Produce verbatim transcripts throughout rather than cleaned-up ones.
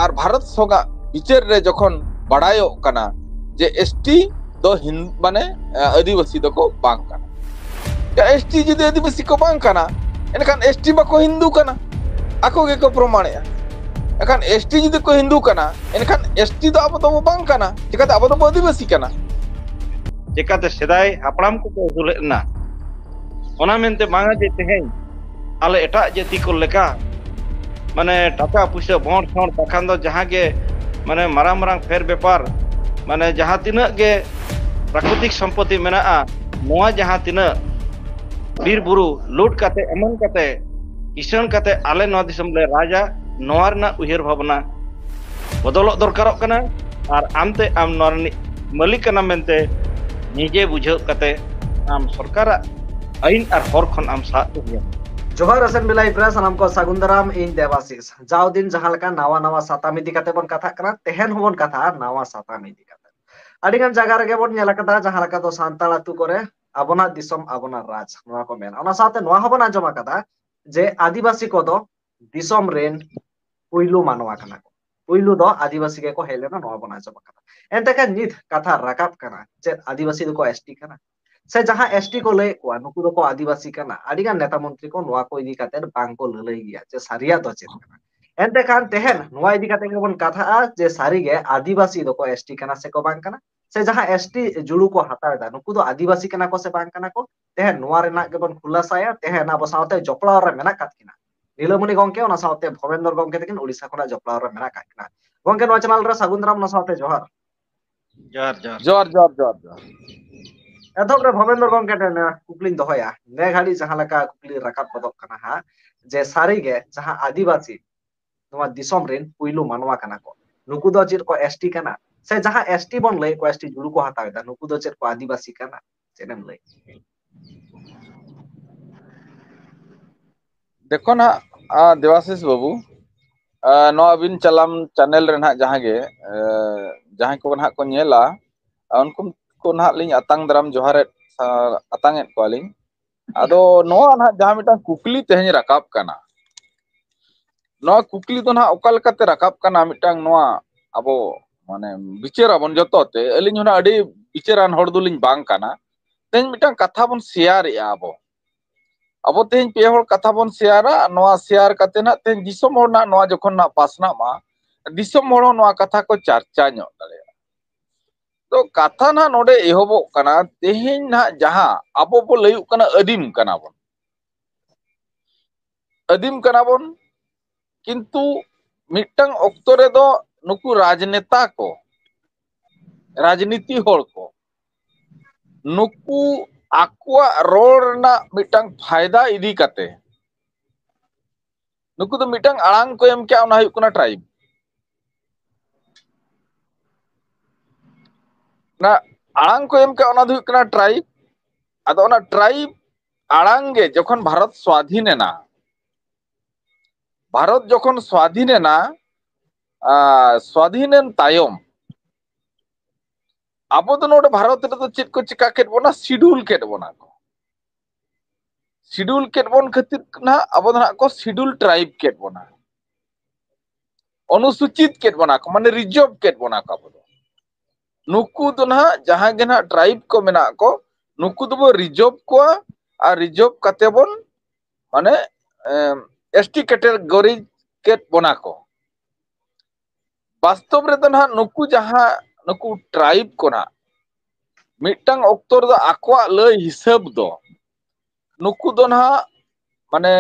ᱟᱨ ᱵᱷᱟᱨᱚᱛ ᱥᱚᱝᱜᱟᱜ ᱵᱤᱪᱟᱹᱨ ᱨᱮ ᱡᱚᱠᱷᱚᱱ ᱵᱟᱲᱟᱭᱚᱜ ᱠᱟᱱᱟ ᱡᱮ ᱮᱥᱴᱤ ᱫᱚ ᱦᱤᱱ-, ᱢᱟᱱᱮ, ᱮ, ᱟᱹᱫᱤᱵᱟᱹᱥᱤ ᱫᱚᱠᱚ ᱵᱟᱝ ᱠᱟᱱᱟ᱾ ᱮᱥᱴᱤ ᱡᱩᱫᱤ ᱟᱹᱫᱤᱵᱟᱹᱥᱤ ᱠᱚ ᱵᱟᱝ ᱠᱟᱱᱟ, ᱮᱱᱠᱷᱟᱱ ᱮᱥᱴᱤ ᱵᱟᱠᱚ ᱦᱤᱱᱫᱩ ᱠᱟᱱᱟ, ᱟᱠᱚ ᱜᱮᱠᱚ ᱯᱨᱚᱢᱟᱬᱮᱜᱼᱟ᱾ ᱮᱱᱠᱷᱟᱱ ᱮᱥᱴᱤ ᱡᱩᱫᱤ ᱠᱚ ᱦᱤᱱᱫᱩ ᱠᱟᱱᱟ, ᱮᱱᱠᱷᱟᱱ ᱮᱥᱴᱤ ᱫᱚ ᱟᱵᱚ ᱫᱚᱵᱚ ᱵᱟᱝ ᱠᱟᱱᱟ, ᱪᱤᱠᱟᱹᱛᱮ ᱟᱵᱚ ᱫᱚᱵᱚ ᱟᱹᱫᱤᱵᱟᱹᱥᱤ ᱠᱟᱱᱟ? ᱪᱤᱠᱟᱹᱛᱮ ᱥᱮᱫᱟᱭ ᱦᱟᱯᱲᱟᱢ ᱠᱚᱠᱚ ᱟᱹᱥᱩᱞᱮᱫ ᱞᱮᱱᱟ, ᱚᱱᱟ ᱢᱮᱱᱛᱮ ᱵᱟᱝᱟ ᱡᱮ ᱛᱮᱦᱮᱧ ᱟᱞᱮ ᱮᱴᱟᱜ ᱡᱟᱹᱛᱤ ᱠᱚ ᱞᱮᱠᱟ, ᱢᱟᱱᱮ, ᱴᱟᱠᱟ ᱯᱩᱭᱥᱟᱹ ᱵᱚᱸᱰ ᱥᱚᱸᱰ ᱵᱟᱠᱷᱟᱱ ᱫᱚ ᱡᱟᱦᱟᱸ ᱜᱮ, ᱢᱟᱱᱮ, ᱢᱟᱨᱟᱝ ᱢᱟᱨᱟᱝ ᱯᱷᱮᱨ ᱵᱮᱯᱟᱨ, ᱢᱟᱱᱮ, ᱡᱟᱦᱟᱸ ᱛᱤᱱᱟᱹᱜ ᱜᱮ ᱯᱨᱟᱠᱨᱤᱛᱤᱠ ᱥᱚᱢᱯᱚᱛᱤ ᱢᱮᱱᱟᱜᱼᱟ, ᱱᱚᱣᱟ ᱡᱟᱦᱟᱸ ᱛᱤᱱᱟᱹᱜ ᱵᱤᱨ ᱵᱩᱨᱩ ᱞᱩᱴ ᱠᱟᱛᱮ, ᱮᱢᱟᱱ ᱠᱟᱛᱮ, ᱠᱤᱥᱟᱹᱬ ᱠᱟᱛᱮ ᱟᱞᱮ ᱱᱚᱣᱟ ᱫᱤᱥᱚᱢ ᱞᱮ ᱨᱟᱡᱟ, ᱱᱚᱣᱟ ᱨᱮᱱᱟᱜ ᱩᱭᱦᱟᱹᱨ ᱵᱷᱟᱵᱽᱱᱟ ᱵᱚᱫᱚᱞᱚᱜ ᱫᱚᱨᱠᱟᱨᱚᱜ ᱠᱟᱱᱟ᱾ ᱟᱨ ᱟᱢᱛᱮ ᱟᱢ ᱱᱚᱣᱟ ᱨᱤᱱᱤᱡ ᱢᱟᱹᱞᱤᱠ ᱠᱟᱱᱟᱢ ᱢᱮᱱᱛᱮ ᱱᱤᱡᱮ ᱵᱩᱡᱷᱟᱹᱣ ᱠᱟᱛᱮ ᱟᱢ ᱥᱚᱨᱠᱟᱨᱟᱜ ᱟᱹᱭᱤᱱ ᱟᱨ ᱦᱚᱨ ᱠᱷᱚᱱ ᱟᱢ ᱥᱟᱦᱟᱜ ᱛᱮ ᱦᱩᱭᱟᱢᱟ᱾ ᱡᱚᱦᱟᱨ ᱮᱥ ᱮᱱ ᱵᱤ ᱞᱟᱭᱤᱵᱷ ᱨᱮ ᱥᱟᱱᱟᱢ ᱠᱚ ᱥᱟᱹᱜᱩᱱ ᱫᱟᱨᱟᱢ, ᱤᱧ ᱫᱮᱵᱟᱥᱤᱥ᱾ ᱡᱟᱣ ᱫᱤᱱ ᱡᱟᱦᱟᱸ ᱞᱮᱠᱟ ᱱᱟᱣᱟ ᱱᱟᱣᱟ ᱥᱟᱛᱟᱢ ᱤᱫᱤ ᱠᱟᱛᱮ ᱵᱚᱱ ᱠᱟᱛᱷᱟᱜ ᱠᱟᱱᱟ, ᱛᱮᱦᱮᱧ ᱦᱚᱸᱵᱚᱱ ᱠᱟᱛᱷᱟᱜᱼᱟ ᱱᱟᱣᱟ ᱥᱟᱛᱟᱢ ᱤᱫᱤ ᱠᱟᱛᱮ᱾ ᱟᱹᱰᱤ ᱜᱟᱱ ᱡᱟᱭᱜᱟ ᱨᱮᱜᱮ ᱵᱚᱱ ᱧᱮᱞ ᱟᱠᱟᱫᱟ, ᱡᱟᱦᱟᱸ ᱞᱮᱠᱟ ᱫᱚ ᱥᱟᱱᱛᱟᱲ ᱟᱹᱛᱩ ᱠᱚᱨᱮ ᱟᱵᱚᱱᱟᱜ ᱫᱤᱥᱚᱢ ᱟᱵᱚᱱᱟᱜ ᱨᱟᱡᱽ ᱱᱚᱣᱟ ᱠᱚ ᱢᱮᱱᱟ᱾ ᱚᱱᱟ ᱥᱟᱶᱛᱮ ᱱᱚᱣᱟ ᱦᱚᱸᱵᱚᱱ ᱟᱸᱡᱚᱢ ᱟᱠᱟᱫᱟ ᱡᱮ ᱟᱹᱫᱤᱵᱟᱹᱥᱤ ᱠᱚᱫᱚ ᱫᱤᱥᱚᱢ ᱨᱮᱱ ᱯᱩᱭᱞᱩ ᱢᱟᱱᱣᱟ ᱠᱟᱱᱟ ᱠᱚ, ᱯᱩᱭᱞᱩ ᱫᱚ ᱟᱹᱫᱤᱵᱟᱹᱥᱤ ᱜᱮᱠᱚ ᱦᱮᱡ ᱞᱮᱱᱟ, ᱱᱚᱣᱟ ᱵᱚᱱ ᱟᱸᱡᱚᱢ ᱟᱠᱟᱫᱟ᱾ ᱮᱱᱛᱮ ᱠᱷᱟᱱ ᱱᱤᱛ ᱠᱟᱛᱷᱟ ᱨᱟᱠᱟᱵ ᱠᱟᱱᱟ, ᱪᱮᱫ ᱟᱹᱫᱤᱵᱟᱹᱥᱤ ᱫᱚᱠᱚ ᱮᱥᱴᱤ ᱠᱟᱱᱟ? ᱥᱮ ᱡᱟᱦᱟᱸ ᱮᱥᱴᱤ ᱠᱚ ᱞᱟᱹᱭᱮᱫ ᱠᱚᱣᱟ, ᱱᱩᱠᱩ ᱫᱚᱠᱚ ᱟᱹᱫᱤᱵᱟᱹᱥᱤ ᱠᱟᱱᱟ? ᱟᱹᱰᱤ ᱜᱟᱱ ᱱᱮᱛᱟ ᱢᱚᱱᱛᱨᱤ ᱠᱚ ᱱᱚᱣᱟ ᱠᱚ ᱤᱫᱤ ᱠᱟᱛᱮ ᱵᱟᱝ ᱠᱚ ᱞᱟᱹᱞᱟᱹᱭ ᱜᱮᱭᱟ ᱡᱮ ᱥᱟᱹᱨᱤᱭᱟᱜ ᱫᱚ ᱪᱮᱫ ᱠᱟᱱᱟ᱾ ᱮᱱᱛᱮ ᱠᱷᱟᱱ ᱛᱮᱦᱮᱧ ᱱᱚᱣᱟ ᱤᱫᱤ ᱠᱟᱛᱮ ᱜᱮᱵᱚᱱ ᱠᱟᱛᱷᱟᱜᱼᱟ ᱡᱮ ᱥᱟᱹᱨᱤᱜᱮ ᱟᱹᱫᱤᱵᱟᱹᱥᱤ ᱫᱚᱠᱚ ᱮᱥᱴᱤ ᱠᱟᱱᱟ ᱥᱮ ᱠᱚ ᱵᱟᱝ ᱠᱟᱱᱟ, ᱥᱮ ᱡᱟᱦᱟᱸ ᱮᱥᱴᱤ ᱡᱩᱲᱩ ᱠᱚ ᱦᱟᱛᱟᱣ ᱮᱫᱟ, ᱱᱩᱠᱩ ᱫᱚ ᱟᱹᱫᱤᱵᱟᱹᱥᱤ ᱠᱟᱱᱟ ᱠᱚ ᱥᱮ ᱵᱟᱝ ᱠᱟᱱᱟ ᱠᱚ? ᱛᱮᱦᱮᱧ ᱱᱚᱣᱟ ᱨᱮᱱᱟᱜ ᱜᱮᱵᱚᱱ ᱠᱷᱩᱞᱟᱥᱟᱭᱟ᱾ ᱛᱮᱦᱮᱧ ᱟᱵᱚ ᱥᱟᱶᱛᱮ ᱡᱚᱯᱲᱟᱣ ᱨᱮ ᱢᱮᱱᱟᱜ ᱟᱠᱟᱫ ᱠᱤᱱᱟ ᱱᱤᱞᱟᱢᱚᱱᱤ ᱜᱚᱝᱠᱮ, ᱚᱱᱟ ᱥᱟᱶᱛᱮ ᱵᱷᱚᱵᱮᱱᱫᱚᱨ ᱜᱚᱝᱠᱮ ᱛᱟᱹᱠᱤᱱ ᱳᱰᱤᱥᱟ ᱠᱷᱚᱱᱟᱜ ᱡᱚᱯᱲᱟᱣ ᱨᱮ ᱢᱮᱱᱟᱜ ᱟᱠᱟᱫ ᱠᱤᱱᱟ᱾ ᱜᱚᱝᱠᱮ, ᱱᱚᱣᱟ ᱪᱮᱱᱮᱞ ᱨᱮ ᱥᱟᱹᱜᱩᱱ ᱫᱟᱨᱟᱢ, ᱚᱱᱟ ᱥᱟᱶᱛᱮ ᱡᱚᱦᱟᱨ᱾ ᱡᱚᱦᱟᱨ, ᱡᱚᱦᱟᱨ᱾ ᱡᱚᱦᱟᱨ, ᱡᱚᱦᱟᱨ, ᱡᱚᱦᱟᱨ, ᱡᱚᱦᱟᱨ᱾ ᱮᱛᱚᱦᱚᱵ ᱨᱮ ᱵᱷᱚᱵᱮᱱᱫᱚᱨ ᱜᱚᱝᱠᱮ ᱴᱷᱮᱱ, ᱮ, ᱠᱩᱠᱞᱤᱧ ᱫᱚᱦᱚᱭᱟ᱾ ᱱᱮ ᱜᱷᱟᱹᱲᱤᱡ ᱡᱟᱦᱟᱸ ᱞᱮᱠᱟ ᱠᱩᱠᱞᱤ ᱨᱟᱠᱟᱵ ᱜᱚᱫᱚᱜ ᱠᱟᱱᱟ ᱦᱟᱸᱜ, ᱡᱮ ᱥᱟᱹᱨᱤᱜᱮ ᱡᱟᱦᱟᱸ ᱟᱹᱫᱤᱵᱟᱹᱥᱤ ᱱᱚᱣᱟ ᱫᱤᱥᱚᱢ ᱨᱮᱱ ᱯᱩᱭᱞᱩ ᱢᱟᱱᱣᱟ ᱠᱟᱱᱟ ᱠᱚ, ᱱᱩᱠᱩ ᱫᱚ ᱪᱮᱫ ᱠᱚ ᱮᱥᱴᱤ ᱠᱟᱱᱟ? ᱥᱮ ᱡᱟᱦᱟᱸ ᱮᱥᱴᱤ ᱵᱚᱱ ᱞᱟᱹᱭᱮᱫ ᱠᱚᱣᱟ, ᱮᱥᱴᱤ ᱡᱩᱲᱩ ᱠᱚ ᱦᱟᱛᱟᱣ ᱮᱫᱟ, ᱱᱩᱠᱩ ᱫᱚ ᱪᱮᱫ ᱠᱚ ᱟᱹᱫᱤᱵᱟᱹᱥᱤ ᱠᱟᱱᱟ? ᱪᱮᱫ ᱮᱢ ᱞᱟᱹᱭ? ᱫᱮᱠᱷᱚ ᱱᱟᱦᱟᱜ, ᱟ, ᱫᱮᱵᱟᱥᱤᱥ ᱵᱟᱹᱵᱩ, ᱟ, ᱱᱚᱣᱟ ᱟᱹᱵᱤᱱ ᱪᱟᱞᱟᱢ ᱪᱮᱱᱮᱞ ᱨᱮ ᱱᱟᱦᱟᱜ ᱡᱟᱦᱟᱸ ᱜᱮ, ᱮ, ᱡᱟᱦᱟᱸᱭ ᱠᱚ ᱱᱟᱦᱟᱜ ᱠᱚ ᱧᱮᱞᱟ, ᱟ, ᱩᱱᱠᱩ ᱠᱚ ᱱᱟᱦᱟᱜ ᱞᱤᱧ ᱟᱛᱟᱝ ᱫᱟᱨᱟᱢ ᱡᱚᱦᱟᱨᱮᱫ, ᱟ, ᱟᱛᱟᱝ ᱮᱫ ᱠᱚᱣᱟᱞᱤᱧ᱾ ᱟᱫᱚ ᱱᱚᱣᱟ ᱱᱟᱦᱟᱜ ᱡᱟᱦᱟᱸ ᱢᱤᱫᱴᱟᱝ ᱠᱩᱠᱞᱤ ᱛᱮᱦᱮᱧ ᱨᱟᱠᱟᱵ ᱠᱟᱱᱟ, ᱱᱚᱣᱟ ᱠᱩᱠᱞᱤ ᱫᱚ ᱱᱟᱦᱟᱜ ᱚᱠᱟ ᱞᱮᱠᱟᱛᱮ ᱨᱟᱠᱟᱵ ᱠᱟᱱᱟ, ᱢᱤᱫᱴᱟᱝ ᱱᱚᱣᱟ ᱟᱵᱚ ᱢᱟᱱᱮ ᱵᱤᱪᱟᱹᱨᱟᱵᱚᱱ ᱡᱚᱛᱚ ᱛᱮ᱾ ᱟᱹᱞᱤᱧ ᱦᱚᱸ ᱱᱟᱦᱟᱜ ᱟᱹᱰᱤ ᱵᱤᱪᱟᱹᱨᱟᱱ ᱦᱚᱲ ᱫᱚᱞᱤᱧ ᱵᱟᱝ ᱠᱟᱱᱟ᱾ ᱛᱮᱦᱮᱧ ᱢᱤᱫᱴᱟᱝ ᱠᱟᱛᱷᱟ ᱵᱚᱱ ᱥᱮᱭᱟᱨᱮᱜᱼᱟ ᱟᱵᱚ᱾ ᱟᱵᱚ ᱛᱮᱦᱮᱧ ᱯᱮ ᱦᱚᱲ ᱠᱟᱛᱷᱟ ᱵᱚᱱ ᱥᱮᱭᱟᱨᱟ, ᱱᱚᱣᱟ ᱥᱮᱭᱟᱨ ᱠᱟᱛᱮ ᱱᱟᱦᱟᱜ ᱛᱮᱦᱮᱧ ᱫᱤᱥᱚᱢ ᱦᱚᱲ ᱱᱟᱦᱟᱜ ᱱᱚᱣᱟ ᱡᱚᱠᱷᱚᱱ ᱱᱟᱦᱟᱜ ᱯᱟᱥᱱᱟᱜ ᱢᱟ, ᱫᱤᱥᱚᱢ ᱦᱚᱲ ᱦᱚᱸ ᱱᱚᱣᱟ ᱠᱟᱛᱷᱟ ᱠᱚ ᱪᱟᱨᱪᱟ ᱧᱚᱜ ᱫᱟᱲᱮᱭᱟᱜᱼᱟ᱾ ᱛᱚ ᱠᱟᱛᱷᱟ ᱱᱟᱦᱟᱜ ᱱᱚᱰᱮ ᱮᱦᱚᱵᱚᱜ ᱠᱟᱱᱟ, ᱛᱮᱦᱮᱧ ᱱᱟᱦᱟᱜ ᱡᱟᱦᱟᱸ ᱟᱵᱚ ᱵᱚ ᱞᱟᱹᱭᱩᱜ ᱠᱟᱱᱟ ᱟᱹᱫᱤᱢ ᱠᱟᱱᱟ ᱵᱚᱱ, ᱟᱹᱫᱤᱢ ᱠᱟᱱᱟ ᱵᱚᱱ, ᱠᱤᱱᱛᱩ ᱢᱤᱫᱴᱟᱝ ᱚᱠᱛᱚ ᱨᱮᱫᱚ ᱱᱩᱠᱩ ᱨᱟᱡᱽᱱᱮᱛᱟ ᱠᱚ, ᱨᱟᱡᱽᱱᱤᱛᱤ ᱦᱚᱲ ᱠᱚ, ᱱᱩᱠᱩ ᱟᱠᱚᱣᱟᱜ ᱨᱚᱲ ᱨᱮᱱᱟᱜ ᱢᱤᱫᱴᱟᱝ ᱯᱷᱟᱭᱫᱟ ᱤᱫᱤ ᱠᱟᱛᱮ ᱱᱩᱠᱩ ᱫᱚ ᱢᱤᱫᱴᱟᱝ ᱟᱲᱟᱝ ᱠᱚ ᱮᱢ ᱠᱮᱜᱼᱟ, ᱚᱱᱟ ᱦᱩᱭᱩᱜ ᱠᱟᱱᱟ ᱴᱨᱟᱭᱤᱵᱽ᱾ ᱚᱱᱟ ᱟᱲᱟᱝ ᱠᱚ ᱮᱢ ᱠᱮᱜᱼᱟ, ᱚᱱᱟ ᱫᱚ ᱦᱩᱭᱩᱜ ᱠᱟᱱᱟ ᱴᱨᱟᱭᱤᱵᱽ᱾ ᱟᱫᱚ ᱚᱱᱟ ᱴᱨᱟᱭᱤᱵᱽ ᱟᱲᱟᱝ ᱜᱮ ᱡᱚᱠᱷᱚᱱ ᱵᱷᱟᱨᱚᱛ ᱥᱣᱟᱫᱷᱤᱱ ᱮᱱᱟ, ᱵᱷᱟᱨᱚᱛ ᱡᱚᱠᱷᱚᱱ ᱥᱣᱟᱫᱷᱤᱱ ᱮᱱᱟ, ᱟᱨ ᱥᱣᱟᱫᱷᱤᱱ ᱮᱱ ᱛᱟᱭᱚᱢ ᱟᱵᱚ ᱫᱚ ᱱᱚᱰᱮ ᱵᱷᱟᱨᱚᱛ ᱨᱮᱫᱚ ᱪᱮᱫ ᱠᱚ ᱪᱤᱠᱟ ᱠᱮᱫ ᱵᱚᱱᱟ? ᱥᱤᱰᱩᱞ ᱠᱮᱫ ᱵᱚᱱᱟ ᱠᱚ᱾ ᱥᱤᱰᱩᱞ ᱠᱮᱫ ᱵᱚᱱ ᱠᱷᱟᱹᱛᱤᱨ ᱱᱟᱦᱟᱜ ᱟᱵᱚ ᱫᱚ ᱱᱟᱦᱟᱜ ᱠᱚ ᱥᱤᱰᱩᱞ ᱴᱨᱟᱭᱤᱵᱽ ᱠᱮᱫ ᱵᱚᱱᱟ, ᱚᱱᱩᱥᱩᱪᱤᱛ ᱠᱮᱫ ᱵᱚᱱᱟ ᱠᱚ, ᱢᱟᱱᱮ ᱨᱤᱡᱟᱨᱵᱷ ᱠᱮᱫ ᱵᱚᱱᱟ ᱠᱚ ᱟᱵᱚ ᱫᱚ᱾ ᱱᱩᱠᱩ ᱫᱚ ᱱᱟᱦᱟᱜ ᱡᱟᱦᱟᱸ ᱜᱮ ᱱᱟᱦᱟᱜ ᱴᱨᱟᱭᱤᱵᱽ ᱠᱚ ᱢᱮᱱᱟᱜ ᱠᱚ, ᱱᱩᱠᱩ ᱫᱚᱵᱚ ᱨᱤᱡᱟᱨᱵᱷ ᱠᱚᱣᱟ, ᱟᱨ ᱨᱤᱡᱟᱨᱵᱷ ᱠᱟᱛᱮ ᱵᱚᱱ ᱢᱟᱱᱮ ᱮᱥ ᱴᱤ ᱠᱮᱴᱮᱜᱚᱨᱤ ᱠᱮᱫ ᱵᱚᱱᱟ ᱠᱚ᱾ ᱵᱟᱥᱛᱚᱵ ᱨᱮᱫᱚ ᱱᱟᱦᱟᱜ ᱱᱩᱠᱩ ᱡᱟᱦᱟᱸ ᱱᱩᱠᱩ ᱴᱨᱟᱭᱤᱵᱽ ᱠᱚ ᱱᱟᱦᱟᱜ ᱢᱤᱫᱴᱟᱝ ᱚᱠᱛᱚ ᱨᱮᱫᱚ ᱟᱠᱚᱣᱟᱜ ᱞᱟᱹᱭ ᱦᱤᱥᱟᱹᱵ ᱫᱚ ᱱᱩᱠᱩ ᱫᱚ ᱱᱟᱦᱟᱜ ᱢᱟᱱᱮ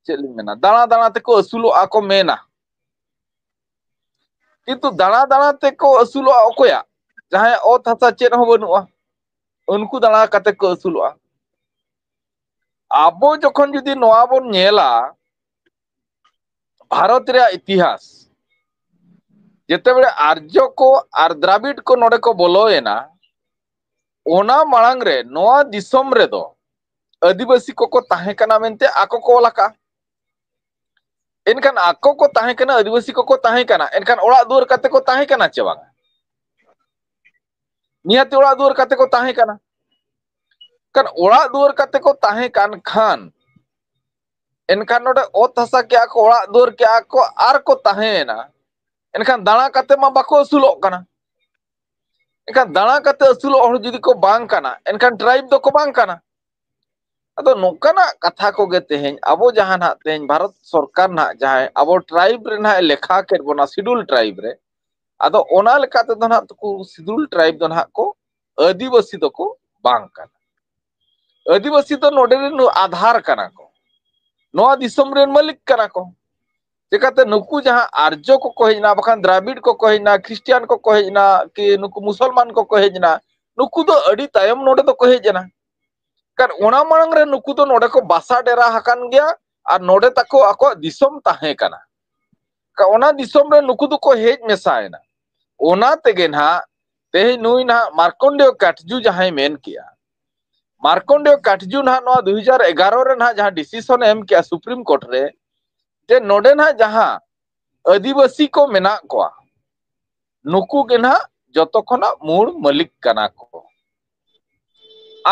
ᱪᱮᱫ ᱞᱤᱧ ᱢᱮᱱᱟ, ᱫᱟᱬᱟ ᱫᱟᱬᱟ ᱛᱮᱠᱚ ᱟᱹᱥᱩᱞᱚᱜᱼᱟ ᱠᱚ ᱢᱮᱱᱟ᱾ ᱠᱤᱱᱛᱩ ᱫᱟᱬᱟ ᱫᱟᱬᱟ ᱛᱮᱠᱚ ᱟᱹᱥᱩᱞᱚᱜᱼᱟ ᱚᱠᱚᱭᱟᱜ? ᱡᱟᱦᱟᱸᱭᱟᱜ ᱚᱛ ᱦᱟᱥᱟ ᱪᱮᱫ ᱦᱚᱸ ᱵᱟᱹᱱᱩᱜᱼᱟ, ᱩᱱᱠᱩ ᱫᱟᱬᱟ ᱠᱟᱛᱮ ᱠᱚ ᱟᱹᱥᱩᱞᱚᱜᱼᱟ᱾ ᱟᱵᱚ ᱡᱚᱠᱷᱚᱱ ᱡᱩᱫᱤ ᱱᱚᱣᱟ ᱵᱚᱱ ᱧᱮᱞᱟ, ᱵᱷᱟᱨᱚᱛ ᱨᱮᱭᱟᱜ ᱤᱛᱤᱦᱟᱥ, ᱡᱮᱛᱮᱵᱮᱲᱮ ᱟᱨᱡᱚ ᱠᱚ ᱟᱨ ᱫᱨᱟᱵᱤᱰ ᱠᱚ ᱱᱚᱰᱮ ᱠᱚ ᱵᱚᱞᱚᱭᱮᱱᱟ, ᱚᱱᱟ ᱢᱟᱲᱟᱝ ᱨᱮ ᱱᱚᱣᱟ ᱫᱤᱥᱚᱢ ᱨᱮᱫᱚ ᱟᱹᱫᱤᱵᱟᱹᱥᱤ ᱠᱚᱠᱚ ᱛᱟᱦᱮᱸ ᱠᱟᱱᱟ ᱢᱮᱱᱛᱮ ᱟᱠᱚ ᱠᱚ ᱚᱞ ᱟᱠᱟᱫᱼᱟ᱾ ᱮᱱᱠᱷᱟᱱ ᱟᱠᱚ ᱠᱚ ᱛᱟᱦᱮᱸ ᱠᱟᱱᱟ, ᱟᱹᱫᱤᱵᱟᱹᱥᱤ ᱠᱚᱠᱚ ᱛᱟᱦᱮᱸ ᱠᱟᱱᱟ, ᱮᱱᱠᱷᱟᱱ ᱚᱲᱟᱜ ᱫᱩᱣᱟᱹᱨ ᱠᱟᱛᱮ ᱠᱚ ᱛᱟᱦᱮᱸ ᱠᱟᱱᱟ ᱪᱮ ᱵᱟᱝᱟ? ᱱᱤᱦᱟᱹᱛᱤ ᱚᱲᱟᱜ ᱫᱩᱣᱟᱹᱨ ᱠᱟᱛᱮ ᱠᱚ ᱛᱟᱦᱮᱸ ᱠᱟᱱᱟ᱾ ᱠᱷᱟᱱ ᱚᱲᱟᱜ ᱫᱩᱣᱟᱹᱨ ᱠᱟᱛᱮ ᱠᱚ ᱛᱟᱦᱮᱸ ᱠᱟᱱ ᱠᱷᱟᱱ ᱮᱱᱠᱷᱟᱱ ᱱᱚᱰᱮ ᱚᱛ ᱦᱟᱥᱟ ᱠᱮᱜᱼᱟ ᱠᱚ, ᱚᱲᱟᱜ ᱫᱩᱣᱟᱹᱨ ᱠᱮᱜᱼᱟ ᱠᱚ, ᱟᱨ ᱠᱚ ᱛᱟᱦᱮᱸᱭᱮᱱᱟ᱾ ᱮᱱᱠᱷᱟᱱ ᱫᱟᱬᱟ ᱠᱟᱛᱮ ᱢᱟ ᱵᱟᱠᱚ ᱟᱹᱥᱩᱞᱚᱜ ᱠᱟᱱᱟ᱾ ᱮᱱᱠᱷᱟᱱ ᱫᱟᱬᱟ ᱠᱟᱛᱮ ᱟᱹᱥᱩᱞᱚᱜ ᱦᱚᱲ ᱡᱩᱫᱤ ᱠᱚ ᱵᱟᱝ ᱠᱟᱱᱟ, ᱮᱱᱠᱷᱟᱱ ᱴᱨᱟᱭᱤᱵᱽ ᱫᱚᱠᱚ ᱵᱟᱝ ᱠᱟᱱᱟ᱾ ᱟᱫᱚ ᱱᱚᱝᱠᱟᱱᱟᱜ ᱠᱟᱛᱷᱟ ᱠᱚᱜᱮ ᱛᱮᱦᱮᱧ ᱟᱵᱚ ᱡᱟᱦᱟᱸ ᱱᱟᱦᱟᱜ ᱛᱮᱦᱮᱧ ᱵᱷᱟᱨᱚᱛ ᱥᱚᱨᱠᱟᱨ ᱱᱟᱦᱟᱜ ᱡᱟᱦᱟᱸᱭ ᱟᱵᱚ ᱴᱨᱟᱭᱤᱵᱽ ᱨᱮ ᱱᱟᱦᱟᱜ ᱮ ᱞᱮᱠᱷᱟ ᱠᱮᱫ ᱵᱚᱱᱟ, ᱥᱤᱰᱩᱞ ᱴᱨᱟᱭᱤᱵᱽ ᱨᱮ, ᱟᱫᱚ ᱚᱱᱟ ᱞᱮᱠᱟ ᱛᱮᱫᱚ ᱱᱟᱦᱟᱜ ᱱᱩᱠᱩ ᱥᱤᱰᱩᱞ ᱴᱨᱟᱭᱤᱵᱽ ᱫᱚ ᱱᱟᱦᱟᱜ ᱠᱚ ᱟᱹᱫᱤᱵᱟᱹᱥᱤ ᱫᱚᱠᱚ ᱵᱟᱝ ᱠᱟᱱᱟ᱾ ᱟᱹᱫᱤᱵᱟᱹᱥᱤ ᱫᱚ ᱱᱚᱰᱮ ᱨᱮᱱ ᱟᱫᱷᱟᱨ ᱠᱟᱱᱟ ᱠᱚ᱾ ᱱᱚᱣᱟ ᱫᱤᱥᱚᱢ ᱨᱮᱱ ᱢᱟᱹᱞᱤᱠ ᱠᱟᱱᱟ ᱠᱚ᱾ ᱪᱮᱠᱟᱛᱮ ᱱᱩᱠᱩ ᱡᱟᱦᱟᱸ ᱟᱨᱡᱚ ᱠᱚᱠᱚ ᱦᱮᱡ ᱮᱱᱟ, ᱵᱟᱠᱷᱟᱱ ᱫᱨᱟᱵᱤᱲ ᱠᱚᱠᱚ ᱦᱮᱡ ᱮᱱᱟ, ᱠᱷᱨᱤᱥᱴᱤᱭᱟᱱ ᱠᱚᱠᱚ ᱦᱮᱡ ᱮᱱᱟ, ᱠᱤ ᱱᱩᱠᱩ ᱢᱩᱥᱚᱞᱢᱟᱱ ᱠᱚᱠᱚ ᱦᱮᱡ ᱮᱱᱟ, ᱱᱩᱠᱩ ᱫᱚ ᱟᱹᱰᱤ ᱛᱟᱭᱚᱢ ᱱᱚᱰᱮ ᱫᱚᱠᱚ ᱦᱮᱡ ᱮᱱᱟ᱾ ᱠᱟᱨᱚᱱ ᱚᱱᱟ ᱢᱟᱲᱟᱝ ᱨᱮ ᱱᱩᱠᱩ ᱫᱚ ᱱᱚᱰᱮ ᱠᱚ ᱵᱟᱥᱟ ᱰᱮᱨᱟ ᱟᱠᱟᱱ ᱜᱮᱭᱟ ᱟᱨ ᱱᱚᱰᱮ ᱛᱟᱠᱚ ᱟᱠᱚᱣᱟᱜ ᱫᱤᱥᱚᱢ ᱛᱟᱦᱮᱸ ᱠᱟᱱᱟ᱾ ᱠᱟ-, ᱚᱱᱟ ᱫᱤᱥᱚᱢ ᱨᱮ ᱱᱩᱠᱩ ᱫᱚᱠᱚ ᱦᱮᱡ ᱢᱮᱥᱟᱭᱮᱱᱟ᱾ ᱚᱱᱟ ᱛᱮᱜᱮ ᱱᱟᱦᱟᱜ ᱛᱮᱦᱮᱧ ᱱᱩᱭ ᱱᱟᱦᱟᱜ ᱢᱟᱨᱠᱚᱱᱰᱮᱭᱚ ᱠᱟᱴᱡᱩ ᱡᱟᱦᱟᱸᱭ ᱢᱮᱱ ᱠᱮᱜᱼᱟ, ᱢᱟᱨᱠᱚᱱᱰᱮᱭᱚ ᱠᱟᱴᱡᱩ ᱱᱟᱦᱟᱜ ᱱᱚᱣᱟ ᱫᱩ ᱦᱟᱡᱟᱨ ᱮᱜᱟᱨᱚ ᱨᱮ ᱱᱟᱦᱟᱜ ᱡᱟᱦᱟᱸ ᱰᱤᱥᱤᱥᱚᱱ ᱮ ᱮᱢ ᱠᱮᱜᱼᱟ ᱥᱩᱯᱨᱤᱢ ᱠᱳᱨᱴ ᱨᱮ, ᱡᱮ ᱱᱚᱰᱮ ᱱᱟᱦᱟᱜ ᱡᱟᱦᱟᱸ ᱟᱹᱫᱤᱵᱟᱹᱥᱤ ᱠᱚ ᱢᱮᱱᱟᱜ ᱠᱚᱣᱟ, ᱱᱩᱠᱩ ᱜᱮ ᱱᱟᱦᱟᱜ ᱡᱚᱛᱚ ᱠᱷᱚᱱᱟᱜ ᱢᱩᱲ ᱢᱟᱹᱞᱤᱠ ᱠᱟᱱᱟ ᱠᱚ᱾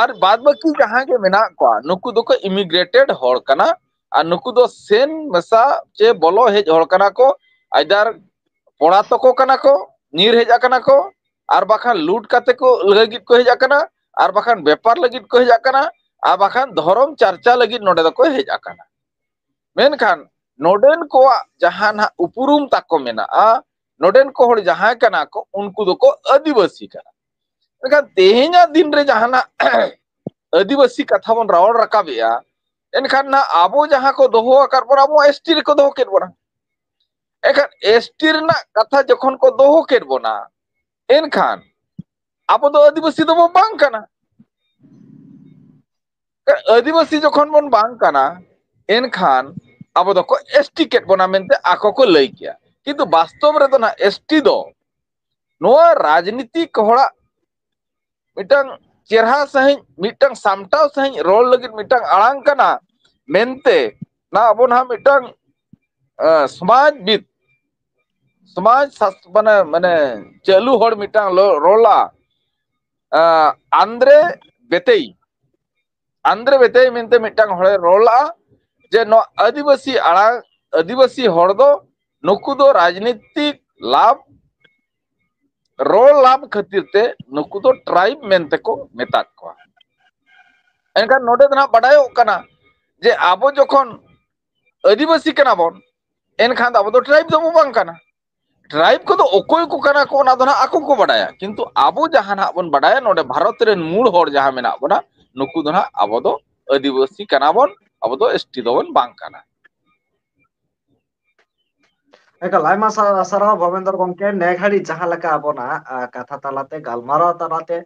ᱟᱨ ᱵᱟᱫ ᱵᱟᱹᱠᱤ ᱡᱟᱦᱟᱸ ᱜᱮ ᱢᱮᱱᱟᱜ ᱠᱚᱣᱟ, ᱱᱩᱠᱩ ᱫᱚᱠᱚ ᱤᱢᱤᱜᱨᱮᱴᱮᱰ ᱦᱚᱲ ᱠᱟᱱᱟ᱾ ᱟᱨ ᱱᱩᱠᱩ ᱫᱚ ᱥᱮᱱ ᱢᱮᱥᱟ ᱪᱮ ᱵᱚᱞᱚ ᱦᱮᱡ ᱦᱚᱲ ᱠᱟᱱᱟ ᱠᱚ᱾ ᱟᱭᱫᱟᱨ ᱯᱚᱲᱟ ᱛᱚᱠᱚ ᱠᱟᱱᱟ ᱠᱚ, ᱧᱤᱨ ᱦᱮᱡ ᱟᱠᱟᱱᱟ ᱠᱚ, ᱟᱨ ᱵᱟᱠᱷᱟᱱ ᱞᱩᱴ ᱠᱟᱛᱮ ᱠᱚ ᱞᱟᱹᱜᱤᱫ ᱠᱚ ᱦᱮᱡ ᱟᱠᱟᱱᱟ, ᱟᱨ ᱵᱟᱠᱷᱟᱱ ᱵᱮᱯᱟᱨ ᱞᱟᱹᱜᱤᱫ ᱠᱚ ᱦᱮᱡ ᱟᱠᱟᱱᱟ, ᱟᱨ ᱵᱟᱠᱷᱟᱱ ᱫᱷᱚᱨᱚᱢ ᱪᱟᱨᱪᱟ ᱞᱟᱹᱜᱤᱫ ᱱᱚᱰᱮ ᱫᱚᱠᱚ ᱦᱮᱡ ᱟᱠᱟᱱᱟ᱾ ᱢᱮᱱᱠᱷᱟᱱ ᱱᱚᱰᱮᱱ ᱠᱚᱣᱟᱜ ᱡᱟᱦᱟᱸ ᱱᱟᱦᱟᱜ ᱩᱯᱨᱩᱢ ᱛᱟᱠᱚ ᱢᱮᱱᱟᱜᱼᱟ, ᱱᱚᱰᱮᱱ ᱠᱚ ᱦᱚᱲ ᱡᱟᱦᱟᱸᱭ ᱠᱟᱱᱟ ᱠᱚ, ᱩᱱᱠᱩ ᱫᱚᱠᱚ ᱟᱹᱫᱤᱵᱟᱹᱥᱤ ᱠᱟᱱᱟ᱾ ᱢᱮᱱᱠᱷᱟᱱ ᱛᱮᱦᱮᱧᱟᱜ ᱫᱤᱱ ᱨᱮ ᱡᱟᱦᱟᱱᱟᱜ ᱟᱹᱫᱤᱵᱟᱹᱥᱤ ᱠᱟᱛᱷᱟ ᱵᱚᱱ ᱨᱚᱲ ᱨᱟᱠᱟᱵᱮᱜᱼᱟ, ᱮᱱᱠᱷᱟᱱ ᱱᱟᱦᱟᱜ ᱟᱵᱚ ᱡᱟᱦᱟᱸ ᱠᱚ ᱫᱚᱦᱚ ᱟᱠᱟᱫ ᱵᱚᱱᱟ, ᱟᱵᱚ ᱮᱥ ᱴᱤ ᱨᱮᱠᱚ ᱫᱚᱦᱚ ᱠᱮᱫ ᱵᱚᱱᱟ᱾ ᱮᱱᱠᱷᱟᱱ ᱮᱥ ᱴᱤ ᱨᱮᱱᱟᱜ ᱠᱟᱛᱷᱟ ᱡᱚᱠᱷᱚᱱ ᱠᱚ ᱫᱚᱦᱚ ᱠᱮᱫ ᱵᱚᱱᱟ, ᱮᱱᱠᱷᱟᱱ ᱟᱵᱚ ᱫᱚ ᱟᱹᱫᱤᱵᱟᱹᱥᱤ ᱫᱚᱵᱚ ᱵᱟᱝ ᱠᱟᱱᱟ᱾ ᱟᱹᱫᱤᱵᱟᱹᱥᱤ ᱡᱚᱠᱷᱚᱱ ᱵᱚᱱ ᱵᱟᱝ ᱠᱟᱱᱟ, ᱮᱱᱠᱷᱟᱱ ᱟᱵᱚ ᱫᱚᱠᱚ ᱮᱥ ᱴᱤ ᱠᱮᱫ ᱵᱚᱱᱟ ᱢᱮᱱᱛᱮ ᱟᱠᱚ ᱠᱚ ᱞᱟᱹᱭ ᱠᱮᱭᱟ᱾ ᱠᱤᱱᱛᱩ ᱵᱟᱥᱛᱚᱵ ᱨᱮᱫᱚ ᱱᱟᱦᱟᱜ ᱮᱥ ᱴᱤ ᱫᱚ ᱱᱚᱣᱟ ᱨᱟᱡᱽᱱᱤᱛᱤᱠ ᱦᱚᱲᱟᱜ ᱢᱤᱫᱴᱟᱝ ᱪᱮᱨᱦᱟ ᱥᱟᱺᱦᱤᱡ, ᱢᱤᱫᱴᱟᱝ ᱥᱟᱢᱴᱟᱣ ᱥᱟᱺᱦᱤᱡ ᱨᱚᱲ ᱞᱟᱹᱜᱤᱫ ᱢᱤᱫᱴᱟᱝ ᱟᱲᱟᱝ ᱠᱟᱱᱟ ᱢᱮᱱᱛᱮ ᱱᱟ ᱟᱵᱚ ᱱᱟᱦᱟᱜ ᱢᱤᱫᱴᱟᱝ, ᱮ, ᱥᱚᱢᱟᱡᱽᱵᱤᱫ, ᱥᱚᱢᱟᱡᱽ ᱥᱟᱥ-, ᱢᱟᱱᱮ, ᱢᱟᱱᱮ ᱪᱟᱹᱞᱩ ᱦᱚᱲ ᱢᱤᱫᱴᱟᱝ ᱞᱚ-, ᱨᱚᱲ ᱞᱟᱜᱼᱟ, ᱮ, ᱟᱱᱫᱨᱮ ᱵᱮᱛᱮᱭ᱾ ᱟᱱᱫᱨᱮ ᱵᱮᱛᱮᱭ ᱢᱮᱱᱛᱮ ᱢᱤᱫᱴᱟᱝ ᱦᱚᱲᱮ ᱨᱚᱲ ᱞᱟᱜᱼᱟ, ᱡᱮ ᱱᱚᱣᱟ ᱟᱹᱫᱤᱵᱟᱹᱥᱤ ᱟᱲᱟᱝ, ᱟᱹᱫᱤᱵᱟᱹᱥᱤ ᱦᱚᱲ ᱫᱚ ᱱᱩᱠᱩ ᱫᱚ ᱨᱟᱡᱽᱱᱤᱛᱤᱠ ᱞᱟᱵᱷ, ᱨᱚᱲ ᱞᱟᱵᱷ ᱠᱷᱟᱹᱛᱤᱨ ᱛᱮ ᱱᱩᱠᱩ ᱫᱚ tribe ᱢᱮᱱᱛᱮ ᱠᱚ ᱢᱮᱛᱟᱫ ᱠᱚᱣᱟ᱾ ᱮᱱᱠᱷᱟᱱ ᱱᱚᱰᱮ ᱫᱚ ᱱᱟᱦᱟᱜ ᱵᱟᱰᱟᱭᱚᱜ ᱠᱟᱱᱟ ᱡᱮ ᱟᱵᱚ ᱡᱚᱠᱷᱚᱱ ᱟᱹᱫᱤᱵᱟᱹᱥᱤ ᱠᱟᱱᱟ ᱵᱚᱱ, ᱮᱱᱠᱷᱟᱱ ᱫᱚ ᱟᱵᱚ ᱫᱚ tribe ᱫᱚᱵᱚ ᱵᱟᱝ ᱠᱟᱱᱟ᱾ Tribe ᱠᱚᱫᱚ ᱚᱠᱚᱭ ᱠᱚ ᱠᱟᱱᱟ ᱠᱚ, ᱚᱱᱟ ᱫᱚ ᱱᱟᱦᱟᱜ ᱟᱠᱚ ᱠᱚ ᱵᱟᱰᱟᱭᱟ, ᱠᱤᱱᱛᱩ ᱟᱵᱚ ᱡᱟᱦᱟᱸ ᱱᱟᱦᱟᱜ ᱵᱚᱱ ᱵᱟᱰᱟᱭᱟ, ᱱᱚᱰᱮ ᱵᱷᱟᱨᱚᱛ ᱨᱮᱱ ᱢᱩᱲ ᱦᱚᱲ ᱡᱟᱦᱟᱸ ᱢᱮᱱᱟᱜ ᱵᱚᱱᱟ, ᱱᱩᱠᱩ ᱫᱚ ᱱᱟᱦᱟᱜ ᱟᱵᱚ ᱫᱚ ᱟᱹᱫᱤᱵᱟᱹᱥᱤ ᱠᱟᱱᱟ ᱵᱚᱱ, ᱟᱵᱚ ᱫᱚ ST ᱫᱚᱵᱚᱱ ᱵᱟᱝ ᱠᱟᱱᱟ᱾ ᱮᱠᱟᱞ, ᱟᱭᱢᱟ ᱥᱟ-, ᱥᱟᱨᱦᱟᱣ ᱵᱷᱚᱵᱮᱱᱫᱨᱚ ᱜᱚᱢᱠᱮ᱾ ᱱᱮ ᱜᱷᱟᱹᱲᱤᱡ ᱡᱟᱦᱟᱸ ᱞᱮᱠᱟ ᱟᱵᱚᱱᱟᱜ, ᱟ, ᱠᱟᱛᱷᱟ ᱛᱟᱞᱟᱛᱮ, ᱜᱟᱞᱢᱟᱨᱟᱣ ᱛᱟᱞᱟᱛᱮ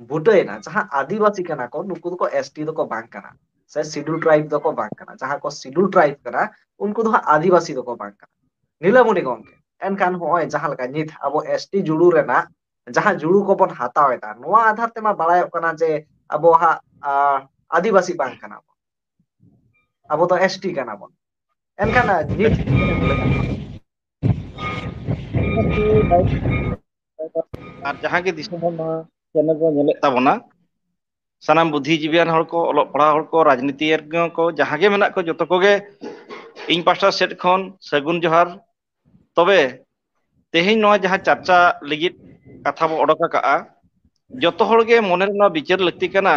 ᱵᱩᱴᱟᱹᱭᱮᱱᱟ, ᱡᱟᱦᱟᱸ ᱟᱹᱫᱤᱵᱟᱹᱥᱤ ᱠᱟᱱᱟ ᱠᱚ, ᱱᱩᱠᱩ ᱫᱚᱠᱚ ST ᱫᱚᱠᱚ ᱵᱟᱝ ᱠᱟᱱᱟ, ᱥᱮ Scheduled Tribe ᱫᱚᱠᱚ ᱵᱟᱝ ᱠᱟᱱᱟ᱾ ᱡᱟᱦᱟᱸ ᱠᱚ Scheduled Tribe ᱠᱟᱱᱟ, ᱩᱱᱠᱩ ᱫᱚ ᱦᱟᱸᱜ ᱟᱹᱫᱤᱵᱟᱹᱥᱤ ᱫᱚᱠᱚ ᱵᱟᱝ ᱠᱟᱱᱟ᱾ ᱱᱤᱞᱟᱢᱚᱱᱤ ᱜᱚᱢᱠᱮ, ᱮᱱᱠᱷᱟᱱ ᱱᱚᱜᱼᱚᱭ ᱡᱟᱦᱟᱸ ᱞᱮᱠᱟ ᱱᱤᱛ ᱟᱵᱚ ST ᱡᱩᱲᱩ ᱨᱮᱱᱟᱜ ᱡᱟᱦᱟᱸ ᱡᱩᱲᱩ ᱠᱚᱵᱚᱱ ᱦᱟᱛᱟᱣ ᱮᱫᱟ, ᱱᱚᱣᱟ ᱟᱫᱷᱟᱨ ᱛᱮᱢᱟ ᱵᱟᱲᱟᱭᱚᱜ ᱠᱟᱱᱟ ᱡᱮ ᱟᱵᱚ ᱦᱟᱸᱜ, ᱟ, ᱟᱹᱫᱤᱵᱟᱹᱥᱤ ᱵᱟᱝ ᱠᱟᱱᱟ ᱵᱚᱱ, ᱟᱵᱚ ᱫᱚ ST ᱠᱟᱱᱟ ᱵᱚᱱ᱾ ᱮᱱᱠᱷᱟᱱ ᱱᱤᱛ ᱟᱨ ᱡᱟᱦᱟᱸ ᱜᱮ ᱫᱤᱥᱚᱢ ᱦᱚᱲ ᱱᱚᱣᱟ channel ᱵᱚᱱ ᱧᱮᱞᱮᱫ ᱛᱟᱵᱚᱱᱟ, ᱥᱟᱱᱟᱢ ᱵᱩᱫᱽᱫᱷᱤᱡᱤᱵᱤᱭᱟᱱ ᱦᱚᱲ ᱠᱚ, ᱚᱞᱚᱜ ᱯᱟᱲᱦᱟᱣ ᱦᱚᱲ ᱠᱚ, ᱨᱟᱡᱽᱱᱤᱛᱤᱭᱟᱱ ᱠᱚ, ᱡᱟᱦᱟᱸ ᱜᱮ ᱢᱮᱱᱟᱜ ᱠᱚ, ᱡᱚᱛᱚ ᱠᱚᱜᱮ ᱤᱧ ᱯᱟᱦᱴᱟ ᱥᱮᱫ ᱠᱷᱚᱱ ᱥᱟᱹᱜᱩᱱ ᱡᱚᱦᱟᱨ᱾ ᱛᱚᱵᱮ ᱛᱮᱦᱮᱧ ᱱᱚᱣᱟ ᱡᱟᱦᱟᱸ ᱪᱟᱨᱪᱟ ᱞᱟᱹᱜᱤᱫ ᱠᱟᱛᱷᱟ ᱵᱚ ᱚᱰᱚᱠ ᱟᱠᱟᱜᱼᱟ, ᱡᱚᱛᱚ ᱦᱚᱲ ᱜᱮ ᱢᱚᱱᱮ ᱨᱮ ᱱᱚᱣᱟ ᱵᱤᱪᱟᱹᱨ ᱞᱟᱹᱠᱛᱤ ᱠᱟᱱᱟ,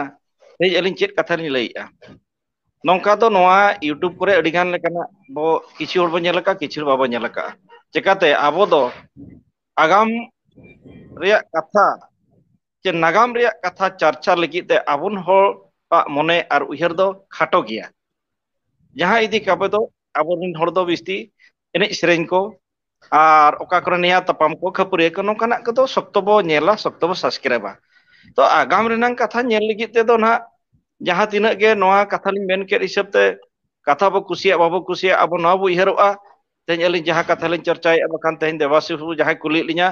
ᱛᱮᱦᱮᱧ ᱟᱹᱞᱤᱧ ᱪᱮᱫ ᱠᱟᱛᱷᱟ ᱞᱤᱧ ᱞᱟᱹᱭᱮᱜᱼᱟ᱾ ᱱᱚᱝᱠᱟ ᱫᱚ ᱱᱚᱣᱟ YouTube ᱠᱚᱨᱮ ᱟᱹᱰᱤ ᱜᱟᱱ ᱞᱮᱠᱟᱱᱟᱜ ᱵᱚ, ᱠᱤᱪᱷᱩ ᱦᱚᱲ ᱵᱚ ᱧᱮᱞ ᱟᱠᱟᱫᱼᱟ, ᱠᱤᱪᱷᱩ ᱦᱚᱲ ᱵᱟᱵᱚ ᱧᱮᱞ ᱟᱠᱟᱫᱼᱟ᱾ ᱪᱮᱠᱟᱛᱮ ᱟᱵᱚ ᱫᱚ ᱟᱜᱟᱢ ᱨᱮᱭᱟᱜ ᱠᱟᱛᱷᱟ ᱪᱮ ᱱᱟᱜᱟᱢ ᱨᱮᱭᱟᱜ ᱠᱟᱛᱷᱟ ᱪᱟᱨᱪᱟ ᱞᱟᱹᱜᱤᱫ ᱛᱮ ᱟᱵᱚᱱ ᱦᱚᱲᱟᱜ ᱢᱚᱱᱮ ᱟᱨ ᱩᱭᱦᱟᱹᱨ ᱫᱚ ᱠᱷᱟᱴᱚ ᱜᱮᱭᱟ᱾ ᱡᱟᱦᱟᱸ ᱤᱫᱤ ᱠᱟᱛᱮ ᱫᱚ ᱟᱵᱚᱨᱮᱱ ᱦᱚᱲ ᱫᱚ ᱵᱤᱥᱛᱤ ᱮᱱᱮᱡ ᱥᱮᱨᱮᱧ ᱠᱚ ᱟᱨ ᱚᱠᱟ ᱠᱚᱨᱮ ᱱᱮᱭᱟ ᱛᱟᱯᱟᱢ ᱠᱚ, ᱠᱷᱟᱹᱯᱟᱹᱨᱤᱭᱟᱹ ᱠᱚ, ᱱᱚᱝᱠᱟᱱᱟᱜ ᱠᱚᱫᱚ ᱥᱚᱠᱛᱚ ᱵᱚ ᱧᱮᱞᱟ, ᱥᱚᱠᱛᱚ ᱵᱚ subscribeᱟ᱾ ᱛᱚ ᱟᱜᱟᱢ ᱨᱮᱱᱟᱜ ᱠᱟᱛᱷᱟ ᱧᱮᱞ ᱞᱟᱹᱜᱤᱫ ᱛᱮᱫᱚ ᱱᱟᱦᱟᱜ ᱡᱟᱦᱟᱸ ᱛᱤᱱᱟᱹᱜ ᱜᱮ ᱱᱚᱣᱟ ᱠᱟᱛᱷᱟ ᱞᱤᱧ ᱢᱮᱱ ᱠᱮᱫ ᱦᱤᱥᱟᱹᱵ ᱛᱮ ᱠᱟᱛᱷᱟ ᱵᱚ ᱠᱩᱥᱤᱭᱟᱜ, ᱵᱟᱵᱚ ᱠᱩᱥᱤᱭᱟᱜ, ᱟᱵᱚ ᱱᱚᱣᱟ ᱵᱚ ᱩᱭᱦᱟᱹᱨᱚᱜᱼᱟ᱾ ᱛᱮᱦᱮᱧ ᱟᱹᱞᱤᱧ ᱡᱟᱦᱟᱸ ᱠᱟᱛᱷᱟ ᱞᱤᱧ ᱪᱚᱨᱪᱟᱭᱮᱫᱼᱟ, ᱵᱟᱠᱷᱟᱱ ᱛᱮᱦᱮᱧ ᱫᱮᱵᱟᱥᱤᱥ ᱵᱟᱹᱵᱩ ᱡᱟᱦᱟᱸᱭ ᱠᱩᱞᱤᱭᱮᱫ ᱞᱤᱧᱟ,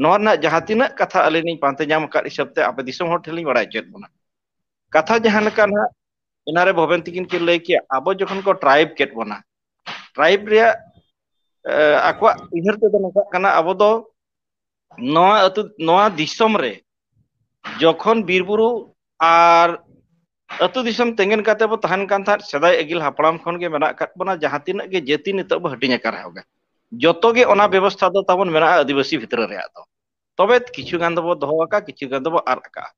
ᱱᱚᱣᱟ ᱨᱮᱱᱟᱜ ᱡᱟᱦᱟᱸ ᱛᱤᱱᱟᱹᱜ ᱠᱟᱛᱷᱟ ᱟᱹᱞᱤᱧ ᱞᱤᱧ ᱯᱟᱱᱛᱮ ᱧᱟᱢ ᱟᱠᱟᱫ ᱦᱤᱥᱟᱹᱵ ᱛᱮ ᱟᱯᱮ ᱫᱤᱥᱚᱢ ᱦᱚᱲ ᱴᱷᱮᱱ ᱞᱤᱧ ᱵᱟᱲᱟᱭ ᱦᱚᱪᱚᱭᱮᱫ ᱵᱚᱱᱟ᱾ ᱠᱟᱛᱷᱟ ᱡᱟᱦᱟᱸ ᱞᱮᱠᱟ ᱱᱟᱦᱟᱜ ᱮᱱᱟᱨᱮ ᱵᱷᱚᱵᱮᱱ ᱛᱤᱠᱤᱱ ᱠᱤᱱ ᱞᱟᱹᱭ ᱠᱮᱜᱼᱟ, ᱟᱵᱚ ᱡᱚᱠᱷᱚᱱ ᱠᱚ tribe ᱠᱮᱫ ᱵᱚᱱᱟ, tribe ᱨᱮᱭᱟᱜ, ᱮ, ᱟᱠᱚᱣᱟᱜ ᱩᱭᱦᱟᱹᱨ ᱛᱮᱫᱚ ᱱᱚᱝᱠᱟᱜ ᱠᱟᱱᱟ, ᱟᱵᱚ ᱫᱚ ᱱᱚᱣᱟ ᱟᱹᱛᱩ, ᱱᱚᱣᱟ ᱫᱤᱥᱚᱢ ᱨᱮ ᱡᱚᱠᱷᱚᱱ ᱵᱤᱨ ᱵᱩᱨᱩ ᱟᱨ ᱟᱹᱛᱩ ᱫᱤᱥᱚᱢ ᱛᱮᱸᱜᱮᱱ ᱠᱟᱛᱮ ᱵᱚ ᱛᱟᱦᱮᱱ ᱠᱟᱱ ᱛᱟᱦᱮᱸᱫ, ᱥᱮᱫᱟᱭ ᱟᱹᱜᱤᱞ ᱦᱟᱯᱲᱟᱢ ᱠᱷᱚᱱ ᱜᱮ ᱢᱮᱱᱟᱜ ᱟᱠᱟᱫ ᱵᱚᱱᱟ᱾ ᱡᱟᱦᱟᱸ ᱛᱤᱱᱟᱹᱜ ᱜᱮ ᱡᱟᱹᱛᱤ ᱱᱤᱛᱚᱜ ᱵᱚ ᱦᱟᱹᱴᱤᱧ ᱟᱠᱟᱱ ᱨᱮᱦᱚᱸ ᱜᱮ, ᱡᱚᱛᱚ ᱜᱮ ᱚᱱᱟ ᱵᱮᱵᱚᱥᱛᱷᱟ ᱫᱚ ᱛᱟᱵᱚᱱ ᱢᱮᱱᱟᱜᱼᱟ ᱟᱹᱫᱤᱵᱟᱹᱥᱤ ᱵᱷᱤᱛᱨᱤ ᱨᱮᱭᱟᱜ ᱫᱚ᱾ ᱛᱚᱵᱮ ᱠᱤᱪᱷᱩ ᱜᱟᱱ ᱫᱚᱵᱚ ᱫᱚᱦᱚ ᱟᱠᱟᱫ, ᱠᱤᱪᱷᱩ ᱜᱟᱱ ᱫᱚᱵᱚ ᱟᱫ ᱟᱠᱟᱫᱼᱟ᱾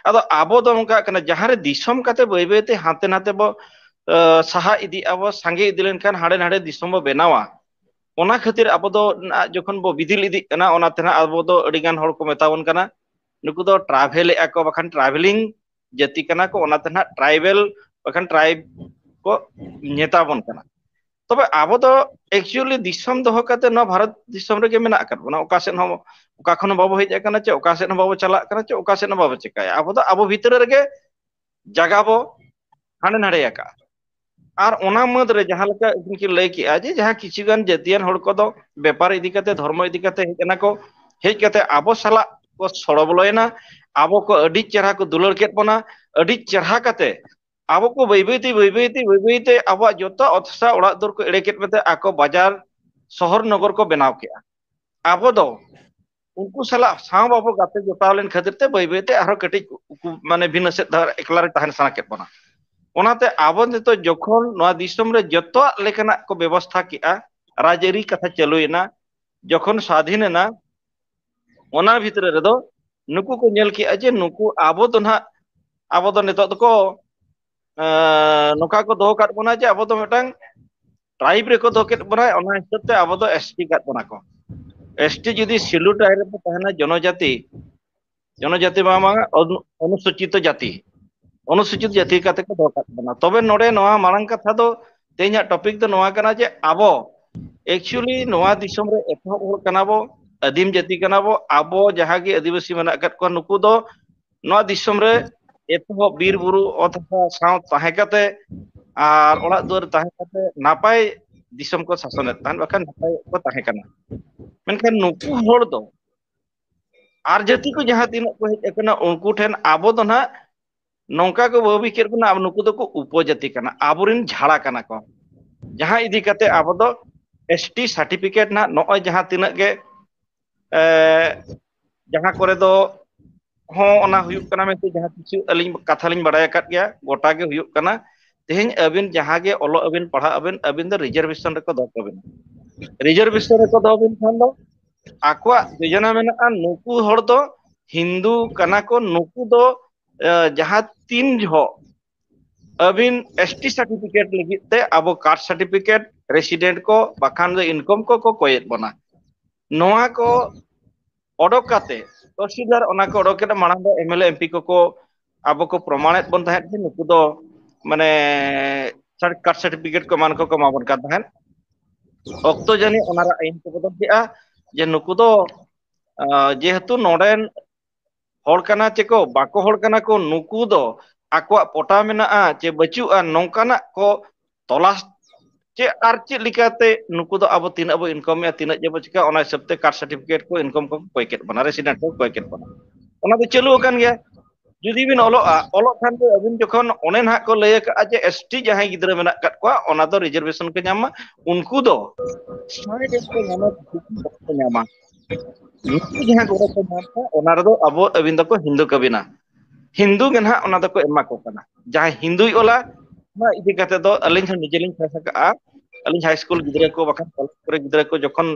ᱟᱫᱚ ᱟᱵᱚ ᱫᱚ ᱚᱱᱠᱟᱜ ᱠᱟᱱᱟ, ᱡᱟᱦᱟᱸ ᱨᱮ ᱫᱤᱥᱚᱢ ᱠᱟᱛᱮ ᱵᱟᱹᱭ ᱵᱟᱹᱭ ᱛᱮ ᱦᱟᱱᱛᱮ ᱱᱟᱛᱮ ᱵᱚ, ᱮ, ᱥᱟᱦᱟ ᱤᱫᱤᱜ ᱟᱵᱚ, ᱥᱟᱸᱜᱮ ᱤᱫᱤ ᱞᱮᱱᱠᱷᱟᱱ ᱦᱟᱸᱰᱮ ᱱᱟᱰᱮ ᱫᱤᱥᱚᱢ ᱵᱚ ᱵᱮᱱᱟᱣᱟ᱾ ᱚᱱᱟ ᱠᱷᱟᱹᱛᱤᱨ ᱟᱵᱚ ᱫᱚ ᱱᱟᱜ ᱡᱚᱠᱷᱚᱱ ᱵᱚ ᱵᱤᱫᱤᱞ ᱤᱫᱤᱜ ᱠᱟᱱᱟ, ᱚᱱᱟ ᱛᱮ ᱱᱟᱜ ᱟᱵᱚ ᱫᱚ ᱟᱹᱰᱤ ᱜᱟᱱ ᱦᱚᱲ ᱠᱚ ᱢᱮᱛᱟ ᱵᱚᱱ ᱠᱟᱱᱟ, ᱱᱩᱠᱩ ᱫᱚ ᱴᱨᱟᱵᱷᱮᱞᱮᱫᱼᱟ ᱠᱚ, ᱵᱟᱠᱷᱟᱱ ᱴᱨᱟᱵᱷᱮᱞᱤᱝ ᱡᱟᱹᱛᱤ ᱠᱟᱱᱟ ᱠᱚ, ᱚᱱᱟ ᱛᱮ ᱱᱟᱜ ᱴᱨᱟᱭᱵᱮᱞ ᱵᱟᱠᱷᱟᱱ ᱴᱨᱟᱭᱤᱵ ᱠᱚ ᱢᱮᱛᱟ ᱵᱚᱱ ᱠᱟᱱᱟ᱾ ᱛᱚᱵᱮ ᱟᱵᱚ ᱫᱚ ᱮᱠᱪᱩᱭᱮᱞᱤ ᱫᱤᱥᱚᱢ ᱫᱚᱦᱚ ᱠᱟᱛᱮ ᱱᱚᱣᱟ ᱵᱷᱟᱨᱚᱛ ᱫᱤᱥᱚᱢ ᱨᱮᱜᱮ ᱢᱮᱱᱟᱜ ᱟᱠᱟᱫ ᱵᱚᱱᱟ᱾ ᱚᱠᱟ ᱥᱮᱫ ᱦᱚᱸ, ᱚᱠᱟ ᱠᱷᱚᱱ ᱦᱚᱸ ᱵᱟᱵᱚ ᱦᱮᱡ ᱟᱠᱟᱱᱟ, ᱪᱮ ᱚᱠᱟ ᱥᱮᱫ ᱦᱚᱸ ᱵᱟᱵᱚ ᱪᱟᱞᱟᱜ ᱠᱟᱱᱟ, ᱪᱮ ᱚᱠᱟ ᱥᱮᱫ ᱦᱚᱸ ᱵᱟᱵᱚ ᱪᱤᱠᱟᱹᱭᱟ᱾ ᱟᱵᱚ ᱫᱚ ᱟᱵᱚ ᱵᱷᱤᱛᱨᱤ ᱨᱮᱜᱮ ᱡᱟᱭᱜᱟ ᱵᱚ ᱦᱟᱸᱰᱮ ᱱᱟᱰᱮ ᱟᱠᱟᱫᱼᱟ᱾ ᱟᱨ ᱚᱱᱟ ᱢᱩᱫᱽ ᱨᱮ ᱡᱟᱦᱟᱸ ᱞᱮᱠᱟ ᱩᱱᱠᱤᱱ ᱞᱟᱹᱭ ᱠᱮᱜᱼᱟ ᱡᱮ ᱡᱟᱦᱟᱸ ᱠᱤᱪᱷᱩ ᱜᱟᱱ ᱡᱟᱹᱛᱤᱭᱟᱱ ᱦᱚᱲ ᱠᱚᱫᱚ ᱵᱮᱯᱟᱨ ᱤᱫᱤ ᱠᱟᱛᱮ, ᱫᱷᱚᱨᱢᱚ ᱤᱫᱤ ᱠᱟᱛᱮ ᱦᱮᱡ ᱮᱱᱟ ᱠᱚ, ᱦᱮᱡ ᱠᱟᱛᱮ ᱟᱵᱚ ᱥᱟᱞᱟᱜ ᱠᱚ ᱥᱚᱲᱚ ᱵᱚᱞᱚᱭᱮᱱᱟ, ᱟᱵᱚ ᱠᱚ ᱟᱹᱰᱤ ᱪᱮᱦᱨᱟ ᱠᱚ ᱫᱩᱞᱟᱹᱲ ᱠᱮᱫ ᱵᱚᱱᱟ, ᱟᱹᱰᱤ ᱪᱮᱦᱨᱟ ᱠᱟᱛᱮ ᱟᱵᱚ ᱠᱚ ᱵᱟᱹᱭ ᱵᱟᱹᱭ ᱛᱮ, ᱵᱟᱹᱭ ᱵᱟᱹᱭ ᱛᱮ, ᱵᱟᱹᱭ ᱵᱟᱹᱭ ᱛᱮ ᱟᱵᱚᱣᱟᱜ ᱡᱚᱛᱚ ᱚᱛ ᱦᱟᱥᱟ ᱚᱲᱟᱜ ᱫᱩᱣᱟᱹᱨ ᱠᱚ ᱮᱲᱮ ᱠᱮᱫ ᱢᱮᱛᱮ ᱟᱠᱚ ᱵᱟᱡᱟᱨ ᱥᱚᱦᱚᱨ ᱱᱚᱜᱚᱨ ᱠᱚ ᱵᱮᱱᱟᱣ ᱠᱮᱜᱼᱟ᱾ ᱟᱵᱚ ᱫᱚ ᱩᱱᱠᱩ ᱥᱟᱞᱟᱜ ᱥᱟᱶ ᱵᱟᱵᱚ ᱜᱟᱛᱮ ᱡᱚᱴᱟᱣ ᱞᱮᱱ ᱠᱷᱟᱹᱛᱤᱨ ᱛᱮ ᱵᱟᱹᱭ ᱵᱟᱹᱭ ᱛᱮ ᱟᱨᱦᱚᱸ ᱠᱟᱹᱴᱤᱡ ᱩᱠᱩ-, ᱢᱟᱱᱮ ᱵᱷᱤᱱᱟᱹ ᱥᱮᱫ ᱫᱷᱟᱨᱟ ᱮᱠᱞᱟ ᱨᱮ ᱛᱟᱦᱮᱱ ᱥᱟᱱᱟ ᱠᱮᱫ ᱵᱚᱱᱟ᱾ ᱚᱱᱟᱛᱮ ᱟᱵᱚ ᱱᱤᱛᱚᱜ ᱡᱚᱠᱷᱚᱱ ᱱᱚᱣᱟ ᱫᱤᱥᱚᱢ ᱨᱮ ᱡᱚᱛᱚᱣᱟᱜ ᱞᱮᱠᱟᱱᱟᱜ ᱠᱚ ᱵᱮᱵᱚᱥᱛᱷᱟ ᱠᱮᱜᱼᱟ, ᱨᱟᱡᱽᱟᱹᱨᱤ ᱠᱟᱛᱷᱟ ᱪᱟᱹᱞᱩᱭᱮᱱᱟ, ᱡᱚᱠᱷᱚᱱ ᱥᱟᱫᱷᱤᱱ ᱮᱱᱟ, ᱚᱱᱟ ᱵᱷᱤᱛᱨᱤ ᱨᱮᱫᱚ ᱱᱩᱠᱩ ᱠᱚ ᱧᱮᱞ ᱠᱮᱜᱼᱟ ᱡᱮ ᱱᱩᱠᱩ ᱟᱵᱚ ᱫᱚ ᱱᱟᱦᱟᱜ, ᱟᱵᱚ ᱫᱚ ᱱᱤᱛᱚᱜ ᱫᱚᱠᱚ, ᱮᱸ, ᱱᱚᱝᱠᱟ ᱠᱚ ᱫᱚᱦᱚ ᱠᱟᱫ ᱵᱚᱱᱟ ᱡᱮ ᱟᱵᱚ ᱫᱚ ᱢᱤᱫᱴᱟᱝ ᱴᱨᱟᱭᱤᱵᱽ ᱨᱮᱠᱚ ᱫᱚᱦᱚ ᱠᱮᱫ ᱵᱚᱱᱟ, ᱚᱱᱟ ᱦᱤᱥᱟᱹᱵ ᱛᱮ ᱟᱵᱚ ᱫᱚ ᱮᱥ ᱴᱤ ᱠᱟᱫ ᱵᱚᱱᱟ ᱠᱚ᱾ ᱮᱥ ᱴᱤ ᱡᱩᱫᱤ ᱥᱤᱰᱩᱞ ᱴᱨᱟᱭᱤᱵᱽ ᱨᱮᱵᱚ ᱛᱟᱦᱮᱱᱟ, ᱡᱚᱱᱚᱡᱟᱛᱤ, ᱡᱚᱱᱚᱡᱟᱛᱤ ᱵᱟᱝ, ᱵᱟᱝ, ᱚᱱᱩ-, ᱚᱱᱩᱥᱩᱪᱤᱛ ᱡᱟᱛᱤ, ᱚᱱᱩᱥᱩᱪᱤᱛ ᱡᱟᱛᱤ ᱠᱟᱛᱮ ᱠᱚ ᱫᱚᱦᱚ ᱠᱟᱜ ᱵᱚᱱᱟ᱾ ᱛᱚᱵᱮ ᱱᱚᱰᱮ ᱱᱚᱣᱟ ᱢᱟᱨᱟᱝ ᱠᱟᱛᱷᱟ ᱫᱚ, ᱛᱮᱦᱮᱧᱟᱜ ᱴᱚᱯᱤᱠ ᱫᱚ ᱱᱚᱣᱟ ᱠᱟᱱᱟ ᱡᱮ ᱟᱵᱚ ᱮᱠᱪᱩᱭᱮᱞᱤ ᱱᱚᱣᱟ ᱫᱤᱥᱚᱢ ᱨᱮ ᱮᱛᱚᱦᱚᱵ ᱦᱚᱲ ᱠᱟᱱᱟ ᱵᱚ, ᱟᱹᱫᱤᱢ ᱡᱟᱹᱛᱤ ᱠᱟᱱᱟ ᱵᱚ᱾ ᱟᱵᱚ ᱡᱟᱦᱟᱸ ᱜᱮ ᱟᱹᱫᱤᱵᱟᱹᱥᱤ ᱢᱮᱱᱟᱜ ᱟᱠᱟᱫ ᱠᱚᱣᱟ, ᱱᱩᱠᱩ ᱫᱚ ᱱᱚᱣᱟ ᱫᱤᱥᱚᱢ ᱨᱮ ᱮᱛᱚᱦᱚᱵ ᱵᱤᱨ ᱵᱩᱨᱩ ᱚᱛ ᱦᱟᱥᱟ ᱥᱟᱶ ᱛᱟᱦᱮᱸ ᱠᱟᱛᱮ ᱟᱨ ᱚᱲᱟᱜ ᱫᱩᱣᱟᱹᱨ ᱛᱟᱦᱮᱸ ᱠᱟᱛᱮ ᱱᱟᱯᱟᱭ ᱫᱤᱥᱚᱢ ᱠᱚ ᱥᱟᱥᱚᱱᱮᱫ ᱛᱟᱦᱮᱸᱫ, ᱵᱟᱠᱷᱟᱱ ᱱᱟᱯᱟᱭ ᱠᱚ ᱛᱟᱦᱮᱸ ᱠᱟᱱᱟ᱾ ᱢᱮᱱᱠᱷᱟᱱ ᱱᱩᱠᱩ ᱦᱚᱲ ᱫᱚ ᱟᱨ ᱡᱟᱹᱛᱤ ᱠᱚ ᱡᱟᱦᱟᱸ ᱛᱤᱱᱟᱹᱜ ᱠᱚ ᱦᱮᱡ ᱟᱠᱟᱱᱟ, ᱩᱱᱠᱩ ᱴᱷᱮᱱ ᱟᱵᱚ ᱫᱚ ᱱᱟᱦᱟᱜ ᱱᱚᱝᱠᱟ ᱠᱚ ᱵᱷᱟᱹᱵᱤ ᱠᱮᱫ ᱵᱚᱱᱟ, ᱟᱵᱚ ᱱᱩᱠᱩ ᱫᱚᱠᱚ ᱩᱯᱚᱡᱟᱹᱛᱤ ᱠᱟᱱᱟ, ᱟᱵᱚᱨᱮᱱ ᱡᱷᱟᱲᱟ ᱠᱟᱱᱟ ᱠᱚ, ᱡᱟᱦᱟᱸ ᱤᱫᱤ ᱠᱟᱛᱮ ᱟᱵᱚ ᱫᱚ ᱮᱥ ᱴᱤ ᱥᱟᱨᱴᱤᱯᱷᱤᱠᱮᱴ ᱱᱟᱦᱟᱜ ᱱᱚᱜᱼᱚᱭ ᱡᱟᱦᱟᱸ ᱛᱤᱱᱟᱹᱜ ᱜᱮ, ᱮ, ᱡᱟᱦᱟᱸ ᱠᱚᱨᱮ ᱫᱚ ᱦᱚᱸ ᱚᱱᱟ ᱦᱩᱭᱩᱜ ᱠᱟᱱᱟ ᱢᱮᱱᱛᱮ ᱡᱟᱦᱟᱸ ᱠᱤᱪᱷᱩ ᱟᱹᱞᱤᱧ ᱠᱟᱛᱷᱟ ᱞᱤᱧ ᱵᱟᱲᱟᱭ ᱟᱠᱟᱫ ᱜᱮᱭᱟ, ᱜᱚᱴᱟ ᱜᱮ ᱦᱩᱭᱩᱜ ᱠᱟᱱᱟ᱾ ᱛᱮᱦᱮᱧ ᱟᱹᱵᱤᱱ ᱡᱟᱦᱟᱸ ᱜᱮ ᱚᱞᱚᱜ ᱟᱹᱵᱤᱱ, ᱯᱟᱲᱦᱟᱜ ᱟᱹᱵᱤᱱ, ᱟᱹᱵᱤᱱ ᱫᱚ ᱨᱤᱡᱟᱨᱵᱷᱮᱥᱚᱱ ᱨᱮᱠᱚ ᱫᱚᱦᱚ ᱠᱟᱵᱤᱱᱟ᱾ ᱨᱤᱡᱟᱨᱵᱷᱮᱥᱚᱱ ᱨᱮᱠᱚ ᱫᱚᱦᱚ ᱵᱤᱱ ᱠᱷᱟᱱ ᱫᱚ ᱟᱠᱚᱣᱟᱜ ᱡᱳᱡᱚᱱᱟ ᱢᱮᱱᱟᱜᱼᱟ, ᱱᱩᱠᱩ ᱦᱚᱲ ᱫᱚ ᱦᱤᱱᱫᱩ ᱠᱟᱱᱟ ᱠᱚ, ᱱᱩᱠᱩ ᱫᱚ, ᱮ, ᱡᱟᱦᱟᱸ ᱛᱤᱱ ᱡᱚᱦᱚᱜ ᱟᱹᱵᱤᱱ ᱮᱥ ᱴᱤ certificate ᱞᱟᱹᱜᱤᱫ ᱛᱮ ᱟᱵᱚ caste certificate, resident ᱠᱚ, ᱵᱟᱠᱷᱟᱱ ᱫᱚ income ᱠᱚ ᱠᱚ ᱠᱚᱭᱮᱫ ᱵᱚᱱᱟ᱾ ᱱᱚᱣᱟ ᱠᱚ ᱚᱰᱚᱠ ᱠᱟᱛᱮ, ᱛᱚᱦᱥᱤᱞᱫᱟᱨ ᱚᱱᱟ ᱠᱚ ᱚᱰᱚᱠ ᱠᱮᱫᱟ, ᱢᱟᱲᱟᱝ ᱫᱚ M L A, M P ᱠᱚᱠᱚ ᱟᱵᱚ ᱠᱚ ᱯᱨᱚᱢᱟᱬᱮᱫ ᱵᱚᱱ ᱛᱟᱦᱮᱸᱫ ᱡᱮ ᱱᱩᱠᱩ ᱫᱚ ᱢᱟᱱᱮ caste certificate ᱠᱚ ᱮᱢᱟᱱ ᱠᱚᱠᱚ ᱮᱢᱟ ᱵᱚᱱ ᱠᱟᱱ ᱛᱟᱦᱮᱸᱫ᱾ ᱚᱠᱛᱚ ᱡᱟᱹᱱᱤᱡ ᱚᱱᱟ ᱨᱮ ᱟᱹᱭᱤᱱ ᱠᱚ ᱵᱚᱫᱚᱞ ᱠᱮᱫᱼᱟ ᱡᱮ ᱱᱩᱠᱩ ᱫᱚ, ᱟᱸ, ᱡᱮᱦᱮᱛᱩ ᱱᱚᱰᱮᱱ ᱦᱚᱲ ᱠᱟᱱᱟ ᱪᱮ ᱠᱚ ᱵᱟᱠᱚ ᱦᱚᱲ ᱠᱟᱱᱟ ᱠᱚ, ᱱᱩᱠᱩ ᱫᱚ ᱟᱠᱚᱣᱟᱜ ᱯᱚᱴᱟ ᱢᱮᱱᱟᱜᱼᱟ ᱪᱮ ᱵᱟᱹᱪᱩᱜᱼᱟ, ᱱᱚᱝᱠᱟᱱᱟᱜ ᱠᱚ ᱛᱚᱞᱟᱥ ᱪᱮ ᱟᱨ ᱪᱮᱫ ᱞᱮᱠᱟᱛᱮ ᱱᱩᱠᱩ ᱫᱚ ᱟᱵᱚ ᱛᱤᱱᱟᱹᱜ ᱵᱚ income ᱮᱜᱼᱟ, ᱛᱤᱱᱟᱹᱜ ᱡᱮ ᱵᱚ ᱪᱤᱠᱟ, ᱚᱱᱟ ᱦᱤᱥᱟᱹᱵ ᱛᱮ caste certificate ᱠᱚ, income ᱠᱚ ᱠᱚᱭ ᱠᱮᱫ ᱵᱚᱱᱟ, resident ᱠᱚ ᱠᱚᱭ ᱠᱮᱫ ᱵᱚᱱᱟ᱾ ᱚᱱᱟ ᱫᱚ ᱪᱟᱹᱞᱩ ᱟᱠᱟᱱ ᱜᱮᱭᱟ᱾ ᱡᱩᱫᱤ ᱵᱤᱱ ᱚᱞᱚᱜᱼᱟ, ᱚᱞᱚᱜ ᱠᱷᱟᱱ ᱫᱚ ᱟᱹᱵᱤᱱ ᱡᱚᱠᱷᱚᱱ ᱚᱱᱮ ᱱᱟᱦᱟᱜ ᱠᱚ ᱞᱟᱹᱭ ᱟᱠᱟᱫᱼᱟ ᱡᱮ ᱮᱥ ᱴᱤ ᱡᱟᱦᱟᱸᱭ ᱜᱤᱫᱽᱨᱟᱹ ᱢᱮᱱᱟᱜ ᱟᱠᱟᱫ ᱠᱚᱣᱟ, ᱚᱱᱟ ᱫᱚ reservation ᱠᱚ ᱧᱟᱢᱟ, ᱩᱱᱠᱩ ᱫᱚ ᱥᱟᱭ ᱰᱷᱮᱨ ᱠᱚ ᱧᱟᱢᱟ, ᱠᱚ ᱧᱟᱢᱟ᱾ ᱱᱩᱠᱩ ᱡᱟᱦᱟᱸ ᱜᱚᱲᱚ ᱠᱚ ᱧᱟᱢᱟ, ᱚᱱᱟ ᱨᱮᱫᱚ ᱟᱵᱚ ᱟᱹᱵᱤᱱ ᱫᱚᱠᱚ ᱦᱤᱱᱫᱩ ᱠᱟᱵᱤᱱᱟ᱾ ᱦᱤᱱᱫᱩ ᱜᱮ ᱱᱟᱦᱟᱜ ᱚᱱᱟ ᱫᱚᱠᱚ ᱮᱢᱟ ᱠᱚ ᱠᱟᱱᱟ᱾ ᱡᱟᱦᱟᱸᱭ ᱦᱤᱱᱫᱩᱭ ᱚᱞᱟ, ᱚᱱᱟ ᱤᱫᱤ ᱠᱟᱛᱮ ᱫᱚ ᱟᱹᱞᱤᱧ ᱦᱚᱸ ᱱᱤᱡᱮ ᱞᱤᱧ ᱯᱷᱮᱥ ᱟᱠᱟᱫᱼᱟ᱾ ᱟᱹᱞᱤᱧ high school ᱜᱤᱫᱽᱨᱟᱹ ᱠᱚ ᱵᱟᱠᱷᱟᱱ college ᱠᱚᱨᱮ ᱜᱤᱫᱽᱨᱟᱹ ᱠᱚ ᱡᱚᱠᱷᱚᱱ,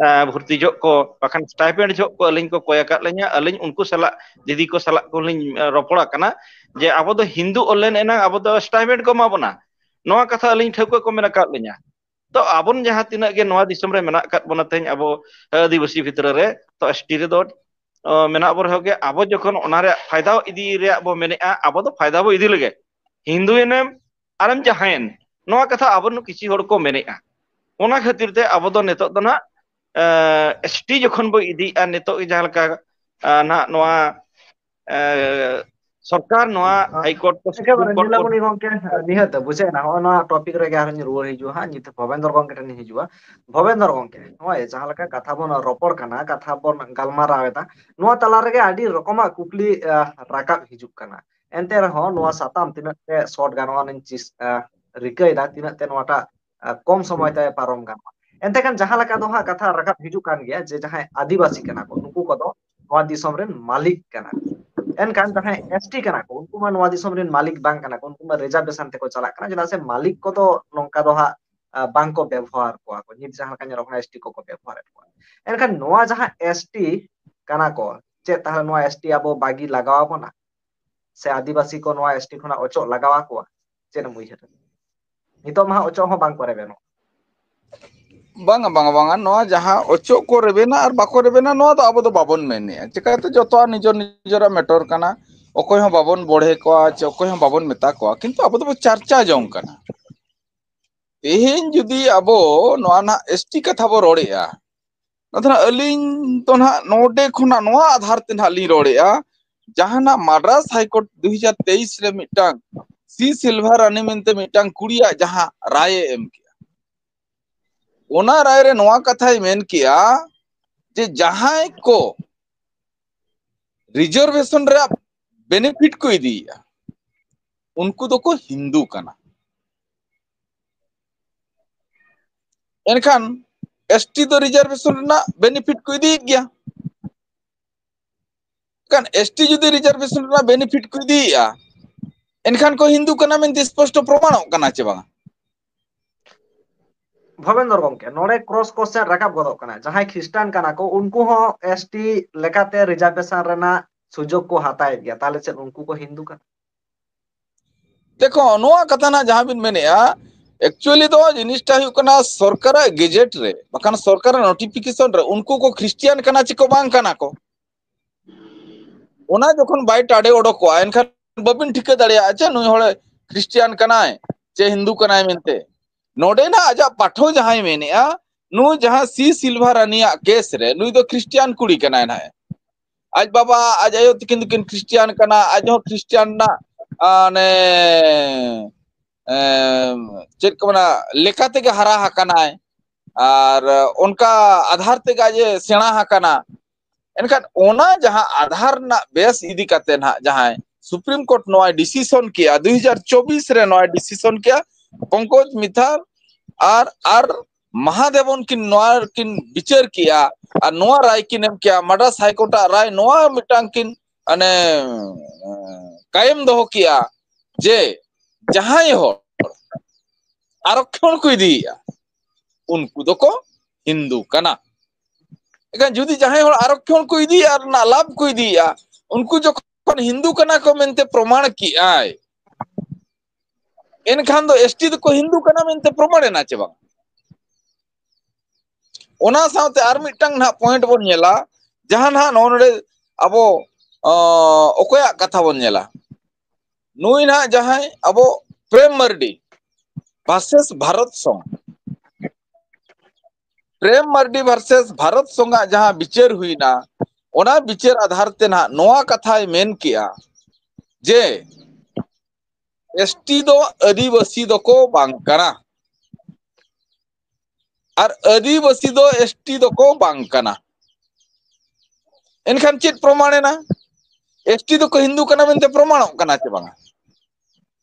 ᱟᱸ, ᱵᱷᱚᱨᱛᱤ ᱡᱚᱦᱚᱜ ᱠᱚ ᱵᱟᱠᱷᱟᱱ stipend ᱡᱚᱦᱚᱜ ᱠᱚ ᱟᱹᱞᱤᱧ ᱠᱚ ᱠᱚᱭ ᱟᱠᱟᱫ ᱞᱤᱧᱟ, ᱟᱹᱞᱤᱧ ᱩᱱᱠᱩ ᱥᱟᱞᱟᱜ, ᱫᱤᱫᱤ ᱠᱚ ᱥᱟᱞᱟᱜ ᱠᱚᱞᱤᱧ, ᱟᱸ, ᱨᱚᱯᱚᱲ ᱟᱠᱟᱱᱟ ᱡᱮ ᱟᱵᱚ ᱫᱚ ᱦᱤᱱᱫᱩ ᱚᱞ ᱞᱮᱱ ᱮᱱᱟᱝ ᱟᱵᱚ ᱫᱚ stipend ᱠᱚ ᱮᱢᱟ ᱵᱚᱱᱟ᱾ ᱱᱚᱣᱟ ᱠᱟᱛᱷᱟ ᱟᱹᱞᱤᱧ ᱴᱷᱟᱹᱣᱠᱟᱹ ᱠᱚ ᱢᱮᱱ ᱟᱠᱟᱫ ᱞᱤᱧᱟ᱾ ᱛᱚ ᱟᱵᱚᱱ ᱡᱟᱦᱟᱸ ᱛᱤᱱᱟᱹᱜ ᱜᱮ ᱱᱚᱣᱟ ᱫᱤᱥᱚᱢ ᱨᱮ ᱢᱮᱱᱟᱜ ᱟᱠᱟᱫ ᱵᱚᱱᱟ ᱛᱮᱦᱮᱧ ᱟᱵᱚ ᱟᱹᱫᱤᱵᱟᱹᱥᱤ ᱵᱷᱤᱛᱨᱤ ᱨᱮ, ᱛᱚ ᱮᱥ ᱴᱤ ᱨᱮᱫᱚ, ᱚ, ᱢᱮᱱᱟᱜ ᱵᱚᱱ ᱨᱮᱦᱚᱸ ᱜᱮ, ᱟᱵᱚ ᱡᱚᱠᱷᱚᱱ ᱚᱱᱟ ᱨᱮᱭᱟᱜ ᱯᱷᱟᱭᱫᱟ ᱤᱫᱤ ᱨᱮᱭᱟᱜ ᱵᱚ ᱢᱮᱱᱮᱫᱼᱟ, ᱟᱵᱚ ᱫᱚ ᱯᱷᱟᱭᱫᱟ ᱵᱚ ᱤᱫᱤ ᱞᱮᱜᱮ᱾ ᱦᱤᱱᱫᱩᱭᱮᱱᱮᱢ ᱟᱨᱮᱢ ᱡᱟᱦᱟᱸᱭᱮᱱ, ᱱᱚᱣᱟ ᱠᱟᱛᱷᱟ ᱟᱵᱚ ᱱᱩᱠᱩ ᱠᱤᱪᱷᱩ ᱦᱚᱲ ᱠᱚ ᱢᱮᱱᱮᱫᱼᱟ᱾ ᱚᱱᱟ ᱠᱷᱟᱹᱛᱤᱨ ᱛᱮ ᱟᱵᱚ ᱫᱚ ᱱᱤᱛᱚᱜ ᱫᱚ ᱱᱟᱦᱟᱜ, ᱮ, ᱮᱥ ᱴᱤ ᱡᱚᱠᱷᱚᱱ ᱵᱚ ᱤᱫᱤᱭᱮᱫᱼᱟ, ᱱᱤᱛᱚᱜ ᱡᱟᱦᱟᱸ ᱞᱮᱠᱟ, ᱮ, ᱱᱟᱦᱟᱜ ᱱᱚᱣᱟ, ᱮ, ᱥᱚᱨᱠᱟᱨ ᱱᱚᱣᱟ ᱦᱮᱸ᱾ ᱦᱟᱭ ᱠᱳᱨᱴ ᱠᱚ, ᱮᱠᱮᱵᱟᱨᱮ ᱥᱩᱯᱨᱤᱢ ᱠᱳᱨᱴ ᱠᱚ ᱱᱤᱞᱟᱢᱚᱱᱤ ᱜᱚᱢᱠᱮ, ᱱᱤᱦᱟᱹᱛ ᱵᱩᱡᱷᱟᱹᱣ ᱮᱱᱟ᱾ ᱦᱚᱸᱜᱼᱚ ᱱᱚᱣᱟ ᱴᱚᱯᱤᱠ ᱨᱮᱜᱮ ᱟᱨᱦᱚᱸ ᱨᱩᱣᱟᱹᱲ ᱦᱤᱡᱩᱜᱼᱟ ᱦᱟᱸᱜ, ᱱᱤᱛ ᱵᱷᱚᱵᱮᱱᱫᱚᱨ ᱜᱚᱢᱠᱮ ᱴᱷᱮᱱ ᱤᱧ ᱦᱤᱡᱩᱜᱼᱟ᱾ ᱵᱷᱚᱵᱮᱱᱫᱚᱨ ᱜᱚᱢᱠᱮ, ᱱᱚᱜᱼᱚᱭ ᱡᱟᱦᱟᱸ ᱞᱮᱠᱟ ᱠᱟᱛᱷᱟ ᱵᱚᱱ ᱨᱚᱯᱚᱲ ᱠᱟᱱᱟ, ᱠᱟᱛᱷᱟ ᱵᱚᱱ ᱜᱟᱞᱢᱟᱨᱟᱣ ᱮᱫᱟ, ᱱᱚᱣᱟ ᱛᱟᱞᱟ ᱨᱮᱜᱮ ᱟᱹᱰᱤ ᱨᱚᱠᱚᱢᱟᱜ ᱠᱩᱠᱞᱤ, ᱟ, ᱨᱟᱠᱟᱵ ᱦᱤᱡᱩᱜ ᱠᱟᱱᱟ᱾ ᱮᱱᱛᱮ ᱨᱮᱦᱚᱸ ᱱᱚᱣᱟ ᱥᱟᱛᱟᱢ ᱛᱤᱱᱟᱹᱜ ᱛᱮ ᱥᱚᱨᱴ ᱜᱟᱱᱚᱜᱼᱟ, ᱚᱱᱟᱧ ᱪᱤᱥ-, ᱟ, ᱨᱤᱠᱟᱹᱭᱮᱫᱟ, ᱛᱤᱱᱟᱹᱜ ᱛᱮ ᱱᱚᱣᱟᱴᱟᱜ, ᱟ, ᱠᱚᱢ ᱥᱚᱢᱚᱭ ᱛᱮ ᱯᱟᱨᱚᱢ ᱜᱟᱱᱚᱜᱼᱟ᱾ ᱮᱱᱛᱮ ᱠᱷᱟᱱ ᱡᱟᱦᱟᱸ ᱞᱮᱠᱟ ᱫᱚ ᱦᱟᱸᱜ ᱠᱟᱛᱷᱟ ᱨᱟᱠᱟᱵ ᱦᱤᱡᱩᱜ ᱠᱟᱱ ᱜᱮᱭᱟ ᱡᱮ ᱡᱟᱦᱟᱸᱭ ᱟᱹᱫᱤᱵᱟᱹᱥᱤ ᱠᱟᱱᱟ ᱠᱚ, ᱱᱩᱠᱩ ᱠᱚᱫᱚ ᱱᱚᱣᱟ ᱫᱤᱥᱚᱢ ᱨᱮᱱ ᱢᱟᱹᱞᱤᱠ ᱠᱟᱱᱟ ᱠᱚ᱾ ᱮᱱᱠᱷᱟᱱ ᱡᱟᱦᱟᱸᱭ ᱮᱥᱴᱤ ᱠᱟᱱᱟ ᱠᱚ, ᱩᱱᱠᱩ ᱢᱟ ᱱᱚᱣᱟ ᱫᱤᱥᱚᱢ ᱨᱮᱱ ᱢᱟᱹᱞᱤᱠ ᱵᱟᱝ ᱠᱟᱱᱟ ᱠᱚ, ᱩᱱᱠᱩ ᱢᱟ ᱨᱤᱡᱟᱨᱵᱷᱮᱥᱚᱱ ᱛᱮᱠᱚ ᱪᱟᱞᱟᱜ ᱠᱟᱱᱟ᱾ ᱪᱮᱫᱟᱜ ᱥᱮ ᱢᱟᱹᱞᱤᱠ ᱠᱚᱫᱚ ᱱᱚᱝᱠᱟ ᱫᱚ ᱦᱟᱸᱜ ᱵᱟᱝ ᱠᱚ ᱵᱮᱵᱚᱦᱟᱨ ᱠᱚᱣᱟ ᱠᱚ, ᱱᱤᱛ ᱡᱟᱦᱟᱸ ᱞᱮᱠᱟ ᱧᱮᱞᱚᱜ ᱠᱟᱱᱟ ᱮᱥᱴᱤ ᱠᱚᱠᱚ ᱵᱮᱵᱚᱦᱟᱨᱮᱫ ᱠᱚᱣᱟ᱾ ᱮᱱᱠᱷᱟᱱ ᱱᱚᱣᱟ ᱡᱟᱦᱟᱸ ᱮᱥᱴᱤ ᱠᱟᱱᱟ ᱠᱚ, ᱪᱮᱫ ᱛᱟᱦᱚᱞᱮ ᱱᱚᱣᱟ ᱮᱥᱴᱤ ᱟᱵᱚ ᱵᱟᱹᱜᱤ ᱞᱟᱜᱟᱣ ᱟᱵᱚᱱᱟ ᱥᱮ ᱟᱹᱫᱤᱵᱟᱹᱥᱤ ᱠᱚ ᱱᱚᱣᱟ ᱮᱥᱴᱤ ᱠᱷᱚᱱᱟᱜ ᱚᱪᱚᱜ ᱞᱟᱜᱟᱣ ᱟᱠᱚᱣᱟ? ᱪᱮᱫ ᱮᱢ ᱩᱭᱦᱟᱹᱨ? ᱱᱤᱛᱚᱜ ᱢᱟ ᱦᱟᱸᱜ ᱚᱪᱚᱜ ᱦᱚᱸ ᱵᱟᱝ ᱠᱚ ᱨᱮᱵᱮᱱᱚᱜ᱾ ᱵᱟᱝᱟ, ᱵᱟᱝᱟ, ᱵᱟᱝᱟ, ᱱᱚᱣᱟ ᱡᱟᱦᱟᱸ ᱚᱪᱚᱜ ᱠᱚ ᱨᱮᱵᱮᱱᱟ ᱟᱨ ᱵᱟᱠᱚ ᱨᱮᱵᱮᱱᱟ, ᱱᱚᱣᱟ ᱫᱚ ᱟᱵᱚ ᱫᱚ ᱵᱟᱵᱚᱱ ᱢᱮᱱᱮᱜᱼᱟ᱾ ᱪᱤᱠᱟᱹᱛᱮ ᱡᱚᱛᱚᱣᱟᱜ ᱱᱤᱡᱮᱨ ᱱᱤᱡᱮᱨᱟᱜ ᱢᱮᱴᱚᱨ ᱠᱟᱱᱟ, ᱚᱠᱚᱭ ᱦᱚᱸ ᱵᱟᱵᱚᱱ ᱵᱚᱲᱦᱮ ᱠᱚᱣᱟ ᱪᱮ ᱚᱠᱚᱭ ᱦᱚᱸ ᱵᱟᱵᱚᱱ ᱢᱮᱛᱟ ᱠᱚᱣᱟ, ᱠᱤᱱᱛᱩ ᱟᱵᱚ ᱫᱚᱵᱚ ᱪᱟᱨᱪᱟ ᱡᱚᱝ ᱠᱟᱱᱟ᱾ ᱛᱮᱦᱮᱧ ᱡᱩᱫᱤ ᱟᱵᱚ ᱱᱚᱣᱟ ᱱᱟᱜ ᱮᱥᱴᱤ ᱠᱟᱛᱷᱟ ᱵᱚ ᱨᱚᱲᱮᱜᱼᱟ, ᱱᱚᱣᱟ ᱫᱚ ᱱᱟᱜ ᱟᱹᱞᱤᱧ ᱫᱚ ᱱᱟᱜ ᱱᱚᱰᱮ ᱠᱷᱚᱱᱟᱜ ᱱᱚᱣᱟ ᱟᱫᱷᱟᱨ ᱛᱮ ᱱᱟᱜ ᱞᱤᱧ ᱨᱚᱲᱮᱜᱼᱟ, ᱡᱟᱦᱟᱸ ᱱᱟᱜ ᱢᱟᱫᱽᱨᱟᱥ ᱦᱟᱭᱠᱳᱨᱴ ᱫᱩ ᱦᱟᱡᱟᱨ ᱛᱮᱭᱤᱥ ᱨᱮ ᱢᱤᱫᱴᱟᱝ ᱥᱤ ᱥᱤᱞᱵᱷᱟ ᱨᱟᱱᱤ ᱢᱮᱱᱛᱮ ᱢᱤᱫᱴᱟᱝ ᱠᱩᱲᱤᱭᱟᱜ ᱡᱟᱦᱟᱸ ᱨᱟᱭᱮ ᱮᱢ ᱠᱮᱜᱼᱟ, ᱚᱱᱟ ᱨᱟᱭ ᱨᱮ ᱱᱚᱣᱟ ᱠᱟᱛᱷᱟᱭ ᱢᱮᱱ ᱠᱮᱜᱼᱟ ᱡᱮ ᱡᱟᱦᱟᱸᱭ ᱠᱚ ᱨᱤᱡᱟᱨᱵᱷᱮᱥᱚᱱ ᱨᱮᱭᱟᱜ ᱵᱮᱱᱤᱯᱷᱤᱴ ᱠᱚ ᱤᱫᱤᱭᱮᱜᱼᱟ, ᱩᱱᱠᱩ ᱫᱚᱠᱚ ᱦᱤᱱᱫᱩ ᱠᱟᱱᱟ᱾ ᱮᱱᱠᱷᱟᱱ ᱮᱥᱴᱤ ᱫᱚ ᱨᱤᱡᱟᱨᱵᱷᱮᱥᱚᱱ ᱨᱮᱱᱟᱜ ᱵᱮᱱᱤᱯᱷᱤᱴ ᱠᱚ ᱤᱫᱤᱭᱮᱫ ᱜᱮᱭᱟ᱾ ᱮᱱᱠᱷᱟᱱ ᱮᱥᱴᱤ ᱡᱩᱫᱤ ᱨᱤᱡᱟᱨᱵᱷᱮᱥᱚᱱ ᱨᱮᱱᱟᱜ ᱵᱮᱱᱤᱯᱷᱤᱴ ᱠᱚ ᱤᱫᱤᱭᱮᱫᱼᱟ, ᱮᱱᱠᱷᱟᱱ ᱠᱚ ᱦᱤᱱᱫᱩ ᱠᱟᱱᱟ ᱢᱮᱱᱛᱮ ᱥᱯᱚᱥᱴᱚ ᱯᱨᱚᱢᱟᱱᱚᱜ ᱠᱟᱱᱟ ᱪᱮ ᱵᱟᱝᱟ? ᱵᱷᱚᱵᱮᱱᱫᱚᱨ ᱜᱚᱢᱠᱮ, ᱱᱚᱰᱮ ᱠᱨᱚᱥ ᱠᱚᱥᱪᱮᱱ ᱨᱟᱠᱟᱵ ᱜᱚᱫᱚᱜ ᱠᱟᱱᱟ, ᱡᱟᱦᱟᱸᱭ ᱠᱷᱨᱤᱥᱴᱟᱱ ᱠᱟᱱᱟ ᱠᱚ, ᱩᱱᱠᱩ ᱦᱚᱸ ᱮᱥᱴᱤ ᱞᱮᱠᱟᱛᱮ ᱨᱤᱡᱟᱨᱵᱷᱮᱥᱚᱱ ᱨᱮᱱᱟᱜ ᱥᱩᱡᱳᱜᱽ ᱠᱚ ᱦᱟᱛᱟᱣᱮᱫ ᱜᱮᱭᱟ, ᱛᱟᱦᱚᱞᱮ ᱪᱮᱫ ᱩᱱᱠᱩ ᱠᱚ ᱦᱤᱱᱫᱩ ᱠᱟᱱᱟ? ᱫᱮᱠᱷᱚ, ᱱᱚᱣᱟ ᱠᱟᱛᱷᱟ ᱱᱟᱜ ᱡᱟᱦᱟᱸ ᱵᱤᱱ ᱢᱮᱱᱮᱫᱼᱟ, actually ᱫᱚ ᱡᱤᱱᱤᱥᱴᱟ ᱦᱩᱭᱩᱜ ᱠᱟᱱᱟ ᱥᱚᱨᱠᱟᱨᱟᱜ ᱜᱮᱡᱮᱴ ᱨᱮ, ᱵᱟᱠᱷᱟᱱ ᱥᱚᱨᱠᱟᱨᱟᱜ ᱱᱳᱴᱤᱯᱷᱤᱠᱮᱥᱚᱱ ᱨᱮ ᱩᱱᱠᱩ ᱠᱚ ᱠᱷᱨᱤᱥᱴᱤᱭᱟᱱ ᱠᱟᱱᱟ ᱪᱮ ᱠᱚ ᱵᱟᱝ ᱠᱟᱱᱟ ᱠᱚ, ᱚᱱᱟ ᱡᱚᱠᱷᱚᱱ ᱵᱟᱭ ᱴᱟᱰᱮ ᱚᱰᱚᱠᱚᱜᱼᱟ, ᱮᱱᱠᱷᱟᱱ ᱵᱟᱹᱵᱤᱱ ᱴᱷᱤᱠᱟᱹ ᱫᱟᱲᱮᱭᱟᱜᱼᱟ ᱪᱮ ᱱᱩᱭ ᱦᱚᱲ ᱠᱷᱨᱤᱥᱴᱤᱭᱟᱱ ᱠᱟᱱᱟᱭ ᱪᱮ ᱦᱤᱱᱫᱩ ᱠᱟᱱᱟᱭ ᱢᱮᱱᱛᱮ᱾ ᱱᱚᱰᱮ ᱱᱟᱜ ᱟᱡᱟᱜ ᱯᱟᱴᱷᱚ ᱡᱟᱦᱟᱸᱭ ᱢᱮᱱᱮᱜᱼᱟ, ᱱᱩᱭ ᱡᱟᱦᱟᱸ ᱥᱤ ᱥᱤᱞᱵᱷᱟ ᱨᱟᱱᱤᱭᱟᱜ ᱠᱮᱥ ᱨᱮ ᱱᱩᱭ ᱫᱚ ᱠᱷᱨᱤᱥᱴᱤᱭᱟᱱ ᱠᱩᱲᱤ ᱠᱟᱱᱟᱭ ᱱᱟᱦᱟᱜ᱾ ᱟᱡ ᱵᱟᱵᱟ ᱟᱡ ᱟᱭᱳ ᱛᱤᱠᱤᱱ ᱫᱚᱠᱤᱱ ᱠᱷᱨᱤᱥᱴᱤᱭᱟᱱ ᱠᱟᱱᱟ, ᱟᱡ ᱦᱚᱸ ᱠᱷᱨᱤᱥᱴᱤᱭᱟᱱ ᱨᱮᱱᱟᱜ ᱟᱱᱮ ᱮᱸ, ᱪᱮᱫ ᱠᱚ ᱢᱮᱱᱟ, ᱞᱮᱠᱟ ᱛᱮᱜᱮ ᱦᱟᱨᱟ ᱟᱠᱟᱱᱟᱭ ᱟᱨ ᱚᱱᱠᱟ ᱟᱫᱷᱟᱨ ᱛᱮᱜᱮ ᱟᱡ ᱮ ᱥᱮᱬᱟ ᱟᱠᱟᱱᱟ᱾ ᱮᱱᱠᱷᱟᱱ ᱚᱱᱟ ᱡᱟᱦᱟᱸ ᱟᱫᱷᱟᱨ ᱨᱮᱱᱟᱜ ᱵᱮᱥ ᱤᱫᱤ ᱠᱟᱛᱮ ᱱᱟᱦᱟᱜ ᱡᱟᱦᱟᱸᱭ ᱥᱩᱯᱨᱤᱢ ᱠᱳᱨᱴ ᱱᱚᱣᱟᱭ ᱰᱤᱥᱤᱥᱚᱱ ᱠᱮᱜᱼᱟ, ᱫᱩ ᱦᱟᱡᱟᱨ ᱪᱚᱵᱵᱤᱥ ᱨᱮ ᱱᱚᱣᱟᱭ ᱰᱤᱥᱤᱥᱚᱱ ᱠᱮᱜᱼᱟ, ᱯᱚᱝᱠᱚᱡᱽ ᱢᱤᱛᱷᱟᱞ ᱟᱨ ᱟᱨ ᱢᱟᱦᱟᱫᱮᱵᱚᱱ ᱠᱤᱱ ᱱᱚᱣᱟ ᱠᱤᱱ ᱵᱤᱪᱟᱹᱨ ᱠᱮᱜᱼᱟ ᱟᱨ ᱱᱚᱣᱟ ᱨᱟᱭ ᱠᱤᱱ ᱮᱢ ᱠᱮᱜᱼᱟ, ᱢᱟᱫᱽᱨᱟᱥ ᱦᱟᱭᱠᱳᱨᱴ ᱟᱜ ᱨᱟᱭ ᱱᱚᱣᱟ ᱢᱤᱫᱴᱟᱝ ᱠᱤᱱ ᱚᱱᱮ ᱠᱟᱭᱮᱢ ᱫᱚᱦᱚ ᱠᱮᱜᱼᱟ ᱡᱮ ᱡᱟᱦᱟᱸᱭ ᱦᱚᱲ ᱟᱨᱚᱠᱠᱷᱚᱱ ᱠᱚ ᱤᱫᱤᱭᱮᱜᱼᱟ, ᱩᱱᱠᱩ ᱫᱚᱠᱚ ᱦᱤᱱᱫᱩ ᱠᱟᱱᱟ᱾ ᱮᱱᱠᱷᱟᱱ ᱡᱩᱫᱤ ᱡᱟᱦᱟᱸᱭ ᱦᱚᱲ ᱟᱨᱚᱠᱠᱷᱚᱱ ᱠᱚ ᱤᱫᱤᱭᱮᱜᱼᱟ, ᱨᱮᱱᱟᱜ ᱞᱟᱵᱷ ᱠᱚ ᱤᱫᱤᱭᱮᱜᱼᱟ, ᱩᱱᱠᱩ ᱡᱚᱠᱷᱚᱱ ᱦᱤᱱᱫᱩ ᱠᱟᱱᱟ ᱠᱚ ᱢᱮᱱᱛᱮ ᱯᱨᱚᱢᱟᱬ ᱠᱮᱜᱼᱟᱭ, ᱮᱱᱠᱷᱟᱱ ᱫᱚ ᱮᱥᱴᱤ ᱫᱚᱠᱚ ᱦᱤᱱᱫᱩ ᱠᱟᱱᱟ ᱢᱮᱱᱛᱮ ᱯᱨᱚᱢᱟᱬ ᱮᱱᱟ ᱪᱮ ᱵᱟᱝ? ᱚᱱᱟ ᱥᱟᱶᱛᱮ ᱟᱨ ᱢᱤᱫᱴᱟᱝ ᱱᱟᱦᱟᱜ ᱯᱚᱭᱮᱱᱴ ᱵᱚᱱ ᱧᱮᱞᱟ, ᱡᱟᱦᱟᱸ ᱱᱟᱦᱟᱜ ᱱᱚᱜᱼᱚ ᱱᱚᱰᱮ ᱟᱵᱚ, ᱚ, ᱚᱠᱚᱭᱟᱜ ᱠᱟᱛᱷᱟ ᱵᱚᱱ ᱧᱮᱞᱟ? ᱱᱩᱭ ᱱᱟᱦᱟᱜ ᱡᱟᱦᱟᱸᱭ ᱟᱵᱚ ᱯᱨᱮᱢ ᱢᱟᱨᱰᱤ ᱵᱷᱟᱨᱥᱮᱥ ᱵᱷᱟᱨᱚᱛ ᱥᱚᱝᱜᱷ, ᱯᱨᱮᱢ ᱢᱟᱨᱰᱤ ᱵᱷᱟᱨᱥᱮᱥ ᱵᱷᱟᱨᱚᱛ ᱥᱚᱝᱜᱷᱟᱜ ᱡᱟᱦᱟᱸ ᱵᱤᱪᱟᱹᱨ ᱦᱩᱭᱱᱟ, ᱚᱱᱟ ᱵᱤᱪᱟᱹᱨ ᱟᱫᱷᱟᱨ ᱛᱮ ᱱᱟᱦᱟᱜ ᱱᱚᱣᱟ ᱠᱟᱛᱷᱟᱭ ᱢᱮᱱ ᱠᱮᱜᱼᱟ ᱡᱮ ᱮᱥᱴᱤ ᱫᱚ ᱟᱹᱫᱤᱵᱟᱹᱥᱤ ᱫᱚᱠᱚ ᱵᱟᱝ ᱠᱟᱱᱟ, ᱟᱨ ᱟᱹᱫᱤᱵᱟᱹᱥᱤ ᱫᱚ ᱮᱥᱴᱤ ᱫᱚᱠᱚ ᱵᱟᱝ ᱠᱟᱱᱟ᱾ ᱮᱱᱠᱷᱟᱱ ᱪᱮᱫ ᱯᱨᱚᱢᱟᱬ ᱮᱱᱟ? ᱮᱥᱴᱤ ᱫᱚᱠᱚ ᱦᱤᱱᱫᱩ ᱠᱟᱱᱟ ᱢᱮᱱᱛᱮ ᱯᱨᱚᱢᱟᱬᱚᱜ ᱠᱟᱱᱟ ᱪᱮ ᱵᱟᱝᱟ?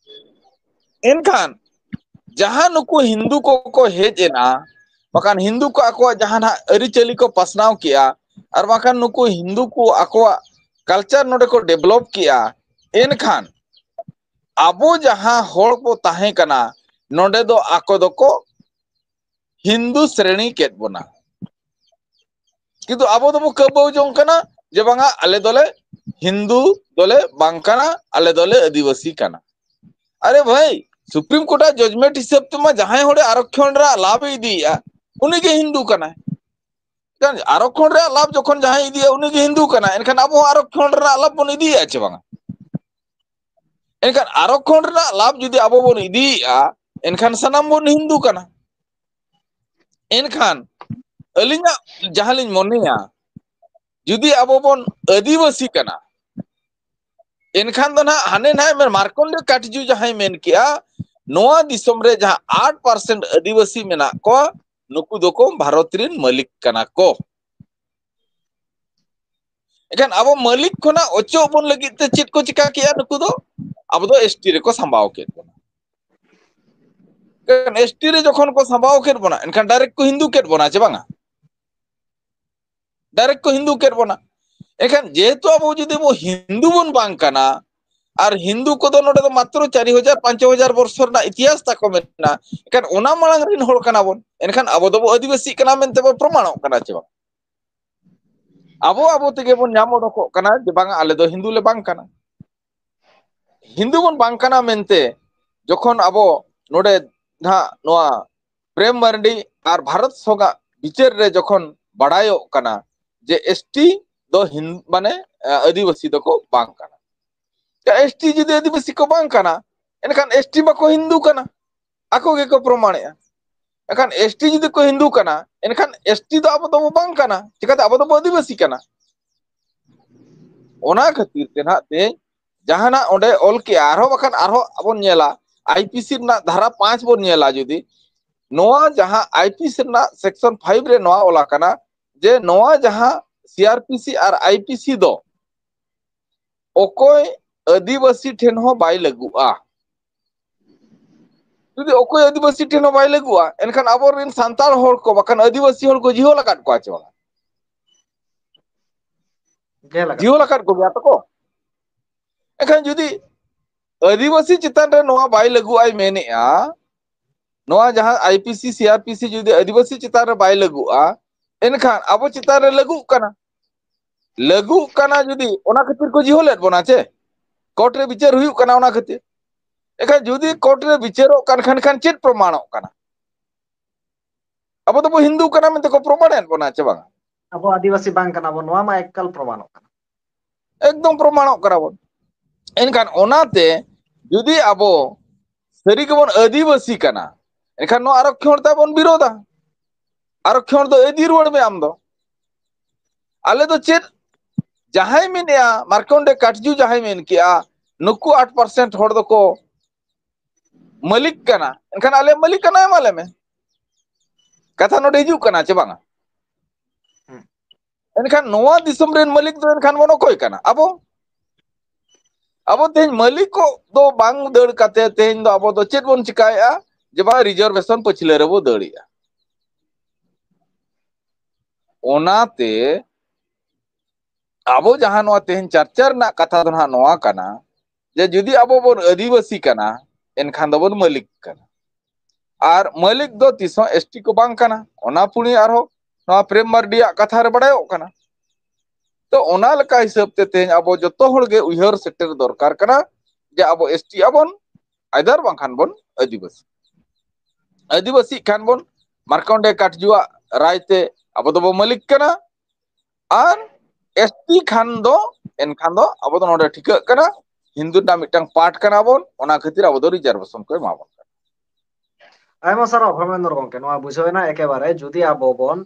ᱮᱱᱠᱷᱟᱱ ᱡᱟᱦᱟᱸ ᱱᱩᱠᱩ ᱦᱤᱱᱫᱩ ᱠᱚᱠᱚ ᱦᱮᱡ ᱮᱱᱟ, ᱵᱟᱠᱷᱟᱱ ᱦᱤᱱᱫᱩ ᱠᱚ ᱟᱠᱚᱣᱟᱜ ᱡᱟᱦᱟᱸ ᱱᱟᱦᱟᱜ ᱟᱹᱨᱤᱪᱟᱹᱞᱤ ᱠᱚ ᱯᱟᱥᱱᱟᱣ ᱠᱮᱜᱼᱟ, ᱟᱨ ᱵᱟᱝᱠᱷᱟᱱ ᱱᱩᱠᱩ ᱦᱤᱱᱫᱩ ᱠᱚ ᱟᱠᱚᱣᱟᱜ ᱠᱟᱞᱪᱟᱨ ᱱᱚᱰᱮ ᱠᱚ ᱰᱮᱵᱷᱞᱚᱯ ᱠᱮᱜᱼᱟ, ᱮᱱᱠᱷᱟᱱ ᱟᱵᱚ ᱡᱟᱦᱟᱸ ᱦᱚᱲ ᱠᱚ ᱛᱟᱦᱮᱸ ᱠᱟᱱᱟ, ᱱᱚᱰᱮ ᱫᱚ ᱟᱠᱚ ᱫᱚᱠᱚ ᱦᱤᱱᱫᱩ ᱥᱨᱮᱬᱤ ᱠᱮᱫ ᱵᱚᱱᱟ᱾ ᱠᱤᱱᱛᱩ ᱟᱵᱚ ᱫᱚᱵᱚ ᱠᱟᱹᱵᱟᱹᱣ ᱡᱚᱝ ᱠᱟᱱᱟ ᱡᱮ ᱵᱟᱝᱟ, ᱟᱞᱮ ᱫᱚᱞᱮ ᱦᱤᱱᱫᱩ ᱫᱚᱞᱮ ᱵᱟᱝ ᱠᱟᱱᱟ, ᱟᱞᱮ ᱫᱚᱞᱮ ᱟᱹᱫᱤᱵᱟᱹᱥᱤ ᱠᱟᱱᱟ᱾ ᱟᱨᱮ ᱵᱷᱟᱹᱭ, ᱥᱩᱯᱨᱤᱢ ᱠᱳᱨᱴᱟᱜ ᱡᱟᱡᱽᱢᱮᱱᱴ ᱦᱤᱥᱟᱹᱵ ᱛᱮᱢᱟ ᱡᱟᱦᱟᱸᱭ ᱦᱚᱲᱮ ᱟᱨᱚᱠᱠᱷᱚᱱ ᱨᱮᱱᱟᱜ ᱞᱟᱵᱷ ᱮ ᱤᱫᱤᱭᱮᱜᱼᱟ, ᱩᱱᱤᱜᱮ ᱦᱤᱱᱫᱩ ᱠᱟᱱᱟᱭ᱾ ᱮᱱᱠᱷᱟᱱ ᱟᱨᱚᱠᱠᱷᱚᱱ ᱨᱮᱭᱟᱜ ᱞᱟᱵᱷ ᱡᱚᱠᱷᱚᱱ ᱡᱟᱦᱟᱸᱭ ᱤᱫᱤᱭᱟ, ᱩᱱᱤ ᱜᱮ ᱦᱤᱱᱫᱩ ᱠᱟᱱᱟᱭ᱾ ᱮᱱᱠᱷᱟᱱ ᱟᱵᱚ ᱦᱚᱸ ᱟᱨᱚᱠᱠᱷᱚᱱ ᱨᱮᱱᱟᱜ ᱞᱟᱵᱷ ᱵᱚᱱ ᱤᱫᱤᱭᱮᱫᱼᱟ ᱪᱮ ᱵᱟᱝᱟ? ᱮᱱᱠᱷᱟᱱ ᱟᱨᱚᱠᱠᱷᱚᱱ ᱨᱮᱱᱟᱜ ᱞᱟᱵᱷ ᱡᱩᱫᱤ ᱟᱵᱚ ᱵᱚᱱ ᱤᱫᱤᱭᱮᱫᱼᱟ, ᱮᱱᱠᱷᱟᱱ ᱥᱟᱱᱟᱢ ᱵᱚᱱ ᱦᱤᱱᱫᱩ ᱠᱟᱱᱟ᱾ ᱮᱱᱠᱷᱟᱱ ᱟᱹᱞᱤᱧᱟᱜ ᱡᱟᱦᱟᱸ ᱞᱤᱧ ᱢᱚᱱᱮᱭᱟ, ᱡᱩᱫᱤ ᱟᱵᱚ ᱵᱚᱱ ᱟᱹᱫᱤᱵᱟᱹᱥᱤ ᱠᱟᱱᱟ, ᱮᱱᱠᱷᱟᱱ ᱫᱚ ᱱᱟᱦᱟᱜ ᱦᱟᱱᱮ ᱱᱟᱦᱟᱜ ᱢᱮᱱ ᱢᱟᱨᱠᱚᱱᱰᱮ ᱠᱟᱴᱡᱩ ᱡᱟᱦᱟᱸᱭ ᱢᱮᱱ ᱠᱮᱜᱼᱟ, ᱱᱚᱣᱟ ᱫᱤᱥᱚᱢ ᱨᱮ ᱡᱟᱦᱟᱸ ᱟᱴ ᱯᱟᱨᱥᱮᱱᱴ ᱟᱹᱫᱤᱵᱟᱹᱥᱤ ᱢᱮᱱᱟᱜ ᱠᱚᱣᱟ, ᱱᱩᱠᱩ ᱫᱚᱠᱚ ᱵᱷᱟᱨᱚᱛ ᱨᱮᱱ ᱢᱟᱹᱞᱤᱠ ᱠᱟᱱᱟ ᱠᱚ᱾ ᱮᱱᱠᱷᱟᱱ ᱟᱵᱚ ᱢᱟᱹᱞᱤᱠ ᱠᱷᱚᱱᱟᱜ ᱚᱪᱚᱜ ᱵᱚᱱ ᱞᱟᱹᱜᱤᱫ ᱛᱮ ᱪᱮᱫ ᱠᱚ ᱪᱤᱠᱟ ᱠᱮᱜᱼᱟ? ᱱᱩᱠᱩ ᱫᱚ ᱟᱵᱚ ᱫᱚ ᱮᱥᱴᱤ ᱨᱮᱠᱚ ᱥᱟᱢᱵᱟᱣ ᱠᱮᱫ ᱵᱚᱱᱟ᱾ ᱮᱥᱴᱤ ᱨᱮ ᱡᱚᱠᱷᱚᱱ ᱠᱚ ᱥᱟᱢᱵᱟᱣ ᱠᱮᱫ ᱵᱚᱱᱟ, ᱮᱱᱠᱷᱟᱱ ᱰᱟᱭᱨᱮᱠᱴ ᱠᱚ ᱦᱤᱱᱫᱩ ᱠᱮᱫ ᱵᱚᱱᱟ ᱪᱮ ᱵᱟᱝᱟ? ᱰᱟᱭᱨᱮᱠᱴ ᱠᱚ ᱦᱤᱱᱫᱩ ᱠᱮᱫ ᱵᱚᱱᱟ᱾ ᱮᱱᱠᱷᱟᱱ ᱡᱮᱦᱮᱛᱩ ᱟᱵᱚ ᱡᱩᱫᱤ ᱵᱚ ᱦᱤᱱᱫᱩ ᱵᱚᱱ ᱵᱟᱝ ᱠᱟᱱᱟ, ᱟᱨ ᱦᱤᱱᱫᱩ ᱠᱚᱫᱚ ᱱᱚᱰᱮ ᱫᱚ ᱢᱟᱛᱨᱚ ᱪᱟᱨᱤ ᱦᱟᱡᱟᱨ ᱯᱟᱸᱪ ᱦᱟᱡᱟᱨ ᱵᱚᱨᱥᱚ ᱨᱮᱱᱟᱜ ᱤᱛᱤᱦᱟᱥ ᱛᱟᱠᱚ ᱢᱮᱱᱟᱜᱼᱟ, ᱮᱱᱠᱷᱟᱱ ᱚᱱᱟ ᱢᱟᱲᱟᱝ ᱨᱮᱱ ᱦᱚᱲ ᱠᱟᱱᱟ ᱵᱚᱱ, ᱮᱱᱠᱷᱟᱱ ᱟᱵᱚ ᱫᱚᱵᱚ ᱟᱹᱫᱤᱵᱟᱹᱥᱤᱜ ᱠᱟᱱᱟ ᱢᱮᱱᱛᱮ ᱵᱚ ᱯᱨᱚᱢᱟᱬᱚᱜ ᱠᱟᱱᱟ ᱪᱮ ᱵᱟᱝ? ᱟᱵᱚ ᱟᱵᱚ ᱛᱮᱜᱮ ᱵᱚᱱ ᱧᱟᱢ ᱚᱰᱚᱠᱚᱜ ᱠᱟᱱᱟ ᱡᱮ ᱵᱟᱝ, ᱟᱞᱮ ᱫᱚ ᱦᱤᱱᱫᱩ ᱞᱮ ᱵᱟᱝ ᱠᱟᱱᱟ᱾ ᱦᱤᱱᱫᱩ ᱵᱚᱱ ᱵᱟᱝ ᱠᱟᱱᱟ ᱢᱮᱱᱛᱮ ᱡᱚᱠᱷᱚᱱ ᱟᱵᱚ ᱱᱚᱰᱮ ᱱᱟᱦᱟᱜ ᱱᱚᱣᱟ ᱯᱨᱮᱢ ᱢᱟᱨᱰᱤ ᱟᱨ ᱵᱷᱟᱨᱚᱛ ᱥᱚᱝᱜᱷᱟᱜ ᱵᱤᱪᱟᱹᱨ ᱨᱮ ᱡᱚᱠᱷᱚᱱ ᱵᱟᱲᱟᱭᱚᱜ ᱠᱟᱱᱟ ᱡᱮ ᱮᱥᱴᱤ ᱫᱚ ᱦᱤᱱ-, ᱢᱟᱱᱮ, ᱮ, ᱟᱹᱫᱤᱵᱟᱹᱥᱤ ᱫᱚᱠᱚ ᱵᱟᱝ ᱠᱟᱱᱟ᱾ ᱮᱥᱴᱤ ᱡᱩᱫᱤ ᱟᱹᱫᱤᱵᱟᱹᱥᱤ ᱠᱚ ᱵᱟᱝ ᱠᱟᱱᱟ, ᱮᱱᱠᱷᱟᱱ ᱮᱥᱴᱤ ᱢᱟᱠᱚ ᱦᱤᱱᱫᱩ ᱠᱟᱱᱟ, ᱟᱠᱚ ᱜᱮᱠᱚ ᱯᱨᱚᱢᱟᱬᱮᱜᱼᱟ᱾ ᱮᱱᱠᱷᱟᱱ ᱮᱥᱴᱤ ᱡᱩᱫᱤ ᱠᱚ ᱦᱤᱱᱫᱩ ᱠᱟᱱᱟ, ᱮᱱᱠᱷᱟᱱ ᱮᱥᱴᱤ ᱫᱚ ᱟᱵᱚ ᱫᱚᱵᱚ ᱵᱟᱝ ᱠᱟᱱᱟ, ᱪᱤᱠᱟᱹᱛᱮ ᱟᱵᱚ ᱫᱚᱵᱚ ᱟᱹᱫᱤᱵᱟᱹᱥᱤ ᱠᱟᱱᱟ᱾ ᱚᱱᱟ ᱠᱷᱟᱹᱛᱤᱨ ᱛᱮ ᱱᱟᱦᱟᱜ ᱛᱮᱦᱮᱧ ᱡᱟᱦᱟᱱᱟᱜ ᱚᱸᱰᱮ ᱚᱞ ᱠᱮᱜᱼᱟ, ᱟᱨᱦᱚᱸ ᱵᱟᱠᱷᱟᱱ ᱟᱨᱦᱚᱸ ᱟᱵᱚᱱ ᱧᱮᱞᱟ, ᱟᱭᱯᱤᱥᱤ ᱨᱮᱱᱟᱜ ᱫᱷᱟᱨᱟ ᱯᱟᱸᱪ ᱵᱚᱱ ᱧᱮᱞᱟ ᱡᱩᱫᱤ, ᱱᱚᱣᱟ ᱡᱟᱦᱟᱸ ᱟᱭᱯᱤᱥᱤ ᱨᱮᱱᱟᱜ ᱥᱮᱠᱥᱚᱱ ᱯᱷᱟᱭᱤᱵᱷ ᱨᱮ ᱱᱚᱣᱟ ᱚᱞ ᱟᱠᱟᱱᱟ ᱡᱮ ᱱᱚᱣᱟ ᱡᱟᱦᱟᱸ ᱥᱤᱟᱨᱯᱤᱥᱤ ᱟᱨ ᱟᱭᱯᱤᱥᱤ ᱫᱚ ᱚᱠᱚᱭ ᱟᱹᱫᱤᱵᱟᱹᱥᱤ ᱴᱷᱮᱱ ᱦᱚᱸ ᱵᱟᱭ ᱞᱟᱹᱜᱩᱜᱼᱟ᱾ ᱡᱩᱫᱤ ᱚᱠᱚᱭ ᱟᱹᱫᱤᱵᱟᱹᱥᱤ ᱴᱷᱮᱱ ᱦᱚᱸ ᱵᱟᱭ ᱞᱟᱹᱜᱩᱜᱼᱟ, ᱮᱱᱠᱷᱟᱱ ᱟᱵᱚᱨᱮᱱ ᱥᱟᱱᱛᱟᱲ ᱦᱚᱲ ᱠᱚ ᱵᱟᱠᱷᱟᱱ ᱟᱹᱫᱤᱵᱟᱹᱥᱤ ᱦᱚᱲ ᱠᱚ ᱡᱤᱦᱚᱞ ᱟᱠᱟᱫ ᱠᱚᱣᱟ ᱪᱮ ᱵᱟᱝ? ᱡᱮᱞ ᱟᱠᱟᱫ ᱡᱤᱦᱚᱞ ᱠᱚᱣᱟ᱾ ᱟᱠᱟᱫ ᱠᱚᱜᱮᱭᱟ ᱛᱚᱠᱚ᱾ ᱮᱱᱠᱷᱟᱱ ᱡᱩᱫᱤ ᱟᱹᱫᱤᱵᱟᱹᱥᱤ ᱪᱮᱛᱟᱱ ᱨᱮ ᱱᱚᱣᱟ ᱵᱟᱭ ᱞᱟᱹᱜᱩᱜ ᱟᱭ ᱢᱮᱱᱮᱜᱼᱟ, ᱱᱚᱣᱟ ᱡᱟᱦᱟᱸ ᱟᱭᱯᱤᱥᱤ, ᱥᱤᱟᱨᱯᱤᱥᱤ ᱡᱩᱫᱤ ᱟᱹᱫᱤᱵᱟᱹᱥᱤ ᱪᱮᱛᱟᱱ ᱨᱮ ᱵᱟᱭ ᱞᱟᱹᱜᱩᱜᱼᱟ, ᱮᱱᱠᱷᱟᱱ ᱟᱵᱚ ᱪᱮᱛᱟᱱ ᱨᱮ ᱞᱟᱹᱜᱩᱜ ᱠᱟᱱᱟ᱾ ᱞᱟᱹᱜᱩᱜ ᱠᱟᱱᱟ ᱡᱩᱫᱤ, ᱚᱱᱟ ᱠᱷᱟᱹᱛᱤᱨ ᱠᱚ ᱡᱤᱦᱚᱞᱮᱫ ᱵᱚᱱᱟ ᱪᱮ? ᱠᱳᱨᱴ ᱨᱮ ᱵᱤᱪᱟᱹᱨ ᱦᱩᱭᱩᱜ ᱠᱟᱱᱟ ᱚᱱᱟ ᱠᱷᱟᱹᱛᱤᱨ᱾ ᱮᱱᱠᱷᱟᱱ ᱡᱩᱫᱤ ᱠᱳᱨᱴ ᱨᱮ ᱵᱤᱪᱟᱹᱨᱚᱜ ᱠᱟᱱ ᱠᱷᱟᱱ, ᱠᱷᱟᱱ ᱪᱮᱫ ᱯᱨᱚᱢᱟᱬᱚᱜ ᱠᱟᱱᱟ? ᱟᱵᱚ ᱫᱚᱵᱚ ᱦᱤᱱᱫᱩ ᱠᱟᱱᱟ ᱢᱮᱱᱛᱮ ᱠᱚ ᱯᱨᱚᱢᱟᱬᱮᱫ ᱵᱚᱱᱟ ᱪᱮ ᱵᱟᱝᱟ? ᱟᱵᱚ ᱟᱹᱫᱤᱵᱟᱹᱥᱤ ᱵᱟᱝ ᱠᱟᱱᱟ ᱵᱚᱱ, ᱱᱚᱣᱟ ᱢᱟ ᱮᱠᱟᱞ ᱯᱨᱚᱢᱟᱬᱚᱜ ᱠᱟᱱᱟ᱾ ᱮᱠᱫᱚᱢ ᱯᱨᱚᱢᱟᱬᱚᱜ ᱠᱟᱱᱟ ᱵᱚᱱ᱾ ᱮᱱᱠᱷᱟᱱ ᱚᱱᱟᱛᱮ ᱡᱩᱫᱤ ᱟᱵᱚ ᱥᱟᱹᱨᱤ ᱜᱮᱵᱚᱱ ᱟᱹᱫᱤᱵᱟᱹᱥᱤ ᱠᱟᱱᱟ, ᱮᱱᱠᱷᱟᱱ ᱱᱚᱣᱟ ᱟᱨᱚᱠᱠᱷᱚᱬ ᱛᱟᱵᱚᱱ ᱵᱤᱨᱳᱫᱟ᱾ ᱟᱨᱚᱠᱠᱷᱚᱬ ᱫᱚ ᱤᱫᱤ ᱨᱩᱣᱟᱹᱲ ᱢᱮ ᱟᱢ ᱫᱚ᱾ ᱟᱞᱮ ᱫᱚ ᱪᱮᱫ, ᱡᱟᱦᱟᱸᱭ ᱢᱮᱱᱮᱜᱼᱟ, ᱢᱟᱨᱠᱚᱱᱰᱮ ᱠᱟᱴᱡᱩ ᱡᱟᱦᱟᱸᱭ ᱢᱮᱱ ᱠᱮᱜᱼᱟ, ᱱᱩᱠᱩ ᱟᱴ ᱯᱟᱨᱥᱮᱱᱴ ᱦᱚᱲ ᱫᱚᱠᱚ ᱢᱟᱹᱞᱤᱠ ᱠᱟᱱᱟ, ᱮᱱᱠᱷᱟᱱ ᱟᱞᱮ ᱢᱟᱹᱞᱤᱠ ᱠᱟᱱᱟ ᱮᱢᱟᱞᱮ ᱢᱮ᱾ ᱠᱟᱛᱷᱟ ᱱᱚᱰᱮ ᱦᱤᱡᱩᱜ ᱠᱟᱱᱟ ᱪᱮ ᱵᱟᱝᱟ? ᱦᱩᱸ᱾ ᱮᱱᱠᱷᱟᱱ ᱱᱚᱣᱟ ᱫᱤᱥᱚᱢ ᱨᱮᱱ ᱢᱟᱹᱞᱤᱠ ᱫᱚ ᱮᱱᱠᱷᱟᱱ ᱵᱚᱱ ᱚᱠᱚᱭ ᱠᱟᱱᱟ? ᱟᱵᱚ᱾ ᱟᱵᱚ ᱛᱮᱦᱮᱧ ᱢᱟᱹᱞᱤᱠ ᱠᱚ ᱫᱚ ᱵᱟᱝ ᱫᱟᱹᱲ ᱠᱟᱛᱮ ᱛᱮᱦᱮᱧ ᱫᱚ ᱟᱵᱚ ᱫᱚ ᱪᱮᱫ ᱵᱚᱱ ᱪᱤᱠᱟᱭᱮᱜᱼᱟ? ᱡᱮ ᱵᱟᱝ, ᱨᱤᱡᱟᱨᱵᱷᱮᱥᱚᱱ ᱯᱟᱹᱪᱷᱞᱟᱹ ᱨᱮᱵᱚ ᱫᱟᱹᱲᱮᱜᱼᱟ᱾ ᱚᱱᱟᱛᱮ ᱟᱵᱚ ᱡᱟᱦᱟᱸ ᱱᱚᱣᱟ ᱛᱮᱦᱮᱧ ᱪᱟᱨᱪᱟ ᱨᱮᱱᱟᱜ ᱠᱟᱛᱷᱟ ᱫᱚ ᱱᱟᱦᱟᱜ ᱱᱚᱣᱟ ᱠᱟᱱᱟ ᱡᱮ ᱡᱩᱫᱤ ᱟᱵᱚ ᱵᱚᱱ ᱟᱹᱫᱤᱵᱟᱹᱥᱤ ᱠᱟᱱᱟ, ᱮᱱᱠᱷᱟᱱ ᱫᱚᱵᱚᱱ ᱢᱟᱹᱞᱤᱠ ᱠᱟᱱᱟ᱾ ᱟᱨ ᱢᱟᱹᱞᱤᱠ ᱫᱚ ᱛᱤᱥᱦᱚᱸ ᱮᱥᱴᱤ ᱠᱚ ᱵᱟᱝ ᱠᱟᱱᱟ᱾ ᱚᱱᱟ ᱯᱩᱱᱤ ᱟᱨᱦᱚᱸ ᱱᱚᱣᱟ ᱯᱨᱮᱢ ᱢᱟᱨᱰᱤᱭᱟᱜ ᱠᱟᱛᱷᱟ ᱨᱮ ᱵᱟᱲᱟᱭᱚᱜ ᱠᱟᱱᱟ᱾ ᱛᱚ ᱚᱱᱟ ᱞᱮᱠᱟ ᱦᱤᱥᱟᱹᱵ ᱛᱮ ᱛᱮᱦᱮᱧ ᱟᱵᱚ ᱡᱚᱛᱚ ᱦᱚᱲ ᱜᱮ ᱩᱭᱦᱟᱹᱨ ᱥᱮᱴᱮᱨ ᱫᱚᱨᱠᱟᱨ ᱠᱟᱱᱟ ᱡᱮ ᱟᱵᱚ ᱮᱥᱴᱤ ᱟᱵᱚᱱ, ᱟᱭᱫᱟᱨ ᱵᱟᱝᱠᱷᱟᱱ ᱵᱚᱱ ᱟᱹᱫᱤᱵᱟᱹᱥᱤ᱾ ᱟᱹᱫᱤᱵᱟᱹᱥᱤᱜ ᱠᱷᱟᱱ ᱵᱚᱱ ᱢᱟᱨᱠᱚᱱᱰᱮ ᱠᱟᱴᱡᱩᱣᱟᱜ ᱨᱟᱭ ᱛᱮ ᱟᱵᱚ ᱫᱚᱵᱚ ᱢᱟᱹᱞᱤᱠ ᱠᱟᱱᱟ, ᱟᱨ ᱮᱥᱴᱤ ᱠᱷᱟᱱ ᱫᱚ ᱮᱱᱠᱷᱟᱱ ᱫᱚ ᱟᱵᱚ ᱫᱚ ᱱᱚᱰᱮ ᱴᱷᱤᱠᱟᱹᱜ ᱠᱟᱱᱟ ᱦᱤᱱᱫᱩ ᱨᱮᱱᱟᱜ ᱢᱤᱫᱴᱟᱝ ᱯᱟᱨᱴ ᱠᱟᱱᱟ ᱵᱚᱱ, ᱚᱱᱟ ᱠᱷᱟᱹᱛᱤᱨ ᱟᱵᱚ ᱫᱚ ᱨᱤᱡᱟᱨᱵᱷᱮᱥᱚᱱ ᱠᱚ ᱮᱢᱟ ᱵᱚᱱ ᱠᱟᱱᱟ᱾ ᱟᱭᱢᱟ ᱥᱟᱨᱦᱟᱣ ᱫᱷᱚᱨᱢᱮᱱᱫᱨᱚ ᱜᱚᱝᱠᱮ, ᱱᱚᱣᱟ ᱵᱩᱡᱷᱟᱹᱣ ᱮᱱᱟ ᱮᱠᱮᱵᱟᱨᱮ᱾ ᱡᱩᱫᱤ ᱟᱵᱚ ᱵᱚᱱ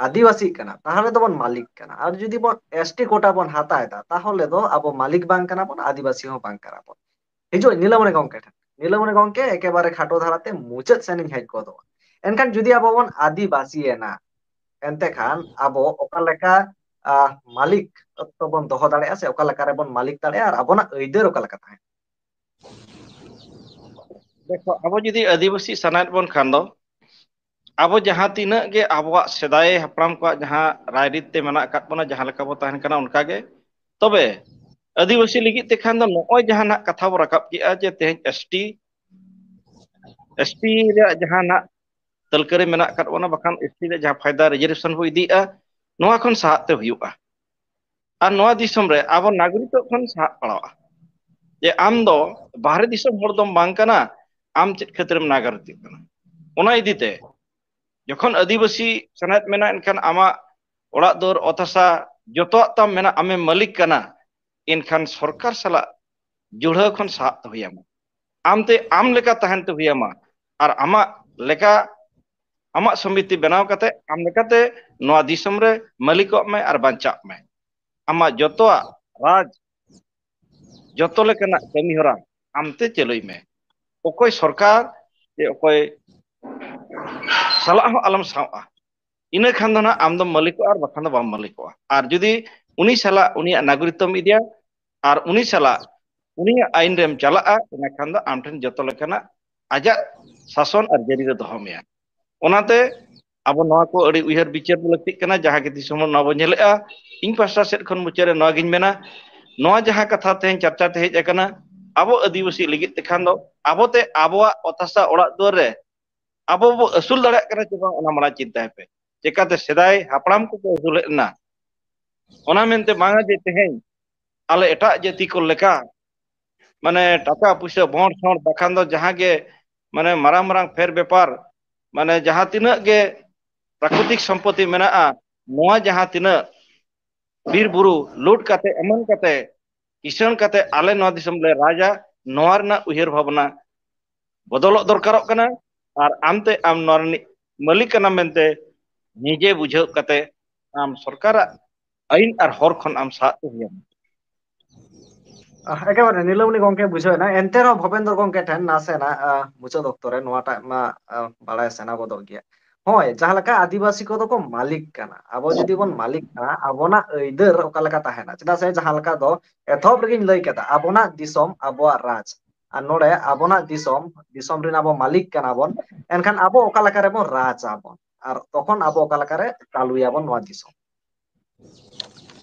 ᱟᱹᱫᱤᱵᱟᱹᱥᱤᱜ ᱠᱟᱱᱟ, ᱛᱟᱦᱚᱞᱮ ᱫᱚᱵᱚᱱ ᱢᱟᱹᱞᱤᱠ ᱠᱟᱱᱟ, ᱟᱨ ᱡᱩᱫᱤ ᱵᱚᱱ ᱮᱥᱴᱤ ᱠᱳᱴᱟ ᱵᱚᱱ ᱦᱟᱛᱟᱣ ᱮᱫᱟ, ᱛᱟᱦᱚᱞᱮ ᱫᱚ ᱟᱵᱚ ᱢᱟᱹᱞᱤᱠ ᱵᱟᱝ ᱠᱟᱱᱟ ᱵᱚᱱ, ᱟᱹᱫᱤᱵᱟᱹᱥᱤ ᱦᱚᱸ ᱵᱟᱝ ᱠᱟᱱᱟ ᱵᱚᱱ᱾ ᱦᱤᱡᱩᱜ ᱱᱤᱞᱟᱢᱚᱬᱤ ᱜᱚᱝᱠᱮ ᱴᱷᱮᱱ, ᱱᱤᱞᱟᱢᱚᱬᱤ ᱜᱚᱝᱠᱮ ᱮᱠᱮᱵᱟᱨᱮ ᱠᱷᱟᱴᱚ ᱫᱷᱟᱨᱟᱛᱮ ᱢᱩᱪᱟᱹᱫ ᱥᱮᱱ ᱤᱧ ᱦᱮᱡ ᱜᱚᱫᱚᱜᱼᱟ᱾ ᱮᱱᱠᱷᱟᱱ ᱡᱩᱫᱤ ᱟᱵᱚ ᱵᱚᱱ ᱟᱹᱫᱤᱵᱟᱹᱥᱤᱭᱮᱱᱟ, ᱮᱱᱛᱮ ᱠᱷᱟᱱ ᱟᱵᱚ ᱚᱠᱟ ᱞᱮᱠᱟ, ᱟᱦ, ᱢᱟᱹᱞᱤᱠ ᱛᱚ ᱵᱚᱱ ᱫᱚᱦᱚ ᱫᱟᱲᱮᱭᱟᱜᱼᱟ, ᱥᱮ ᱚᱠᱟ ᱞᱮᱠᱟ ᱨᱮᱵᱚᱱ ᱢᱟᱹᱞᱤᱠ ᱫᱟᱲᱮᱭᱟᱜᱼᱟ, ᱟᱨ ᱟᱵᱚᱱᱟᱜ ᱟᱹᱭᱫᱟᱹᱨ ᱚᱠᱟ ᱞᱮᱠᱟ ᱛᱟᱦᱮᱱᱟ? ᱫᱮᱠᱷᱚ, ᱟᱵᱚ ᱡᱩᱫᱤ ᱟᱹᱫᱤᱵᱟᱹᱥᱤ ᱥᱟᱱᱟᱭᱮᱫ ᱵᱚᱱ ᱠᱷᱟᱱ ᱫᱚ, ᱟᱵᱚ ᱡᱟᱦᱟᱸ ᱛᱤᱱᱟᱹᱜ ᱜᱮ ᱟᱵᱚᱣᱟᱜ ᱥᱮᱫᱟᱭ ᱦᱟᱯᱲᱟᱢ ᱠᱚᱣᱟᱜ ᱡᱟᱦᱟᱸ ᱨᱟᱭᱨᱤᱛ ᱛᱮ ᱢᱮᱱᱟᱜ ᱟᱠᱟᱫ ᱵᱚᱱᱟ, ᱡᱟᱦᱟᱸ ᱞᱮᱠᱟ ᱵᱚ ᱛᱟᱦᱮᱱ ᱠᱟᱱᱟ, ᱚᱱᱠᱟ ᱜᱮ᱾ ᱛᱚᱵᱮ ᱟᱹᱫᱤᱵᱟᱹᱥᱤ ᱞᱟᱹᱜᱤᱫ ᱛᱮ ᱠᱷᱟᱱ ᱫᱚ ᱱᱚᱜᱼᱚᱭ ᱡᱟᱦᱟᱸ ᱱᱟᱜ ᱠᱟᱛᱷᱟ ᱵᱚ ᱨᱟᱠᱟᱵ ᱠᱮᱜᱼᱟ ᱡᱮ ᱛᱮᱦᱮᱧ ᱮᱥᱴᱤ, ᱮᱥᱴᱤ ᱨᱮᱭᱟᱜ ᱡᱟᱦᱟᱸ ᱱᱟᱜ ᱛᱟᱹᱞᱠᱟᱹ ᱨᱮ ᱢᱮᱱᱟᱜ ᱟᱠᱟᱫ ᱵᱚᱱᱟ, ᱵᱟᱠᱷᱟᱱ ᱮᱥᱴᱤ ᱨᱮᱭᱟᱜ ᱡᱟᱦᱟᱸ ᱯᱷᱟᱭᱫᱟ ᱨᱤᱡᱟᱨᱵᱷᱮᱥᱚᱱ ᱵᱚ ᱤᱫᱤᱭᱮᱫᱼᱟ, ᱱᱚᱣᱟ ᱠᱷᱚᱱ ᱥᱟᱦᱟᱜ ᱛᱮ ᱦᱩᱭᱩᱜᱼᱟ᱾ ᱟᱨ ᱱᱚᱣᱟ ᱫᱤᱥᱚᱢ ᱨᱮ ᱟᱵᱚ ᱱᱟᱜᱚᱨᱤᱠᱚ ᱠᱷᱚᱱ ᱥᱟᱦᱟᱜ ᱯᱟᱲᱟᱣᱟ᱾ ᱡᱮ ᱟᱢ ᱫᱚ ᱵᱟᱦᱨᱮ ᱫᱤᱥᱚᱢ ᱦᱚᱲ ᱫᱚᱢ ᱵᱟᱝ ᱠᱟᱱᱟ, ᱟᱢ ᱪᱮᱫ ᱠᱷᱟᱹᱛᱤᱨᱮᱢ ᱱᱟᱜᱚᱨᱤᱠᱚᱜ ᱠᱟᱱᱟ? ᱚᱱᱟ ᱤᱫᱤ ᱛᱮ ᱡᱚᱠᱷᱚᱱ ᱟᱹᱫᱤᱵᱟᱹᱥᱤ ᱥᱟᱱᱟᱭᱮᱫ ᱢᱮᱱᱟ, ᱮᱱᱠᱷᱟᱱ ᱟᱢᱟᱜ ᱚᱲᱟᱜ ᱫᱩᱣᱟᱹᱨ, ᱚᱛ ᱦᱟᱥᱟ, ᱡᱚᱛᱚᱣᱟᱜ ᱛᱟᱢ ᱢᱮᱱᱟᱜ, ᱟᱢᱮᱢ ᱢᱟᱹᱞᱤᱠ ᱠᱟᱱᱟ, ᱮᱱᱠᱷᱟᱱ ᱥᱚᱨᱠᱟᱨ ᱥᱟᱞᱟᱜ ᱡᱩᱲᱟᱹᱣ ᱠᱷᱚᱱ ᱥᱟᱦᱟᱜ ᱛᱮ ᱦᱩᱭ ᱟᱢᱟ᱾ ᱟᱢᱛᱮ ᱟᱢ ᱞᱮᱠᱟ ᱛᱟᱦᱮᱱ ᱛᱮ ᱦᱩᱭ ᱟᱢᱟ, ᱟᱨ ᱟᱢᱟᱜ ᱞᱮᱠᱟ, ᱟᱢᱟᱜ ᱥᱚᱢᱤᱛᱤ ᱵᱮᱱᱟᱣ ᱠᱟᱛᱮ ᱟᱢ ᱞᱮᱠᱟᱛᱮ ᱱᱚᱣᱟ ᱫᱤᱥᱚᱢ ᱨᱮ ᱢᱟᱹᱞᱤᱠᱚᱜ ᱢᱮ ᱟᱨ ᱵᱟᱧᱪᱟᱜ ᱢᱮ᱾ ᱟᱢᱟᱜ ᱡᱚᱛᱚᱣᱟᱜ ᱨᱟᱡᱽ, ᱡᱚᱛᱚ ᱞᱮᱠᱟᱱᱟᱜ ᱠᱟᱹᱢᱤ ᱦᱚᱨᱟ ᱟᱢᱛᱮ ᱪᱟᱹᱞᱩᱭ ᱢᱮ᱾ ᱚᱠᱚᱭ ᱥᱚᱨᱠᱟᱨ ᱥᱮ ᱚᱠᱚᱭ ᱥᱟᱞᱟᱜ ᱦᱚᱸ ᱟᱞᱚᱢ ᱥᱟᱶᱼᱟ᱾ ᱤᱱᱟᱹ ᱠᱷᱟᱱ ᱫᱚ ᱱᱟᱜ ᱟᱢ ᱫᱚᱢ ᱢᱟᱹᱞᱤᱠᱚᱜᱼᱟ ᱟᱨ ᱵᱟᱠᱷᱟᱱ ᱫᱚ ᱵᱟᱢ ᱢᱟᱹᱞᱤᱠᱚᱜᱼᱟ᱾ ᱟᱨ ᱡᱩᱫᱤ ᱩᱱᱤ ᱥᱟᱞᱟᱜ ᱩᱱᱤᱭᱟᱜ ᱱᱟᱜᱚᱨᱤᱠᱛᱚᱢ ᱤᱫᱤᱭᱟ ᱟᱨ ᱩᱱᱤ ᱥᱟᱞᱟᱜ ᱩᱱᱤᱭᱟᱜ ᱟᱹᱭᱤᱱ ᱨᱮᱢ ᱪᱟᱞᱟᱜᱼᱟ, ᱤᱱᱟᱹ ᱠᱷᱟᱱ ᱫᱚ ᱟᱢ ᱴᱷᱮᱱ ᱡᱚᱛᱚ ᱞᱮᱠᱟᱱᱟᱜ ᱟᱡᱟᱜ ᱥᱟᱥᱚᱱ ᱟᱨ ᱡᱟᱹᱨᱤ ᱨᱮ ᱫᱚᱦᱚ ᱢᱮᱭᱟ᱾ ᱚᱱᱟᱛᱮ ᱟᱵᱚ ᱱᱚᱣᱟ ᱠᱚ ᱟᱹᱰᱤ ᱩᱭᱦᱟᱹᱨ ᱵᱤᱪᱟᱹᱨ ᱞᱟᱹᱠᱛᱤᱜ ᱠᱟᱱᱟ, ᱡᱟᱦᱟᱸ ᱜᱮ ᱫᱤᱥᱚᱢ ᱦᱚᱲ ᱱᱚᱣᱟ ᱵᱚ ᱧᱮᱞᱮᱜᱼᱟ᱾ ᱤᱧ ᱯᱟᱥᱴᱟ ᱥᱮᱫ ᱠᱷᱚᱱ ᱢᱩᱪᱟᱹᱫ ᱨᱮ ᱱᱚᱣᱟ ᱜᱤᱧ ᱢᱮᱱᱟ, ᱱᱚᱣᱟ ᱡᱟᱦᱟᱸ ᱠᱟᱛᱷᱟ ᱛᱮᱦᱮᱧ ᱪᱟᱨᱪᱟ ᱛᱮ ᱦᱮᱡ ᱟᱠᱟᱱᱟ, ᱟᱵᱚ ᱟᱹᱫᱤᱵᱟᱹᱥᱤ ᱞᱟᱹᱜᱤᱫ ᱛᱮᱠᱷᱟᱱ ᱫᱚ ᱟᱵᱚᱛᱮ ᱟᱵᱚᱣᱟᱜ ᱚᱛ ᱦᱟᱥᱟ ᱚᱲᱟᱜ ᱫᱩᱣᱟᱹᱨ ᱨᱮ ᱟᱵᱚ ᱵᱚ ᱟᱹᱥᱩᱞ ᱫᱟᱲᱮᱭᱟᱜ ᱠᱟᱱᱟ ᱪᱮ ᱵᱟᱝ, ᱚᱱᱟ ᱢᱟᱲᱟᱝ ᱪᱤᱱᱛᱟᱭ ᱯᱮ᱾ ᱪᱮᱠᱟᱛᱮ ᱥᱮᱫᱟᱭ ᱦᱟᱯᱲᱟᱢ ᱠᱚᱠᱚ ᱟᱹᱥᱩᱞᱮᱫ ᱮᱱᱟ, ᱚᱱᱟ ᱢᱮᱱᱛᱮ ᱵᱟᱝᱟ ᱡᱮ ᱛᱮᱦᱮᱧ ᱟᱞᱮ ᱮᱴᱟᱜ ᱡᱟᱹᱛᱤ ᱠᱚ ᱞᱮᱠᱟ ᱢᱟᱱᱮ ᱴᱟᱠᱟ ᱯᱩᱭᱥᱟᱹ ᱵᱚᱸᱰ ᱥᱚᱸᱰ ᱵᱟᱠᱷᱟᱱ ᱫᱚ ᱡᱟᱦᱟᱸ ᱜᱮ ᱢᱟᱱᱮ ᱢᱟᱨᱟᱝ ᱢᱟᱨᱟᱝ ᱯᱷᱮᱨ ᱵᱮᱯᱟᱨ, ᱢᱟᱱᱮ ᱡᱟᱦᱟᱸ ᱛᱤᱱᱟᱹᱜ ᱜᱮ ᱯᱨᱟᱠᱨᱤᱛᱤᱠ ᱥᱚᱢᱯᱚᱛᱤ ᱢᱮᱱᱟᱜᱼᱟ, ᱱᱚᱣᱟ ᱡᱟᱦᱟᱸ ᱛᱤᱱᱟᱹᱜ ᱵᱤᱨ ᱵᱩᱨᱩ ᱞᱩᱴ ᱠᱟᱛᱮ, ᱮᱢᱟᱱ ᱠᱟᱛᱮ, ᱠᱤᱥᱟᱹᱬ ᱠᱟᱛᱮ ᱟᱞᱮ ᱱᱚᱣᱟ ᱫᱤᱥᱚᱢ ᱞᱮ ᱨᱟᱡᱟ, ᱱᱚᱣᱟ ᱨᱮᱱᱟᱜ ᱩᱭᱦᱟᱹᱨ ᱵᱷᱟᱵᱽᱱᱟ ᱵᱚᱫᱚᱞᱚᱜ ᱫᱚᱨᱠᱟᱨᱚᱜ ᱠᱟᱱᱟ᱾ ᱟᱨ ᱟᱢᱛᱮ ᱟᱢ ᱱᱚᱣᱟ ᱨᱤᱱᱤᱡ ᱢᱟᱹᱞᱤᱠ ᱠᱟᱱᱟᱢ ᱢᱮᱱᱛᱮ ᱱᱤᱡᱮ ᱵᱩᱡᱷᱟᱹᱣ ᱠᱟᱛᱮ ᱟᱢ ᱥᱚᱨᱠᱟᱨᱟᱜ ᱟᱹᱭᱤᱱ ᱟᱨ ᱦᱚᱨ ᱠᱷᱚᱱ ᱟᱢ ᱥᱟᱦᱟᱜ ᱛᱮ ᱦᱩᱭᱟᱢᱟ᱾ ᱟᱦ, ᱮᱠᱮᱵᱟᱨᱮ ᱱᱤᱞᱟᱹᱢᱚᱱᱤ ᱜᱚᱝᱠᱮ ᱵᱩᱡᱷᱟᱹᱣ ᱮᱱᱟ᱾ ᱮᱱᱛᱮ ᱨᱮᱦᱚᱸ ᱵᱷᱚᱵᱮᱱᱫᱨᱚ ᱜᱚᱝᱠᱮ ᱴᱷᱮᱱ ᱱᱟᱥᱮᱱᱟᱜ, ᱟᱦ, ᱢᱩᱪᱟᱹᱫ ᱚᱠᱛᱚ ᱨᱮ ᱱᱚᱣᱟᱴᱟᱜ ᱢᱟ, ᱟᱦ, ᱵᱟᱲᱟᱭ ᱥᱟᱱᱟ ᱜᱚᱫᱚᱜ ᱜᱮᱭᱟ᱾ ᱦᱳᱭ, ᱡᱟᱦᱟᱸ ᱞᱮᱠᱟ ᱟᱹᱫᱤᱵᱟᱹᱥᱤ ᱠᱚᱫᱚ ᱠᱚ ᱢᱟᱹᱞᱤᱠ ᱠᱟᱱᱟ, ᱟᱵᱚ ᱡᱩᱫᱤ ᱵᱚᱱ ᱢᱟᱹᱞᱤᱠ ᱠᱟᱱᱟ, ᱟᱵᱚᱱᱟᱜ ᱟᱹᱭᱫᱟᱹᱨ ᱚᱠᱟ ᱞᱮᱠᱟ ᱛᱟᱦᱮᱱᱟ? ᱪᱮᱫᱟᱜ ᱥᱮ ᱡᱟᱦᱟᱸ ᱞᱮᱠᱟ ᱫᱚ ᱮᱛᱚᱦᱚᱵ ᱨᱮᱜᱮᱧ ᱞᱟᱹᱭ ᱠᱮᱫᱟ, ᱟᱵᱚᱱᱟᱜ ᱫᱤᱥᱚᱢ ᱟᱵᱚᱣᱟᱜ ᱨᱟᱡᱽ, ᱟᱨ ᱱᱚᱰᱮ ᱟᱵᱚᱱᱟᱜ ᱫᱤᱥᱚᱢ, ᱫᱤᱥᱚᱢ ᱨᱮᱱ ᱟᱵᱚ ᱢᱟᱹᱞᱤᱠ ᱠᱟᱱᱟ ᱵᱚᱱ, ᱮᱱᱠᱷᱟᱱ ᱟᱵᱚ ᱚᱠᱟ ᱞᱮᱠᱟ ᱨᱮᱵᱚᱱ ᱨᱟᱡᱽ ᱟᱵᱚᱱ, ᱟᱨ ᱛᱚᱠᱷᱚᱱ ᱟᱵᱚ ᱚᱠᱟ ᱞᱮᱠᱟ ᱨᱮ ᱪᱟᱹᱞᱩᱭᱟᱵᱚᱱ ᱱᱚᱣᱟ ᱫᱤᱥᱚᱢ?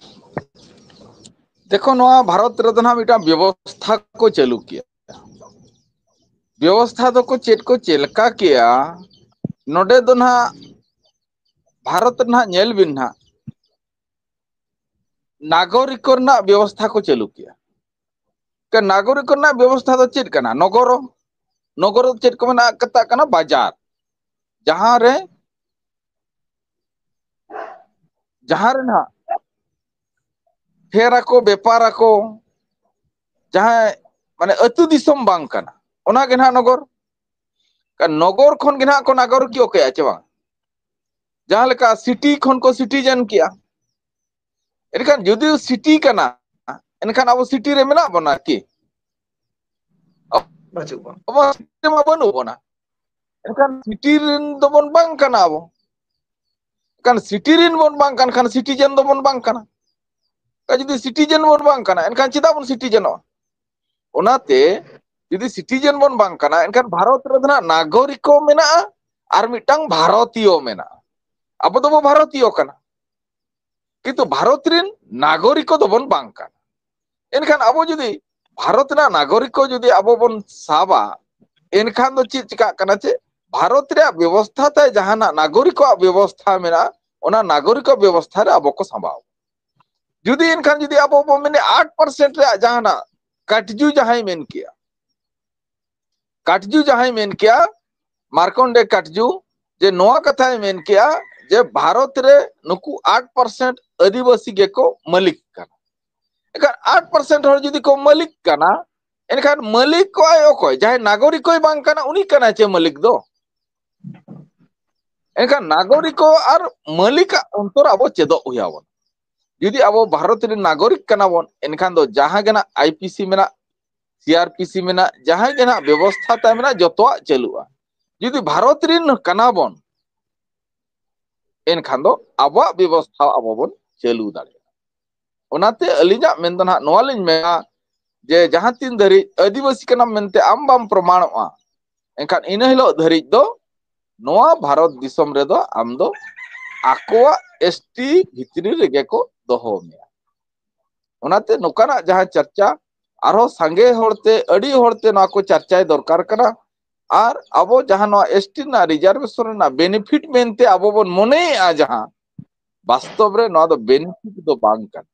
ᱫᱮᱠᱷᱚ, ᱱᱚᱣᱟ ᱵᱷᱟᱨᱚᱛ ᱨᱮᱫᱚ ᱱᱟᱦᱟᱜ ᱢᱤᱫᱴᱟᱝ ᱵᱮᱵᱚᱥᱛᱷᱟ ᱠᱚ ᱪᱟᱹᱞᱩ ᱠᱮᱜᱼᱟ᱾ ᱵᱮᱵᱚᱥᱛᱷᱟ ᱫᱚᱠᱚ ᱪᱮᱫ ᱠᱚ ᱪᱮᱫ ᱞᱮᱠᱟ ᱠᱮᱜᱼᱟ, ᱱᱚᱰᱮ ᱫᱚ ᱱᱟᱦᱟᱜ ᱵᱷᱟᱨᱚᱛ ᱨᱮ ᱱᱟᱦᱟᱜ ᱧᱮᱞ ᱵᱤᱱ ᱱᱟᱦᱟᱜ, ᱱᱟᱜᱚᱨᱤᱠᱚ ᱨᱮᱱᱟᱜ ᱵᱮᱵᱚᱥᱛᱷᱟ ᱠᱚ ᱪᱟᱹᱞᱩ ᱠᱮᱜᱼᱟ᱾ ᱱᱟᱜᱚᱨᱤᱠᱚ ᱨᱮᱱᱟᱜ ᱵᱮᱵᱚᱥᱛᱷᱟ ᱫᱚ ᱪᱮᱫ ᱠᱟᱱᱟ? ᱱᱚᱜᱚᱨᱚ, ᱱᱚᱜᱚᱨᱚ ᱫᱚ ᱪᱮᱫ ᱠᱚ ᱢᱮᱱᱟᱜ ᱠᱟᱛᱟᱜ ᱠᱟᱱᱟ? ᱵᱟᱡᱟᱨ, ᱡᱟᱦᱟᱸ ᱨᱮ, ᱡᱟᱦᱟᱸ ᱨᱮ ᱱᱟᱦᱟᱜ ᱯᱷᱮᱨ ᱟᱠᱚ, ᱵᱮᱯᱟᱨ ᱟᱠᱚ, ᱡᱟᱦᱟᱸᱭ ᱢᱟᱱᱮ ᱟᱹᱛᱩ ᱫᱤᱥᱚᱢ ᱵᱟᱝ ᱠᱟᱱᱟ, ᱚᱱᱟ ᱜᱮ ᱱᱟᱦᱟᱜ ᱱᱚᱜᱚᱨ᱾ ᱱᱚᱜᱚᱨ ᱠᱷᱚᱱ ᱜᱮ ᱱᱟᱦᱟᱜ ᱠᱚ ᱱᱟᱜᱚᱨᱤᱠᱤᱭᱟᱹ ᱠᱮᱜᱼᱟ ᱪᱮ ᱵᱟᱝ? ᱡᱟᱦᱟᱸ ᱞᱮᱠᱟ ᱥᱤᱴᱤ ᱠᱷᱚᱱ ᱠᱚ ᱥᱤᱴᱤᱡᱮᱱ ᱠᱮᱜᱼᱟ᱾ ᱮᱱᱠᱷᱟᱱ ᱡᱩᱫᱤ ᱥᱤᱴᱤ ᱠᱟᱱᱟ, ᱮᱱᱠᱷᱟᱱ ᱟᱵᱚ ᱥᱤᱴᱤ ᱨᱮ ᱢᱮᱱᱟᱜ ᱵᱚᱱᱟ ᱠᱤ? ᱵᱟᱹᱪᱩᱜ ᱵᱚᱱᱟ᱾ ᱟᱵᱚ ᱥᱤᱴᱤ ᱨᱮᱢᱟ ᱵᱟᱹᱱᱩᱜ ᱵᱚᱱᱟ᱾ ᱮᱱᱠᱷᱟᱱ ᱥᱤᱴᱤ ᱨᱮᱱ ᱫᱚᱵᱚᱱ ᱵᱟᱝ ᱠᱟᱱᱟ ᱟᱵᱚ᱾ ᱮᱱᱠᱷᱟᱱ ᱥᱤᱴᱤ ᱨᱮᱱ ᱵᱚᱱ ᱵᱟᱝ ᱠᱟᱱ ᱠᱷᱟᱱ ᱥᱤᱴᱤᱡᱮᱱ ᱫᱚᱵᱚᱱ ᱵᱟᱝ ᱠᱟᱱᱟ᱾ ᱮᱱᱠᱷᱟᱱ ᱡᱩᱫᱤ ᱥᱤᱴᱤᱡᱮᱱ ᱵᱚᱱ ᱵᱟᱝ ᱠᱟᱱᱟ, ᱮᱱᱠᱷᱟᱱ ᱪᱮᱫᱟᱜ ᱵᱚᱱ ᱥᱤᱴᱤᱡᱮᱱᱚᱜᱼᱟ? ᱚᱱᱟᱛᱮ ᱡᱩᱫᱤ ᱥᱤᱴᱤᱡᱮᱱ ᱵᱚᱱ ᱵᱟᱝ ᱠᱟᱱᱟ, ᱮᱱᱠᱷᱟᱱ ᱵᱷᱟᱨᱚᱛ ᱨᱮᱫᱚ ᱱᱟᱜ ᱱᱟᱜᱚᱨᱤᱠᱚ ᱢᱮᱱᱟᱜᱼᱟ ᱟᱨ ᱢᱤᱫᱴᱟᱝ ᱵᱷᱟᱨᱚᱛᱤᱭᱚ ᱢᱮᱱᱟᱜᱼᱟ᱾ ᱟᱵᱚ ᱫᱚᱵᱚ ᱵᱷᱟᱨᱚᱛᱤᱭᱚ ᱠᱟᱱᱟ, ᱠᱤᱱᱛᱩ ᱵᱷᱟᱨᱚᱛ ᱨᱮᱱ ᱱᱟᱜᱚᱨᱤᱠ ᱠᱚ ᱫᱚᱵᱚᱱ ᱵᱟᱝ ᱠᱟᱱᱟ᱾ ᱮᱱᱠᱷᱟᱱ ᱟᱵᱚ ᱡᱩᱫᱤ ᱵᱷᱟᱨᱚᱛ ᱨᱮᱱᱟᱜ ᱱᱟᱜᱚᱨᱤᱠ ᱠᱚ ᱡᱩᱫᱤ ᱟᱵᱚ ᱵᱚᱱ ᱥᱟᱵᱟ, ᱮᱱᱠᱷᱟᱱ ᱫᱚ ᱪᱮᱫ ᱪᱤᱠᱟᱜ ᱠᱟᱱᱟ? ᱪᱮ ᱵᱷᱟᱨᱚᱛ ᱨᱮᱭᱟᱜ ᱵᱮᱵᱚᱥᱛᱷᱟ ᱛᱮ ᱡᱟᱦᱟᱱᱟᱜ ᱱᱟᱜᱚᱨᱤᱠ ᱠᱚᱣᱟᱜ ᱵᱮᱵᱚᱥᱛᱷᱟ ᱢᱮᱱᱟᱜᱼᱟ, ᱚᱱᱟ ᱱᱟᱜᱚᱨᱤᱠ ᱠᱚᱣᱟᱜ ᱵᱮᱵᱚᱥᱛᱷᱟ ᱨᱮ ᱟᱵᱚ ᱠᱚ ᱥᱟᱢᱵᱟᱣ᱾ ᱡᱩᱫᱤ ᱮᱱᱠᱷᱟᱱ ᱡᱩᱫᱤ ᱟᱵᱚ ᱵᱚᱱ ᱢᱮᱱᱟ ᱟᱴ ᱯᱟᱨᱥᱮᱱᱴ ᱨᱮᱭᱟᱜ ᱡᱟᱦᱟᱱᱟᱜ ᱠᱟᱴᱡᱩ ᱡᱟᱦᱟᱸᱭ ᱢᱮᱱ ᱠᱮᱜᱼᱟ, ᱠᱟᱴᱡᱩ ᱡᱟᱦᱟᱸᱭ ᱢᱮᱱ ᱠᱮᱜᱼᱟ, ᱢᱟᱨᱠᱚᱱᱰᱮ ᱠᱟᱴᱡᱩ, ᱡᱮ ᱱᱚᱣᱟ ᱠᱟᱛᱷᱟᱭ ᱢᱮᱱ ᱠᱮᱜᱼᱟ ᱡᱮ ᱵᱷᱟᱨᱚᱛ ᱨᱮ ᱱᱩᱠᱩ ᱟᱴ ᱯᱟᱨᱥᱮᱱᱴ ᱟᱹᱫᱤᱵᱟᱹᱥᱤ ᱜᱮᱠᱚ ᱢᱟᱹᱞᱤᱠ ᱠᱟᱱᱟ᱾ ᱮᱱᱠᱷᱟᱱ ᱟᱴ ᱯᱟᱨᱥᱮᱱᱴ ᱦᱚᱲ ᱡᱩᱫᱤ ᱠᱚ ᱢᱟᱹᱞᱤᱠ ᱠᱟᱱᱟ, ᱮᱱᱠᱷᱟᱱ ᱢᱟᱹᱞᱤᱠ ᱠᱚᱣᱟᱭ ᱚᱠᱚᱭ? ᱡᱟᱦᱟᱸᱭ ᱱᱟᱜᱚᱨᱤᱠ ᱠᱚᱭ ᱵᱟᱝ ᱠᱟᱱᱟ, ᱩᱱᱤ ᱠᱟᱱᱟᱭ ᱪᱮ ᱢᱟᱹᱞᱤᱠ ᱫᱚ? ᱮᱱᱠᱷᱟᱱ ᱱᱟᱜᱚᱨᱤᱠ ᱟᱨ ᱢᱟᱹᱞᱤᱠᱟᱜ ᱚᱱᱛᱚᱨ ᱟᱵᱚ ᱪᱮᱫᱚᱜ ᱦᱩᱭ ᱟᱵᱚᱱ᱾ ᱡᱩᱫᱤ ᱟᱵᱚ ᱵᱷᱟᱨᱚᱛ ᱨᱮᱱ ᱱᱟᱜᱚᱨᱤᱠ ᱠᱟᱱᱟ ᱵᱚᱱ, ᱮᱱᱠᱷᱟᱱ ᱫᱚ ᱡᱟᱦᱟᱸ ᱜᱮ ᱱᱟᱜ ᱟᱭ ᱯᱤ ᱥᱤ ᱢᱮᱱᱟᱜ, ᱥᱤ ᱟᱨ ᱯᱤ ᱥᱤ ᱢᱮᱱᱟᱜ, ᱡᱟᱦᱟᱸ ᱜᱮ ᱱᱟᱜ ᱵᱮᱵᱚᱥᱛᱷᱟ ᱛᱟᱭ ᱢᱮᱱᱟᱜ, ᱡᱚᱛᱚᱣᱟᱜ ᱪᱟᱹᱞᱩᱜᱼᱟ᱾ ᱡᱩᱫᱤ ᱵᱷᱟᱨᱚᱛ ᱨᱮᱱ ᱠᱟᱱᱟ ᱵᱚᱱ, ᱮᱱᱠᱷᱟᱱ ᱫᱚ ᱟᱵᱚᱣᱟᱜ ᱵᱮᱵᱚᱥᱛᱷᱟ ᱟᱵᱚ ᱵᱚᱱ ᱪᱟᱹᱞᱩ ᱫᱟᱲᱮᱭᱟᱜᱼᱟ᱾ ᱚᱱᱟᱛᱮ ᱟᱹᱞᱤᱧᱟᱜ ᱢᱮᱱ ᱫᱚ ᱱᱟᱦᱟᱜ ᱱᱚᱣᱟ ᱞᱤᱧ ᱢᱮᱱᱟ ᱡᱮ ᱡᱟᱦᱟᱸ ᱛᱤᱱ ᱫᱷᱟᱹᱨᱤᱡ ᱟᱹᱫᱤᱵᱟᱹᱥᱤ ᱠᱟᱱᱟᱢ ᱢᱮᱱᱛᱮ ᱟᱢ ᱵᱟᱢ ᱯᱨᱚᱢᱟᱬᱚᱜᱼᱟ, ᱮᱱᱠᱷᱟᱱ ᱤᱱᱟᱹ ᱦᱤᱞᱳᱜ ᱫᱷᱟᱹᱨᱤᱡ ᱫᱚ ᱱᱚᱣᱟ ᱵᱷᱟᱨᱚᱛ ᱫᱤᱥᱚᱢ ᱨᱮᱫᱚ ᱟᱢ ᱫᱚ ᱟᱠᱚᱣᱟᱜ ᱮᱥ ᱴᱤ ᱵᱷᱤᱛᱨᱤ ᱨᱮᱜᱮ ᱠᱚ ᱫᱚᱦᱚ ᱢᱮᱭᱟ᱾ ᱚᱱᱟᱛᱮ ᱱᱚᱝᱠᱟᱱᱟᱜ ᱡᱟᱦᱟᱸ ᱪᱟᱨᱪᱟ, ᱟᱨᱦᱚᱸ ᱥᱟᱸᱜᱮ ᱦᱚᱲᱛᱮ, ᱟᱹᱰᱤ ᱦᱚᱲᱛᱮ ᱱᱚᱣᱟ ᱠᱚ ᱪᱟᱨᱪᱟᱭ ᱫᱚᱨᱠᱟᱨ ᱠᱟᱱᱟ᱾ ᱟᱨ ᱟᱵᱚ ᱡᱟᱦᱟᱸ ᱱᱚᱣᱟ ᱮᱥ ᱴᱤ ᱨᱮᱱᱟᱜ ᱨᱤᱡᱟᱨᱵᱷᱮᱥᱚᱱ ᱨᱮᱱᱟᱜ ᱵᱮᱱᱤᱯᱷᱤᱴ ᱢᱮᱱᱛᱮ ᱟᱵᱚ ᱵᱚᱱ ᱢᱚᱱᱮᱭᱮᱫᱼᱟ, ᱡᱟᱦᱟᱸ ᱵᱟᱥᱛᱚᱵ ᱨᱮ ᱱᱚᱣᱟ ᱫᱚ ᱵᱮᱱᱤᱯᱷᱤᱴ ᱫᱚ ᱵᱟᱝ ᱠᱟᱱᱟ᱾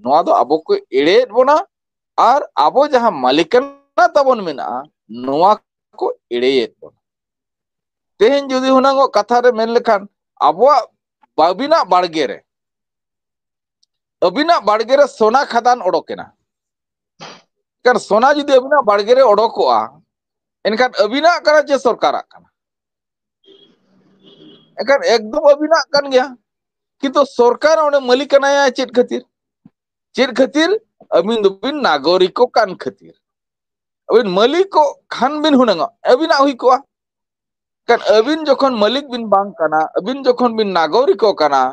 ᱱᱚᱣᱟ ᱫᱚ ᱟᱵᱚ ᱠᱚ ᱮᱲᱮᱭᱮᱫ ᱵᱚᱱᱟ, ᱟᱨ ᱟᱵᱚ ᱡᱟᱦᱟᱸ ᱢᱟᱹᱞᱤᱠᱟᱱᱟ ᱛᱟᱵᱚᱱ ᱢᱮᱱᱟᱜᱼᱟ, ᱱᱚᱣᱟ ᱠᱚ ᱮᱲᱮᱭᱮᱫ ᱵᱚᱱᱟ᱾ ᱛᱮᱦᱮᱧ ᱡᱩᱫᱤ ᱦᱩᱱᱟᱹᱝ ᱚᱜ ᱠᱟᱛᱷᱟ ᱨᱮ ᱢᱮᱱ ᱞᱮᱠᱷᱟᱱ, ᱟᱵᱚᱣᱟᱜ ᱟᱹᱵᱤᱱᱟᱜ ᱵᱟᱲᱜᱮ ᱨᱮ, ᱟᱹᱵᱤᱱᱟᱜ ᱵᱟᱲᱜᱮ ᱨᱮ ᱥᱚᱱᱟ ᱠᱷᱟᱫᱟᱱ ᱚᱰᱚᱠ ᱮᱱᱟ᱾ ᱮᱱᱠᱷᱟᱱ ᱥᱚᱱᱟ ᱡᱩᱫᱤ ᱟᱹᱵᱤᱱᱟᱜ ᱵᱟᱲᱜᱮ ᱨᱮ ᱚᱰᱚᱠᱚᱜᱼᱟ, ᱮᱱᱠᱷᱟᱱ ᱟᱹᱵᱤᱱᱟᱜ ᱠᱟᱱᱟ ᱪᱮ ᱥᱚᱨᱠᱟᱨᱟᱜ ᱠᱟᱱᱟ? ᱮᱱᱠᱷᱟᱱ ᱮᱠᱫᱚᱢ ᱟᱹᱵᱤᱱᱟᱜ ᱠᱟᱱ ᱜᱮᱭᱟ, ᱠᱤᱱᱛᱩ ᱥᱚᱨᱠᱟᱨ ᱚᱸᱰᱮ ᱢᱟᱹᱞᱤᱠ ᱠᱟᱱᱟᱭᱟ ᱪᱮᱫ ᱠᱷᱟᱹᱛᱤᱨ? ᱪᱮᱫ ᱠᱷᱟᱹᱛᱤᱨ? ᱟᱹᱵᱤᱱ ᱫᱚᱵᱤᱱ ᱱᱟᱜᱚᱨᱤᱠᱚ ᱠᱟᱱ ᱠᱷᱟᱹᱛᱤᱨ᱾ ᱟᱹᱵᱤᱱ ᱢᱟᱹᱞᱤᱠᱚᱜ ᱠᱷᱟᱱ ᱵᱤᱱ ᱦᱩᱱᱟᱹᱝ ᱟᱹᱵᱤᱱᱟᱜ ᱦᱩᱭ ᱠᱚᱜᱼᱟ᱾ ᱠᱷᱟᱱ ᱟᱹᱵᱤᱱ ᱡᱚᱠᱷᱚᱱ ᱢᱟᱹᱞᱤᱠ ᱵᱤᱱ ᱵᱟᱝ ᱠᱟᱱᱟ, ᱟᱹᱵᱤᱱ ᱡᱚᱠᱷᱚᱱ ᱵᱤᱱ ᱱᱟᱜᱚᱨᱤᱠᱚ ᱠᱟᱱᱟ,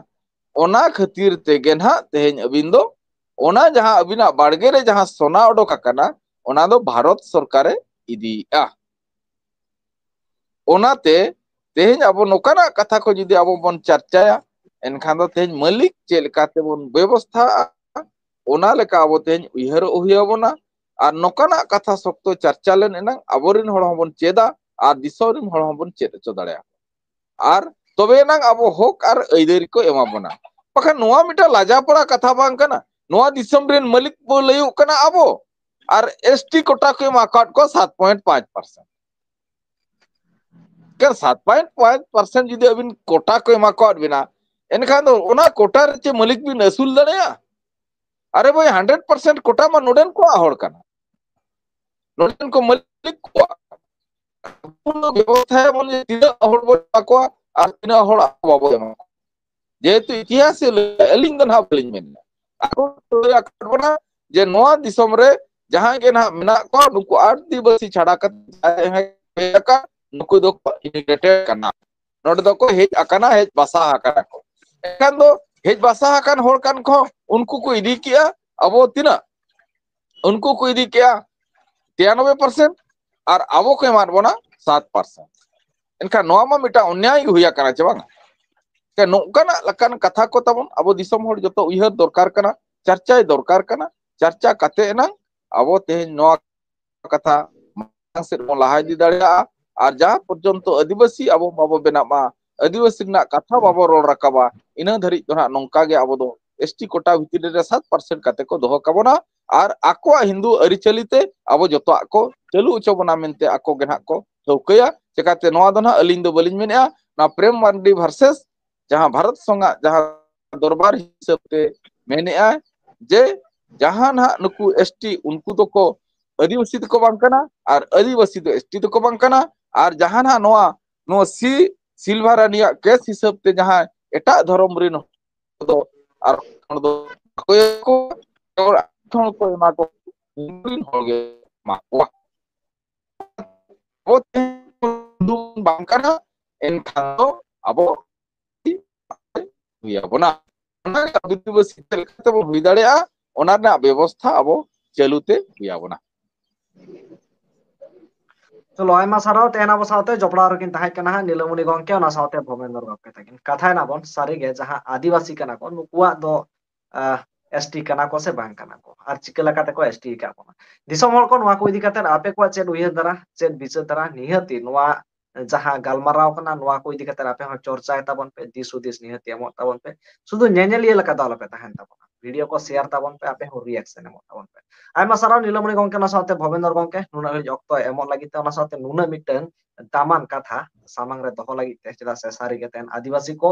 ᱚᱱᱟ ᱠᱷᱟᱹᱛᱤᱨ ᱛᱮᱜᱮ ᱱᱟᱦᱟᱜ ᱛᱮᱦᱮᱧ ᱟᱹᱵᱤᱱ ᱫᱚ ᱚᱱᱟ ᱡᱟᱦᱟᱸ ᱟᱹᱵᱤᱱᱟᱜ ᱵᱟᱲᱜᱮ ᱨᱮ ᱡᱟᱦᱟᱸ ᱥᱚᱱᱟ ᱚᱰᱚᱠ ᱟᱠᱟᱱᱟ, ᱚᱱᱟ ᱫᱚ ᱵᱷᱟᱨᱚᱛ ᱥᱚᱨᱠᱟᱨᱮ ᱤᱫᱤᱭᱮᱫᱼᱟ᱾ ᱚᱱᱟᱛᱮ ᱛᱮᱦᱮᱧ ᱟᱵᱚ ᱱᱚᱝᱠᱟᱱᱟᱜ ᱠᱟᱛᱷᱟ ᱠᱚ ᱡᱩᱫᱤ ᱟᱵᱚ ᱵᱚᱱ ᱪᱟᱨᱪᱟᱭᱟ, ᱮᱱᱠᱷᱟᱱ ᱫᱚ ᱛᱮᱦᱮᱧ ᱢᱟᱹᱞᱤᱠ ᱪᱮᱫ ᱞᱮᱠᱟ ᱛᱮᱵᱚᱱ ᱵᱮᱵᱚᱥᱛᱷᱟᱜᱼᱟ, ᱚᱱᱟ ᱞᱮᱠᱟ ᱟᱵᱚ ᱛᱮᱦᱮᱧ ᱩᱭᱦᱟᱹᱨᱚᱜ ᱦᱩᱭ ᱟᱵᱚᱱᱟ᱾ ᱟᱨ ᱱᱚᱝᱠᱟᱱᱟᱜ ᱠᱟᱛᱷᱟ ᱥᱚᱠᱛᱚ ᱪᱟᱨᱪᱟ ᱞᱮᱱ ᱮᱱᱟᱝ ᱟᱵᱚᱨᱮᱱ ᱦᱚᱲ ᱦᱚᱸᱵᱚᱱ ᱪᱮᱫᱟ ᱟᱨ ᱫᱤᱥᱚᱢ ᱨᱮᱱ ᱦᱚᱲ ᱦᱚᱸᱵᱚᱱ ᱪᱮᱫ ᱦᱚᱪᱚ ᱫᱟᱲᱮᱭᱟᱜᱼᱟ᱾ ᱟᱨ ᱛᱚᱵᱮ ᱮᱱᱟᱝ ᱟᱵᱚ ᱦᱚᱠ ᱟᱨ ᱟᱹᱭᱫᱟᱹᱨᱤ ᱠᱚ ᱮᱢᱟ ᱵᱚᱱᱟ᱾ ᱵᱟᱠᱷᱟᱱ ᱱᱚᱣᱟ ᱢᱤᱫᱴᱟᱝ ᱞᱟᱡᱟᱯᱟᱲᱟ ᱠᱟᱛᱷᱟ ᱵᱟᱝ ᱠᱟᱱᱟ? ᱱᱚᱣᱟ ᱫᱤᱥᱚᱢ ᱨᱮᱱ ᱢᱟᱹᱞᱤᱠ ᱵᱚ ᱞᱟᱹᱭᱚᱜ ᱠᱟᱱᱟ ᱟᱵᱚ, ᱟᱨ ᱮᱥ ᱴᱤ ᱠᱳᱴᱟ ᱠᱚ ᱮᱢ ᱟᱠᱟᱫ ᱠᱚᱣᱟ ᱥᱟᱛ ᱯᱚᱭᱮᱱᱴ ᱯᱟᱸᱪ ᱯᱟᱨᱥᱮᱱᱴ᱾ ᱠᱟᱨ ᱥᱟᱛ ᱯᱚᱭᱮᱱᱴ ᱯᱟᱸᱪ ᱯᱟᱨᱥᱮᱱᱴ ᱡᱩᱫᱤ ᱟᱹᱵᱤᱱ ᱠᱳᱴᱟ ᱠᱚ ᱮᱢᱟ ᱠᱟᱫ ᱵᱤᱱᱟ, ᱮᱱᱠᱷᱟᱱ ᱫᱚ ᱚᱱᱟ ᱠᱳᱴᱟ ᱨᱮ ᱪᱮ ᱢᱟᱹᱞᱤᱠ ᱵᱤᱱ ᱟᱹᱥᱩᱞ ᱫᱟᱲᱮᱭᱟᱜᱼᱟ? ᱟᱨᱮ ᱵᱷᱟᱹᱭ, ᱦᱟᱱᱰᱨᱮᱰ ᱯᱟᱨᱥᱮᱱᱴ ᱠᱳᱴᱟ ᱢᱟ ᱱᱚᱰᱮᱱ ᱠᱚᱣᱟᱜ ᱦᱚᱲ ᱠᱟᱱᱟ, ᱱᱚᱰᱮᱱ ᱠᱚ ᱢᱟᱹᱞᱤᱠ ᱠᱚᱣᱟᱜ᱾ ᱟᱵᱚ ᱵᱚᱱ ᱵᱮᱵᱚᱥᱛᱷᱟᱭᱟ ᱵᱚᱱ ᱡᱮ ᱛᱤᱱᱟᱹᱜ ᱦᱚᱲ ᱵᱚᱱ ᱮᱢᱟ ᱠᱚᱣᱟ ᱟᱨ ᱛᱤᱱᱟᱹᱜ ᱦᱚᱲ ᱟᱵᱚ ᱵᱟᱵᱚ ᱮᱢᱟ ᱠᱚᱣᱟ᱾ ᱡᱮᱦᱮᱛᱩ ᱤᱛᱤᱦᱟᱥ ᱮ ᱞᱟᱹᱭᱟ, ᱟᱹᱞᱤᱧ ᱫᱚ ᱱᱟᱦᱟᱜ ᱵᱟᱹᱞᱤᱧ ᱢᱮᱱᱟ᱾ ᱟᱠᱚ ᱠᱚ ᱞᱟᱹᱭ ᱟᱠᱟᱫ ᱵᱚᱱᱟ ᱡᱮ ᱱᱚᱣᱟ ᱫᱤᱥᱚᱢ ᱨᱮ ᱡᱟᱦᱟᱸᱭ ᱜᱮ ᱱᱟᱦᱟᱜ ᱢᱮᱱᱟᱜ ᱠᱚᱣᱟ, ᱱᱩᱠᱩ ᱟᱹᱫᱤᱵᱟᱹᱥᱤ ᱪᱷᱟᱲᱟ ᱠᱟᱛᱮ ᱡᱟᱦᱟᱸᱭ ᱦᱮᱡ ᱟᱠᱟᱱ, ᱱᱩᱠᱩ ᱫᱚᱠᱚ ᱤᱢᱤᱜᱨᱮᱴᱮᱰ ᱠᱟᱱᱟ᱾ ᱱᱚᱰᱮ ᱫᱚᱠᱚ ᱦᱮᱡ ᱟᱠᱟᱱᱟ, ᱦᱮᱡ ᱵᱟᱥᱟ ᱟᱠᱟᱱᱟ ᱠᱚ᱾ ᱮᱱᱠᱷᱟᱱ ᱫᱚ ᱦᱮᱡ ᱵᱟᱥᱟ ᱟᱠᱟᱱ ᱦᱚᱲ ᱠᱟᱱ ᱠᱚ, ᱩᱱᱠᱩ ᱠᱚ ᱤᱫᱤ ᱠᱮᱜᱼᱟ ᱟᱵᱚ ᱛᱤᱱᱟᱹᱜ? ᱩᱱᱠᱩ ᱠᱚ ᱤᱫᱤ ᱠᱮᱜᱼᱟ ᱛᱤᱨᱟᱱᱚᱵᱵᱳᱭ ᱯᱟᱨᱥᱮᱱᱴ, ᱟᱨ ᱟᱵᱚ ᱠᱚ ᱮᱢᱟᱫ ᱵᱚᱱᱟ ᱥᱟᱛ ᱯᱟᱨᱥᱮᱱᱴ᱾ ᱮᱱᱠᱷᱟᱱ ᱱᱚᱣᱟ ᱢᱟ ᱢᱤᱫᱴᱟᱝ ᱚᱱᱱᱭᱟᱭ ᱜᱮ ᱦᱩᱭ ᱟᱠᱟᱱᱟ, ᱪᱮ ᱵᱟᱝᱟ? ᱥᱮ ᱱᱚᱝᱠᱟᱱᱟᱜ ᱞᱮᱠᱟᱱ ᱠᱟᱛᱷᱟ ᱠᱚ ᱛᱟᱵᱚᱱ ᱟᱵᱚ ᱫᱤᱥᱚᱢ ᱦᱚᱲ ᱡᱚᱛᱚ ᱩᱭᱦᱟᱹᱨ ᱫᱚᱨᱠᱟᱨ ᱠᱟᱱᱟ, ᱪᱟᱨᱪᱟᱭ ᱫᱚᱨᱠᱟᱨ ᱠᱟᱱᱟ᱾ ᱪᱟᱨᱪᱟ ᱠᱟᱛᱮ ᱮᱱᱟᱝ ᱟᱵᱚ ᱛᱮᱦᱮᱧ ᱱᱚᱣᱟ ᱠᱟᱛᱷᱟ ᱢᱟᱲᱟᱝ ᱥᱮᱫ ᱵᱚᱱ ᱞᱟᱦᱟ ᱤᱫᱤ ᱫᱟᱲᱮᱭᱟᱜᱼᱟ᱾ ᱟᱨ ᱡᱟᱦᱟᱸ ᱯᱚᱨᱡᱚᱱᱛᱚ ᱟᱹᱫᱤᱵᱟᱹᱥᱤ ᱟᱵᱚ ᱵᱟᱵᱚ ᱵᱮᱱᱟᱜ ᱢᱟ, ᱟᱹᱫᱤᱵᱟᱹᱥᱤ ᱨᱮᱱᱟᱜ ᱠᱟᱛᱷᱟ ᱵᱟᱵᱚ ᱨᱚᱲ ᱨᱟᱠᱟᱵᱟ, ᱤᱱᱟᱹ ᱫᱷᱟᱹᱨᱤᱡ ᱫᱚ ᱱᱟᱦᱟᱜ ᱱᱚᱝᱠᱟ ᱜᱮ ᱟᱵᱚ ᱫᱚ ᱮᱥ ᱴᱤ ᱠᱳᱴᱟ ᱵᱷᱤᱛᱤᱨ ᱨᱮ ᱥᱟᱛ ᱯᱟᱨᱥᱮᱱᱴ ᱠᱟᱛᱮ ᱠᱚ ᱫᱚᱦᱚ ᱠᱟᱵᱚᱱᱟ᱾ ᱟᱨ ᱟᱠᱚᱣᱟᱜ ᱦᱤᱱᱫᱩ ᱟᱹᱨᱤᱪᱟᱹᱞᱤ ᱛᱮ ᱟᱵᱚ ᱡᱚᱛᱚᱣᱟᱜ ᱠᱚ ᱪᱟᱹᱞᱩ ᱦᱚᱪᱚ ᱵᱚᱱᱟ ᱢᱮᱱᱛᱮ ᱟᱠᱚ ᱜᱮ ᱱᱟᱦᱟᱜ ᱠᱚ ᱴᱷᱟᱹᱣᱠᱟᱹᱭᱟ᱾ ᱪᱮᱠᱟᱛᱮ ᱱᱚᱣᱟ ᱫᱚ ᱱᱟᱦᱟᱜ ᱟᱹᱞᱤᱧ ᱫᱚ ᱵᱟᱹᱞᱤᱧ ᱢᱮᱱᱮᱜᱼᱟ, ᱱᱚᱣᱟ ᱯᱨᱮᱢ ᱢᱟᱨᱰᱤ ᱵᱷᱟᱨᱥᱮᱥ ᱡᱟᱦᱟᱸ ᱵᱷᱟᱨᱚᱛ ᱥᱚᱝᱜᱷᱟᱜ ᱡᱟᱦᱟᱸ ᱫᱚᱨᱵᱟᱨ ᱦᱤᱥᱟᱹᱵ ᱛᱮ ᱢᱮᱱᱮᱜᱼᱟᱭ ᱡᱮ ᱡᱟᱦᱟᱸ ᱱᱟᱦᱟᱜ ᱱᱩᱠᱩ ᱮᱥ ᱴᱤ, ᱩᱱᱠᱩ ᱫᱚᱠᱚ ᱟᱹᱫᱤᱵᱟᱹᱥᱤ ᱫᱚᱠᱚ ᱵᱟᱝ ᱠᱟᱱᱟ, ᱟᱨ ᱟᱹᱫᱤᱵᱟᱹᱥᱤ ᱫᱚ ᱮᱥ ᱴᱤ ᱫᱚᱠᱚ ᱵᱟᱝ ᱠᱟᱱᱟ, ᱟᱨ ᱡᱟᱦᱟᱸ ᱱᱟᱦᱟᱜ ᱱᱚᱣᱟ, ᱱᱚᱣᱟ ᱥᱤ ᱥᱤᱞᱵᱷᱟ ᱨᱟᱱᱤᱭᱟᱜ ᱠᱮᱥ ᱦᱤᱥᱟᱹᱵ ᱛᱮ ᱡᱟᱦᱟᱸᱭ ᱮᱴᱟᱜ ᱫᱷᱚᱨᱚᱢ ᱨᱮᱱ ᱦᱚᱲ ᱫᱚ ᱟᱨ ᱦᱚᱲ ᱫᱚ ᱵᱟᱠᱚ ᱮᱢᱟ ᱠᱚᱣᱟ, ᱦᱚᱲ ᱠᱚ ᱮᱢᱟ ᱠᱚᱣᱟ, ᱩᱱᱠᱩ ᱨᱮᱱ ᱦᱚᱲ ᱜᱮ ᱮᱢᱟ ᱠᱚᱣᱟ᱾ ᱟᱵᱚ ᱛᱮᱦᱮᱧ ᱦᱤᱱᱫᱩ ᱵᱟᱝ ᱠᱟᱱᱟ, ᱮᱱᱠᱷᱟᱱ ᱫᱚ ᱟᱵᱚ ᱦᱩᱭ ᱟᱵᱚᱱᱟ᱾ ᱚᱱᱟ ᱜᱮ ᱟᱹᱫᱤᱵᱟᱹᱥᱤ ᱪᱮᱫ ᱞᱮᱠᱟ ᱛᱮᱵᱚ ᱦᱩᱭ ᱫᱟᱲᱮᱭᱟᱜᱼᱟ, ᱚᱱᱟ ᱨᱮᱱᱟᱜ ᱵᱮᱵᱚᱥᱛᱷᱟ ᱟᱵᱚ ᱪᱟᱹᱞᱩ ᱛᱮ ᱦᱩᱭ ᱟᱵᱚᱱᱟ᱾ ᱪᱚᱞᱚ, ᱟᱭᱢᱟ ᱥᱟᱨᱦᱟᱣ᱾ ᱛᱮᱦᱮᱧ ᱟᱵᱚ ᱥᱟᱶᱛᱮ ᱡᱚᱯᱲᱟᱣ ᱨᱮᱠᱤᱱ ᱛᱟᱦᱮᱸ ᱠᱟᱱᱟ ᱦᱟᱸᱜ ᱱᱤᱞᱟᱢᱚᱱᱤ ᱜᱚᱝᱠᱮ, ᱚᱱᱟ ᱥᱟᱶᱛᱮ ᱵᱷᱚᱵᱮᱱᱫᱨ ᱜᱚᱝᱠᱮ ᱛᱟᱹᱠᱤᱱ᱾ ᱠᱟᱛᱷᱟᱭ ᱱᱟᱵᱚᱱ, ᱥᱟᱹᱨᱤᱜᱮ ᱡᱟᱦᱟᱸ ᱟᱹᱫᱤᱵᱟᱹᱥᱤ ᱠᱟᱱᱟ ᱠᱚ, ᱱᱩᱠᱩᱣᱟᱜ ᱫᱚ, ᱟᱦ, ᱮᱥ ᱴᱤ ᱠᱟᱱᱟ ᱠᱚ ᱥᱮ ᱵᱟᱝ ᱠᱟᱱᱟ ᱠᱚ, ᱟᱨ ᱪᱤᱠᱟᱹ ᱞᱮᱠᱟᱛᱮ ᱠᱚ ᱮᱥ ᱴᱤ ᱟᱠᱟᱫ ᱵᱚᱱᱟ? ᱫᱤᱥᱚᱢ ᱦᱚᱲ ᱠᱚ, ᱱᱚᱣᱟ ᱠᱚ ᱤᱫᱤ ᱠᱟᱛᱮ ᱟᱯᱮ ᱠᱚᱣᱟᱜ ᱪᱮᱫ ᱩᱭᱦᱟᱹᱨ ᱫᱷᱟᱨᱟ, ᱪᱮᱫ ᱵᱤᱪᱟᱹᱨ ᱫᱷᱟᱨᱟ? ᱱᱤᱦᱟᱹᱛᱤ ᱱᱚᱣᱟ ᱡᱟᱦᱟᱸ ᱜᱟᱞᱢᱟᱨᱟᱣ ᱠᱟᱱᱟ, ᱱᱚᱣᱟ ᱠᱚ ᱤᱫᱤ ᱠᱟᱛᱮ ᱟᱯᱮ ᱦᱚᱸ ᱪᱚᱨᱪᱟᱭ ᱛᱟᱵᱚᱱ ᱯᱮ, ᱫᱤᱥ ᱦᱩᱫᱤᱥ ᱱᱤᱦᱟᱹᱛᱤ ᱮᱢᱚᱜ ᱛᱟᱵᱚᱱ ᱯᱮ᱾ ᱥᱩᱫᱷᱩ ᱧᱮᱧᱮᱞᱤᱭᱟᱹ ᱞᱮᱠᱟ ᱫᱚ ᱟᱞᱚᱯᱮ ᱛᱟᱦᱮᱱ ᱛᱟᱵᱚᱱᱟ᱾ ᱵᱷᱤᱰᱤᱭᱳ ᱠᱚ ᱥᱮᱭᱟᱨ ᱛᱟᱵᱚᱱ ᱯᱮ, ᱟᱯᱮ ᱦᱚᱸ ᱨᱤᱭᱟᱠᱥᱚᱱ ᱮᱢᱚᱜ ᱛᱟᱵᱚᱱ ᱯᱮ᱾ ᱟᱭᱢᱟ ᱥᱟᱨᱦᱟᱣ ᱱᱤᱞᱟᱢᱚᱱᱤ ᱜᱚᱝᱠᱮ, ᱚᱱᱟ ᱥᱟᱶᱛᱮ ᱵᱷᱚᱵᱮᱱᱫᱨ ᱜᱚᱝᱠᱮ, ᱱᱩᱱᱟᱹᱜ ᱜᱷᱟᱹᱲᱤᱡ ᱚᱠᱛᱚ ᱮᱢᱚᱜ ᱞᱟᱹᱜᱤᱫ ᱛᱮ, ᱚᱱᱟ ᱥᱟᱶᱛᱮ ᱱᱩᱱᱟᱹᱜ ᱢᱤᱫᱴᱟᱝ ᱫᱟᱢᱟᱱ ᱠᱟᱛᱷᱟ ᱥᱟᱢᱟᱝ ᱨᱮ ᱫᱚᱦᱚ ᱞᱟᱹᱜᱤᱫ ᱛᱮ᱾ ᱪᱮᱫᱟᱜ ᱥᱮ ᱥᱟᱹᱨᱤ ᱜᱮ ᱛᱮᱦᱮᱧ ᱟᱹᱫᱤᱵᱟᱹᱥᱤ ᱠᱚ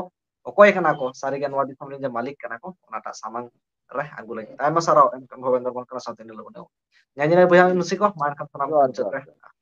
ᱚᱠᱚᱭ ᱠᱟᱱᱟ ᱠᱚ, ᱥᱟᱹᱨᱤ ᱜᱮ ᱱᱚᱣᱟ ᱫᱤᱥᱚᱢ ᱨᱮᱱ ᱡᱮ ᱢᱟᱹᱞᱤᱠ ᱠᱟᱱᱟ ᱠᱚ, ᱚᱱᱟᱴᱟᱜ ᱥᱟᱢᱟᱝ ᱨᱮ ᱟᱹᱜᱩ ᱞᱟᱹᱜᱤᱫ ᱛᱮ᱾ ᱟᱭᱢᱟ ᱥᱟᱨᱦᱟᱣ ᱮᱱᱠᱷᱟᱱ ᱵᱷᱚᱵᱮᱱᱫᱨ ᱜᱚᱝᱠᱮ, ᱚᱱᱟ ᱥᱟᱶᱛᱮ ᱱᱤᱞᱟᱢᱚᱱᱤ ᱜᱚᱝᱠᱮ᱾ ᱧᱮᱧᱮᱞᱤᱭᱟᱹ ᱵᱚᱭᱦᱟ ᱢᱤᱥᱤ ᱠᱚ, ᱢᱟ ᱮᱱᱠᱷᱟᱱ ᱥᱟᱱᱟᱢ ᱠᱚ ᱡᱚᱦᱟᱨ, ᱢᱩᱪᱟᱹᱫ ᱨᱮ᱾ ᱡᱚᱦᱟᱨ᱾